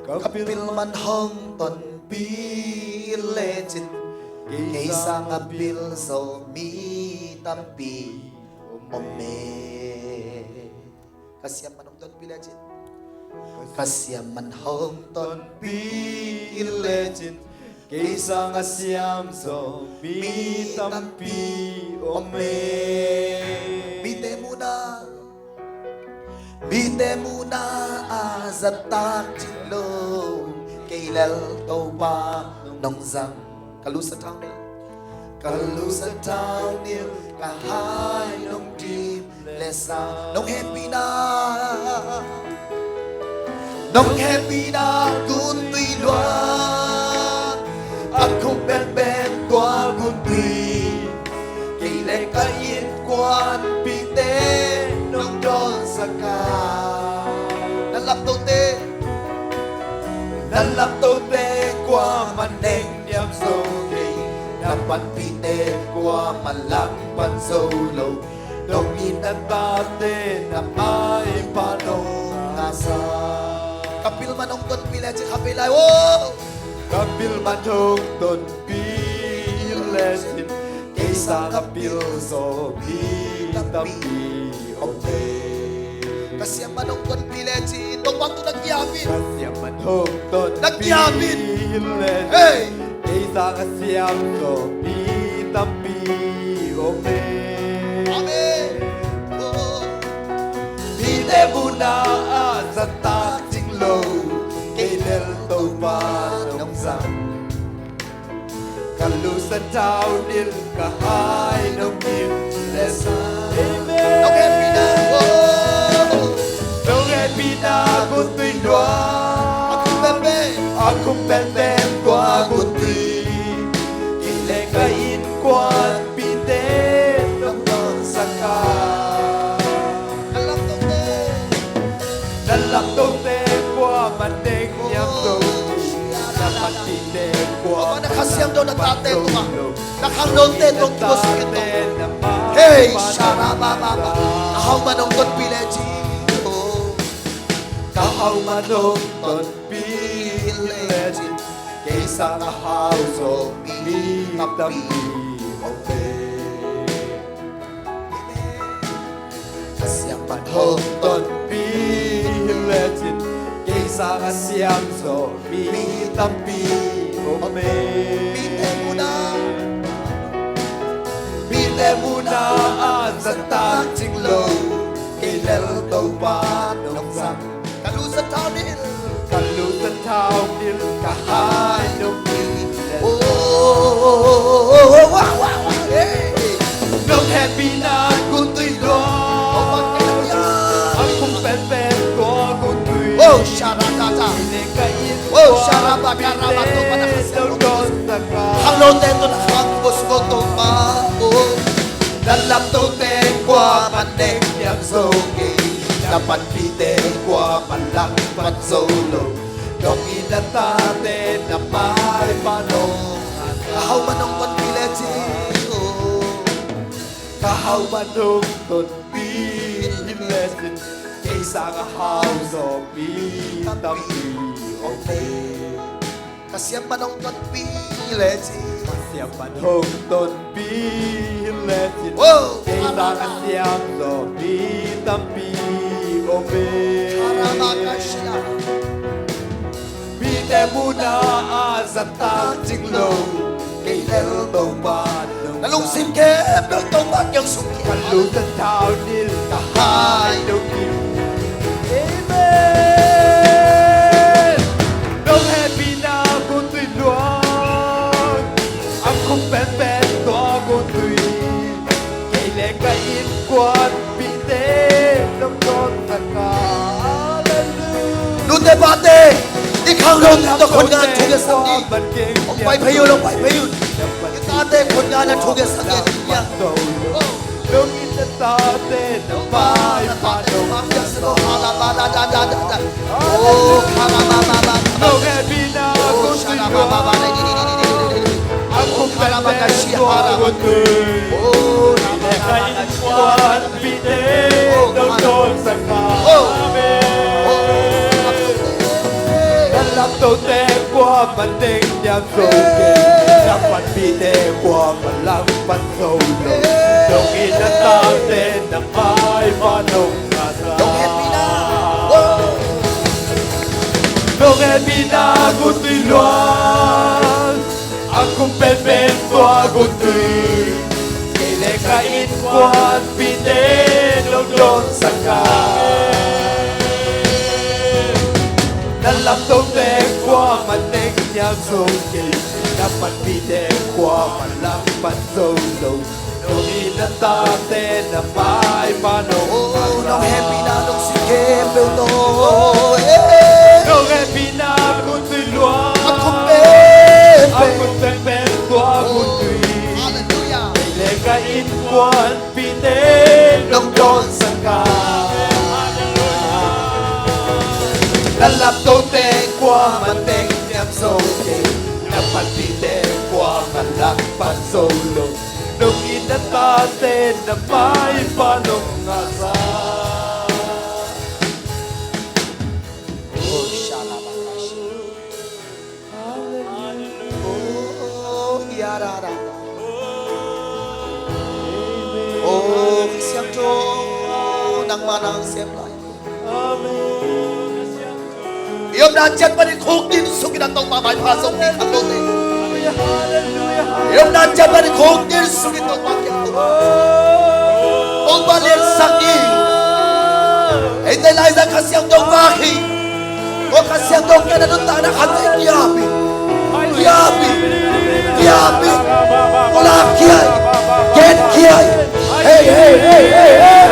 Ka pil man hong tonpih lecin, kei sangah pil zaw mi tampi om e. Ka siam man hong tonpih lecin. Ka siam man hong tonpih lecin, kei sangah siam zaw mi tampi om e. Mite muhna, mite muhna a zat tak cing lo, kei lel Topa nong zang. Ka lusa thaunilh, ka lusa thaunilh, ka hai nong dim lesa. Nong hehpihna, nong hehpihna guntui luang, a khum benben tua guntui, kei le ka innkuanpihte nong dawnsak a. Na laptote, na laptote kuamah neng niam zo kei, na panpihte kuamah langpan zo lo. Dong in na tate na maipha nong ngahsak. Ka pil man hong tonpih lecin, kha pei lai aw. Ka pil man hong tonpih lecin, kei sangah pil zaw mi tampi om e. Ka siam man hong tonpih lecin, Topa tu na ki-ap in. Ka siam man hong tonpih lecin, hey, kei sangah siam zaw mi tampi om e. Amen. Oh. Mite muhna a zat tak cing lo, kei lel Topa nong zang. Ka lusa thaunilh, ka hai nong dim lesa. Amen. Nong hehpihna, oh, nong hehpihna guntui luang, a khum benben, a khum benben tua guntui, kei le ka innkuanpihte nong dawnsak a. Na laptote, na laptote kuamah neng niam zo kei, na panpihte kuamah, na kha siangtho na tate tungah, na khangnote tungah kibawlsak in. Hey, sharabababa. Ka hau man hong tonpih lecin, oh, ka hau man hong tonpih lecin, kei sangah hau zaw mi tampi om e. Ka siam man hong tonpih lecin, kei sangah siam zaw mi tampi Amen. Mite munah, mite munah a zat tak cing lo, kei lel Topa nong zang. Ka lu zat thau nil, ka lu zat thau nil, ka hai nong nil. Oh, wow, wow, wow, hey. Nong hehpihna gun tui luang, a khum penpen tua gun tui. Oh, sharatata. Oh, sharabakarabato. Khangnote tawh na khang bosgo Topa. Oh. Na lamtote kuaman neng niam zo kei, na panpihte kuaman langpan zo lo. Nong it na tate na maipha nong. Ka hau man hong tonpih lecin, oh. Ka hau man hong tonpih lecin, kei sang a hau zawpi tampi om hi. Ka siam man hong tonpih lecin. Ka siam man hong tonpih lecin. Wow. Kei sang a siam zawpi tampi om hi. Karabakashia. Mite munah a zat tak cing lo, kei lel Topa nong. Na lungsim khempeuh Topa kiang sung khia. Ka lu zat thau nil, ka hai nong nil. Amen. Nong hehpihna gun tui luang, a khum penpen tua gun tui. Kei le ka innkuanpihte nong dawnsak a. Halleluia. Nute pate, i khangnote tawh khunnga thu ngetsak ni. Hong pai phei un, hong pai phei un. I tate khunnga na thu ngetsak ni. Nong it na tate na maipha nong. Oh, halleluia. Nong hehpihna gun tui luang, a khum penpen tua gun tui. Kei le ka innkuanpihte nong dawnsak a. Amen. Na lamtote kuaman neng niam zo kei, na panpihte kuaman langpan zo lo. Nong it na tate na maipha nong ngahsak. Nong hehpihna gun tui luang, a khum penpen tua gun tui. Kei le ka innkuanpihte nong dawnsak a. Na lamtote kuaman neng niam zo kei, na panpihte kuaman langpan zo lo. Nong it na tate na maipha nong. Oh, nong hehpihna nong sih khempeuh tawh. Nong hehpihna gun tui luang, a khum penpen, a khum penpen tua gun tui. Halleluia. Kei le ka innkuanpihte nong dawnsak a. Na lamtote kuaman neng niam zo kei, na panpihte kuaman langpan zo lo. Nong it na tate na maipha nong ngahsak. Oh, shalabakashi. Oh, yarara. Oh, Kha Siangtho, nangmah na hong sem lai. Amen. I omna ciat panin khukdin sungin a Topa maipha zong ding khangnote. I omna ciat panin khukdin sungin Topa kiang Topa. Topa liansak ni. Eite laizang Kha Siangtho vak hi. Ko Kha Siangtho kiang na nuntakna khat vei kiam hi. Kiam hi. Kiam hi. Pulak khia hi. Gen khia hi. Hey, hey, hey, hey, hey.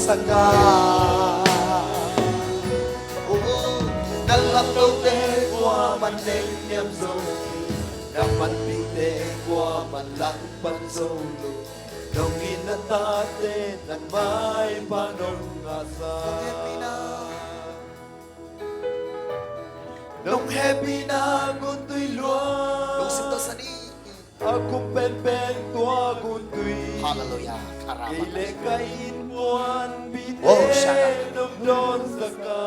sangka. Oh, na lamtote kuaman nengniam zo kei, na panpihte kuaman langpan zo lo. Nong it na tate na maipha nong ngahsa. Nong hehpihna guntui luang. Lungsim tawh san ni. A kum penpen tua guntui. Halleluiah. Kei le ka innkuanpihte nong dawnsak a.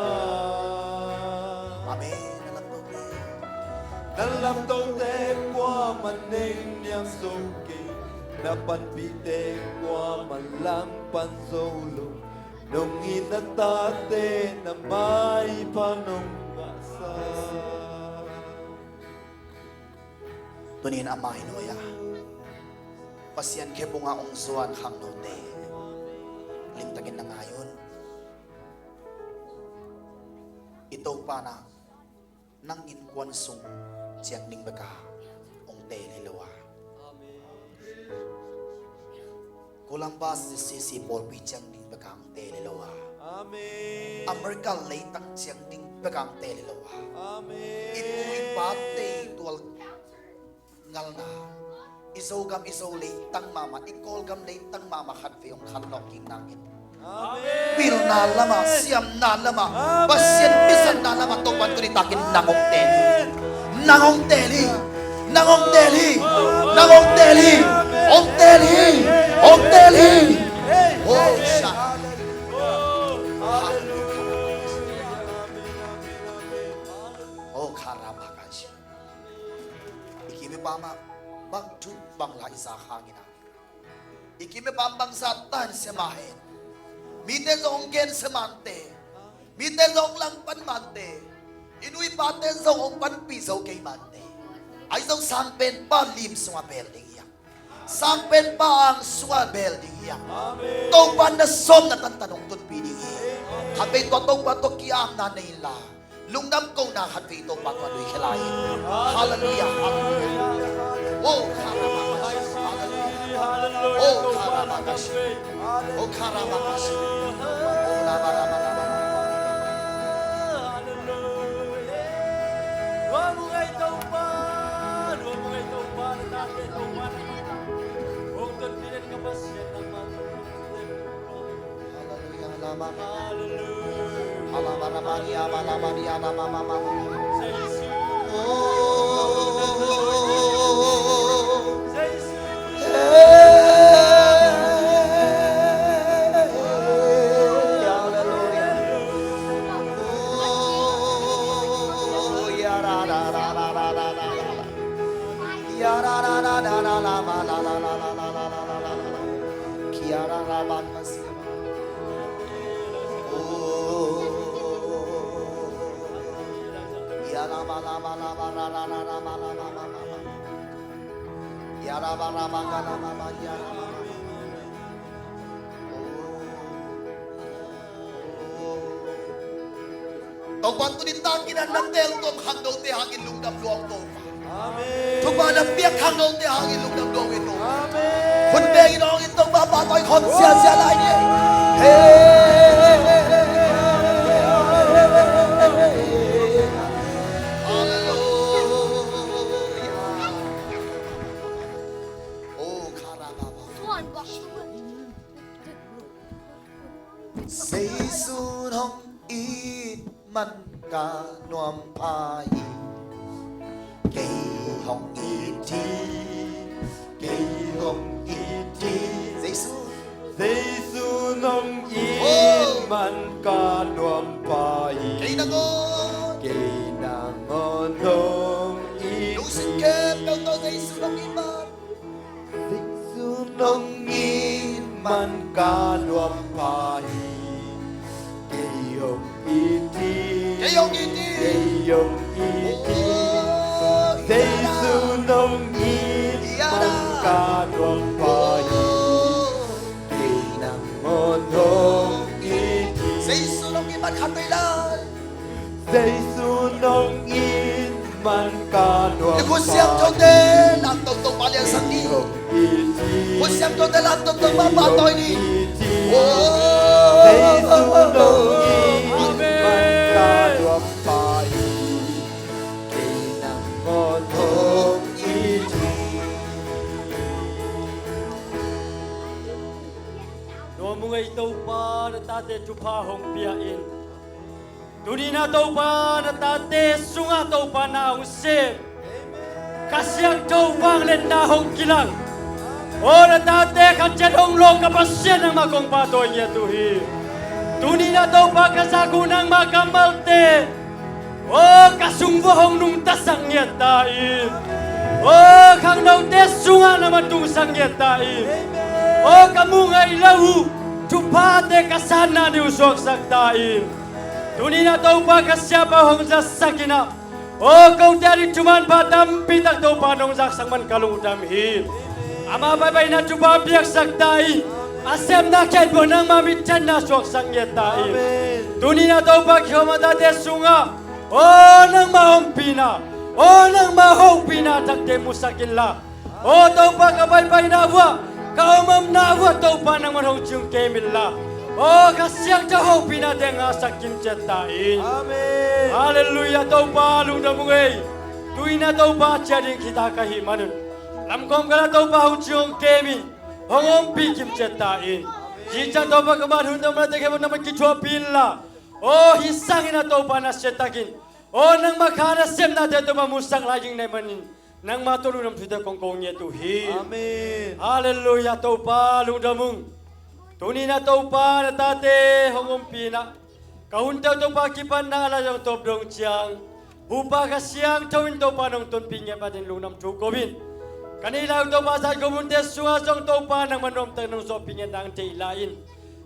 Amen. Na lamtote kuaman nengniam zo kei, na panpihte kuaman langpan zo lo. Nong it na tate na maipha nong ngahsa. Tuni-in a mai nuai-ah Pasian khephungah hong zuan khangnote limtakin na ngai un. I Topa in nang innkuan sung ciang ding bek a hong teel hi lo a, Columbus C C pawlpi ciang ding bek a hong teel hi lo a, America leitang ciang ding bek a hong teel hi lo a, i pu i pate tual ngalna, i Zogam i Zo leitang mahmah, i Kawlgam leitang mahmah khatvei hong khanlawh kik nangin, pilna lamah, siamna lamah, Pasian mizatna lamah Topa in tuni takin nang hong teel hi. Nang hong teel hi. Nang hong teel hi. Nang hong teel hi. Hong teel hi. Hong teel hi. Oh, sha. Oh, karabakashi. I kim i pam ah bang thu bang la i zak hangin ah, i kim i pam bangzah ta in sia mah hen, mite zong hong gen sia mante, mite zong hong langpan mante, i nu i pate zong hong panpih zo kei mante, ahi zong sangpenpa lim sungah beel ding hi a, sangpenpa ang sungah beel ding hi a, Topa na sawm na tantan hong tunpih ding hi. Khatvei tua Topa tawh ki-apna nei inla, lungdam kohna khatvei Topa tua lui khia lai. Halleluiah, halleluiah. Oh, karabakashi, halleluiah. Oh, karabakashi. Oh, karabakashi. Oh, labarabarabarabara. Topa, tuni takin a na teel tuam khangnote hangin lungdam lua ung Topa. Amen. Thupha na piak khangnote hangin lungdam lua ung Topa. Amen. Hun bengin hong in Topa, pahtawi khawm ziahziah lai ni. Hey. Hallelujah. Oh, karababa. Zeisu in hong it man ka nuam pha hi. Kei hong it hi. Kei hong it hi. Zeisu. Zeisu in hong it man ka nuam pha hi. Kei nangawn. Kei nangawn hong it hi. Lungsim khempeuh tawh Zeisu in hong it man. Zeisu in hong it man ka nuam pha hi. Kei hong it hi. Kei hong it hi. Kei hong it hi. Oh, Zeisu in hong it man ka nuam pha hi. Oh. Kei nangawn hong it hi. Zeisu in hong it man khat vei lai. Zeisu in hong it man ka nuam pha hi. Khut siangthote lam tawh Topa liansak ni. Khut siangthote lam tawh Topa pahtawi ni. Oh. Mungei Topa, na tate thupha hong pia in. Tuni-in ah Topa, na tate sungah Topa na hong sem Kha Siangtho vangliatna hong kilang. Aw na tate khat ciat hong lawng ka Pasian, nangmah kong pahtawi ngiat uh hi. Tuni-in ah Topa ka zak uh, nangmah kammalte aw ka sung vuah hong nungtasak ngiat ta in. Aw khangnote sungah na man tungsak ngiat ta in. Aw ka muh ngeih lo uh thuphate ka sanna ding uh suaksak ta in. Tuni-in ah Topa ka siapa hong zatsak in ah, aw kote a ding thuman pha tampi tak Topa nong zaksak man ka lungdam hi. Ama paipaina thupha piaksak ta in. A sepna khen buah nangma mitthanna suaksak ngiat ta in. Amen. Tuni-in ah Topa kikhawm a tate sungah aw nangma ompihna, aw nangma hopihna takte musak inla, aw Topa ka paipaina vuah, ka omomna vuah Topa nangman hong cium kem inla, aw Kha Siangtho hopihnate ngahsak kimciat ta in. Amen. Halleluiah. Topa lungdam ung ei. Tu-in ah Topa ciah ding khita ka hih manun lamkawm kal ah Topa hong cium hong kem in, hong ompih kimciat ta in. Zing ciang Topa ka man hun Topa na te khe bawh nangman kithuahpih inla, aw hih sangin ah Topa nasia takin aw nangma kha na sepnate Topa musak lai ding na hih manin nangma tawh lungdam thute kong ko ngiat uh hi. Amen. Halleluiah. Topa lungdam ung. Tuni-in ah Topa na tate hong ompih in ah ka hunte uh Topa kipatna a la zong tawp dong ciang, Pupa Kha Siangtho in Topa nong tonpih ngiat matin lungdam thu ko in. Ka neih lai uh Topa zat ko munte sungah zong Topa nangma nuamtak nong zawhpih ngiat nang thei lai in.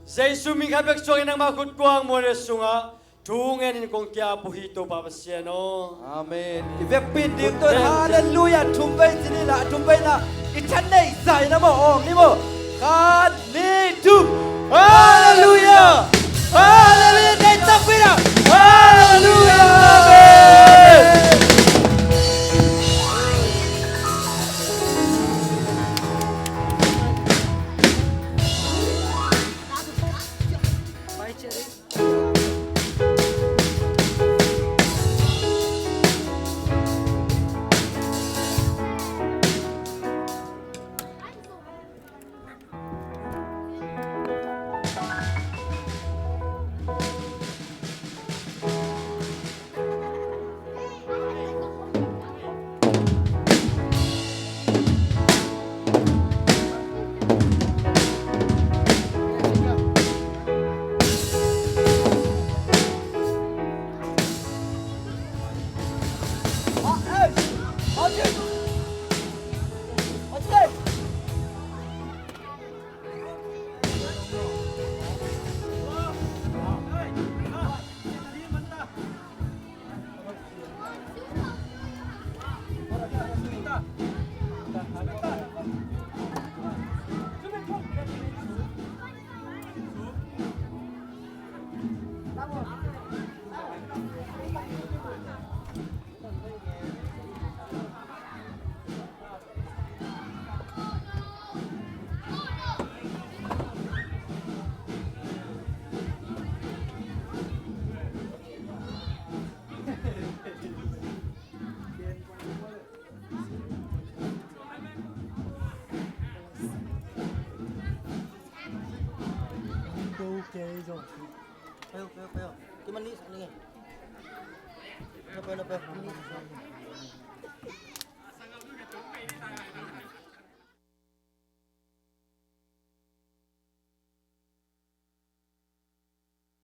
Jesu min khat bek suangin nangma khut kuang muanve sungah thu ngenin kong ki-ap uh hi Topa Pasian aw. Amen. I vekpi in ding tawh in halleluiah thum vei ci ni la, thum vei na i than neih zah in a maw, awng ni maw. Khat, nih, thum. Halleluiah. Halleluiah. Nei takpi na. Halleluiah. Amen.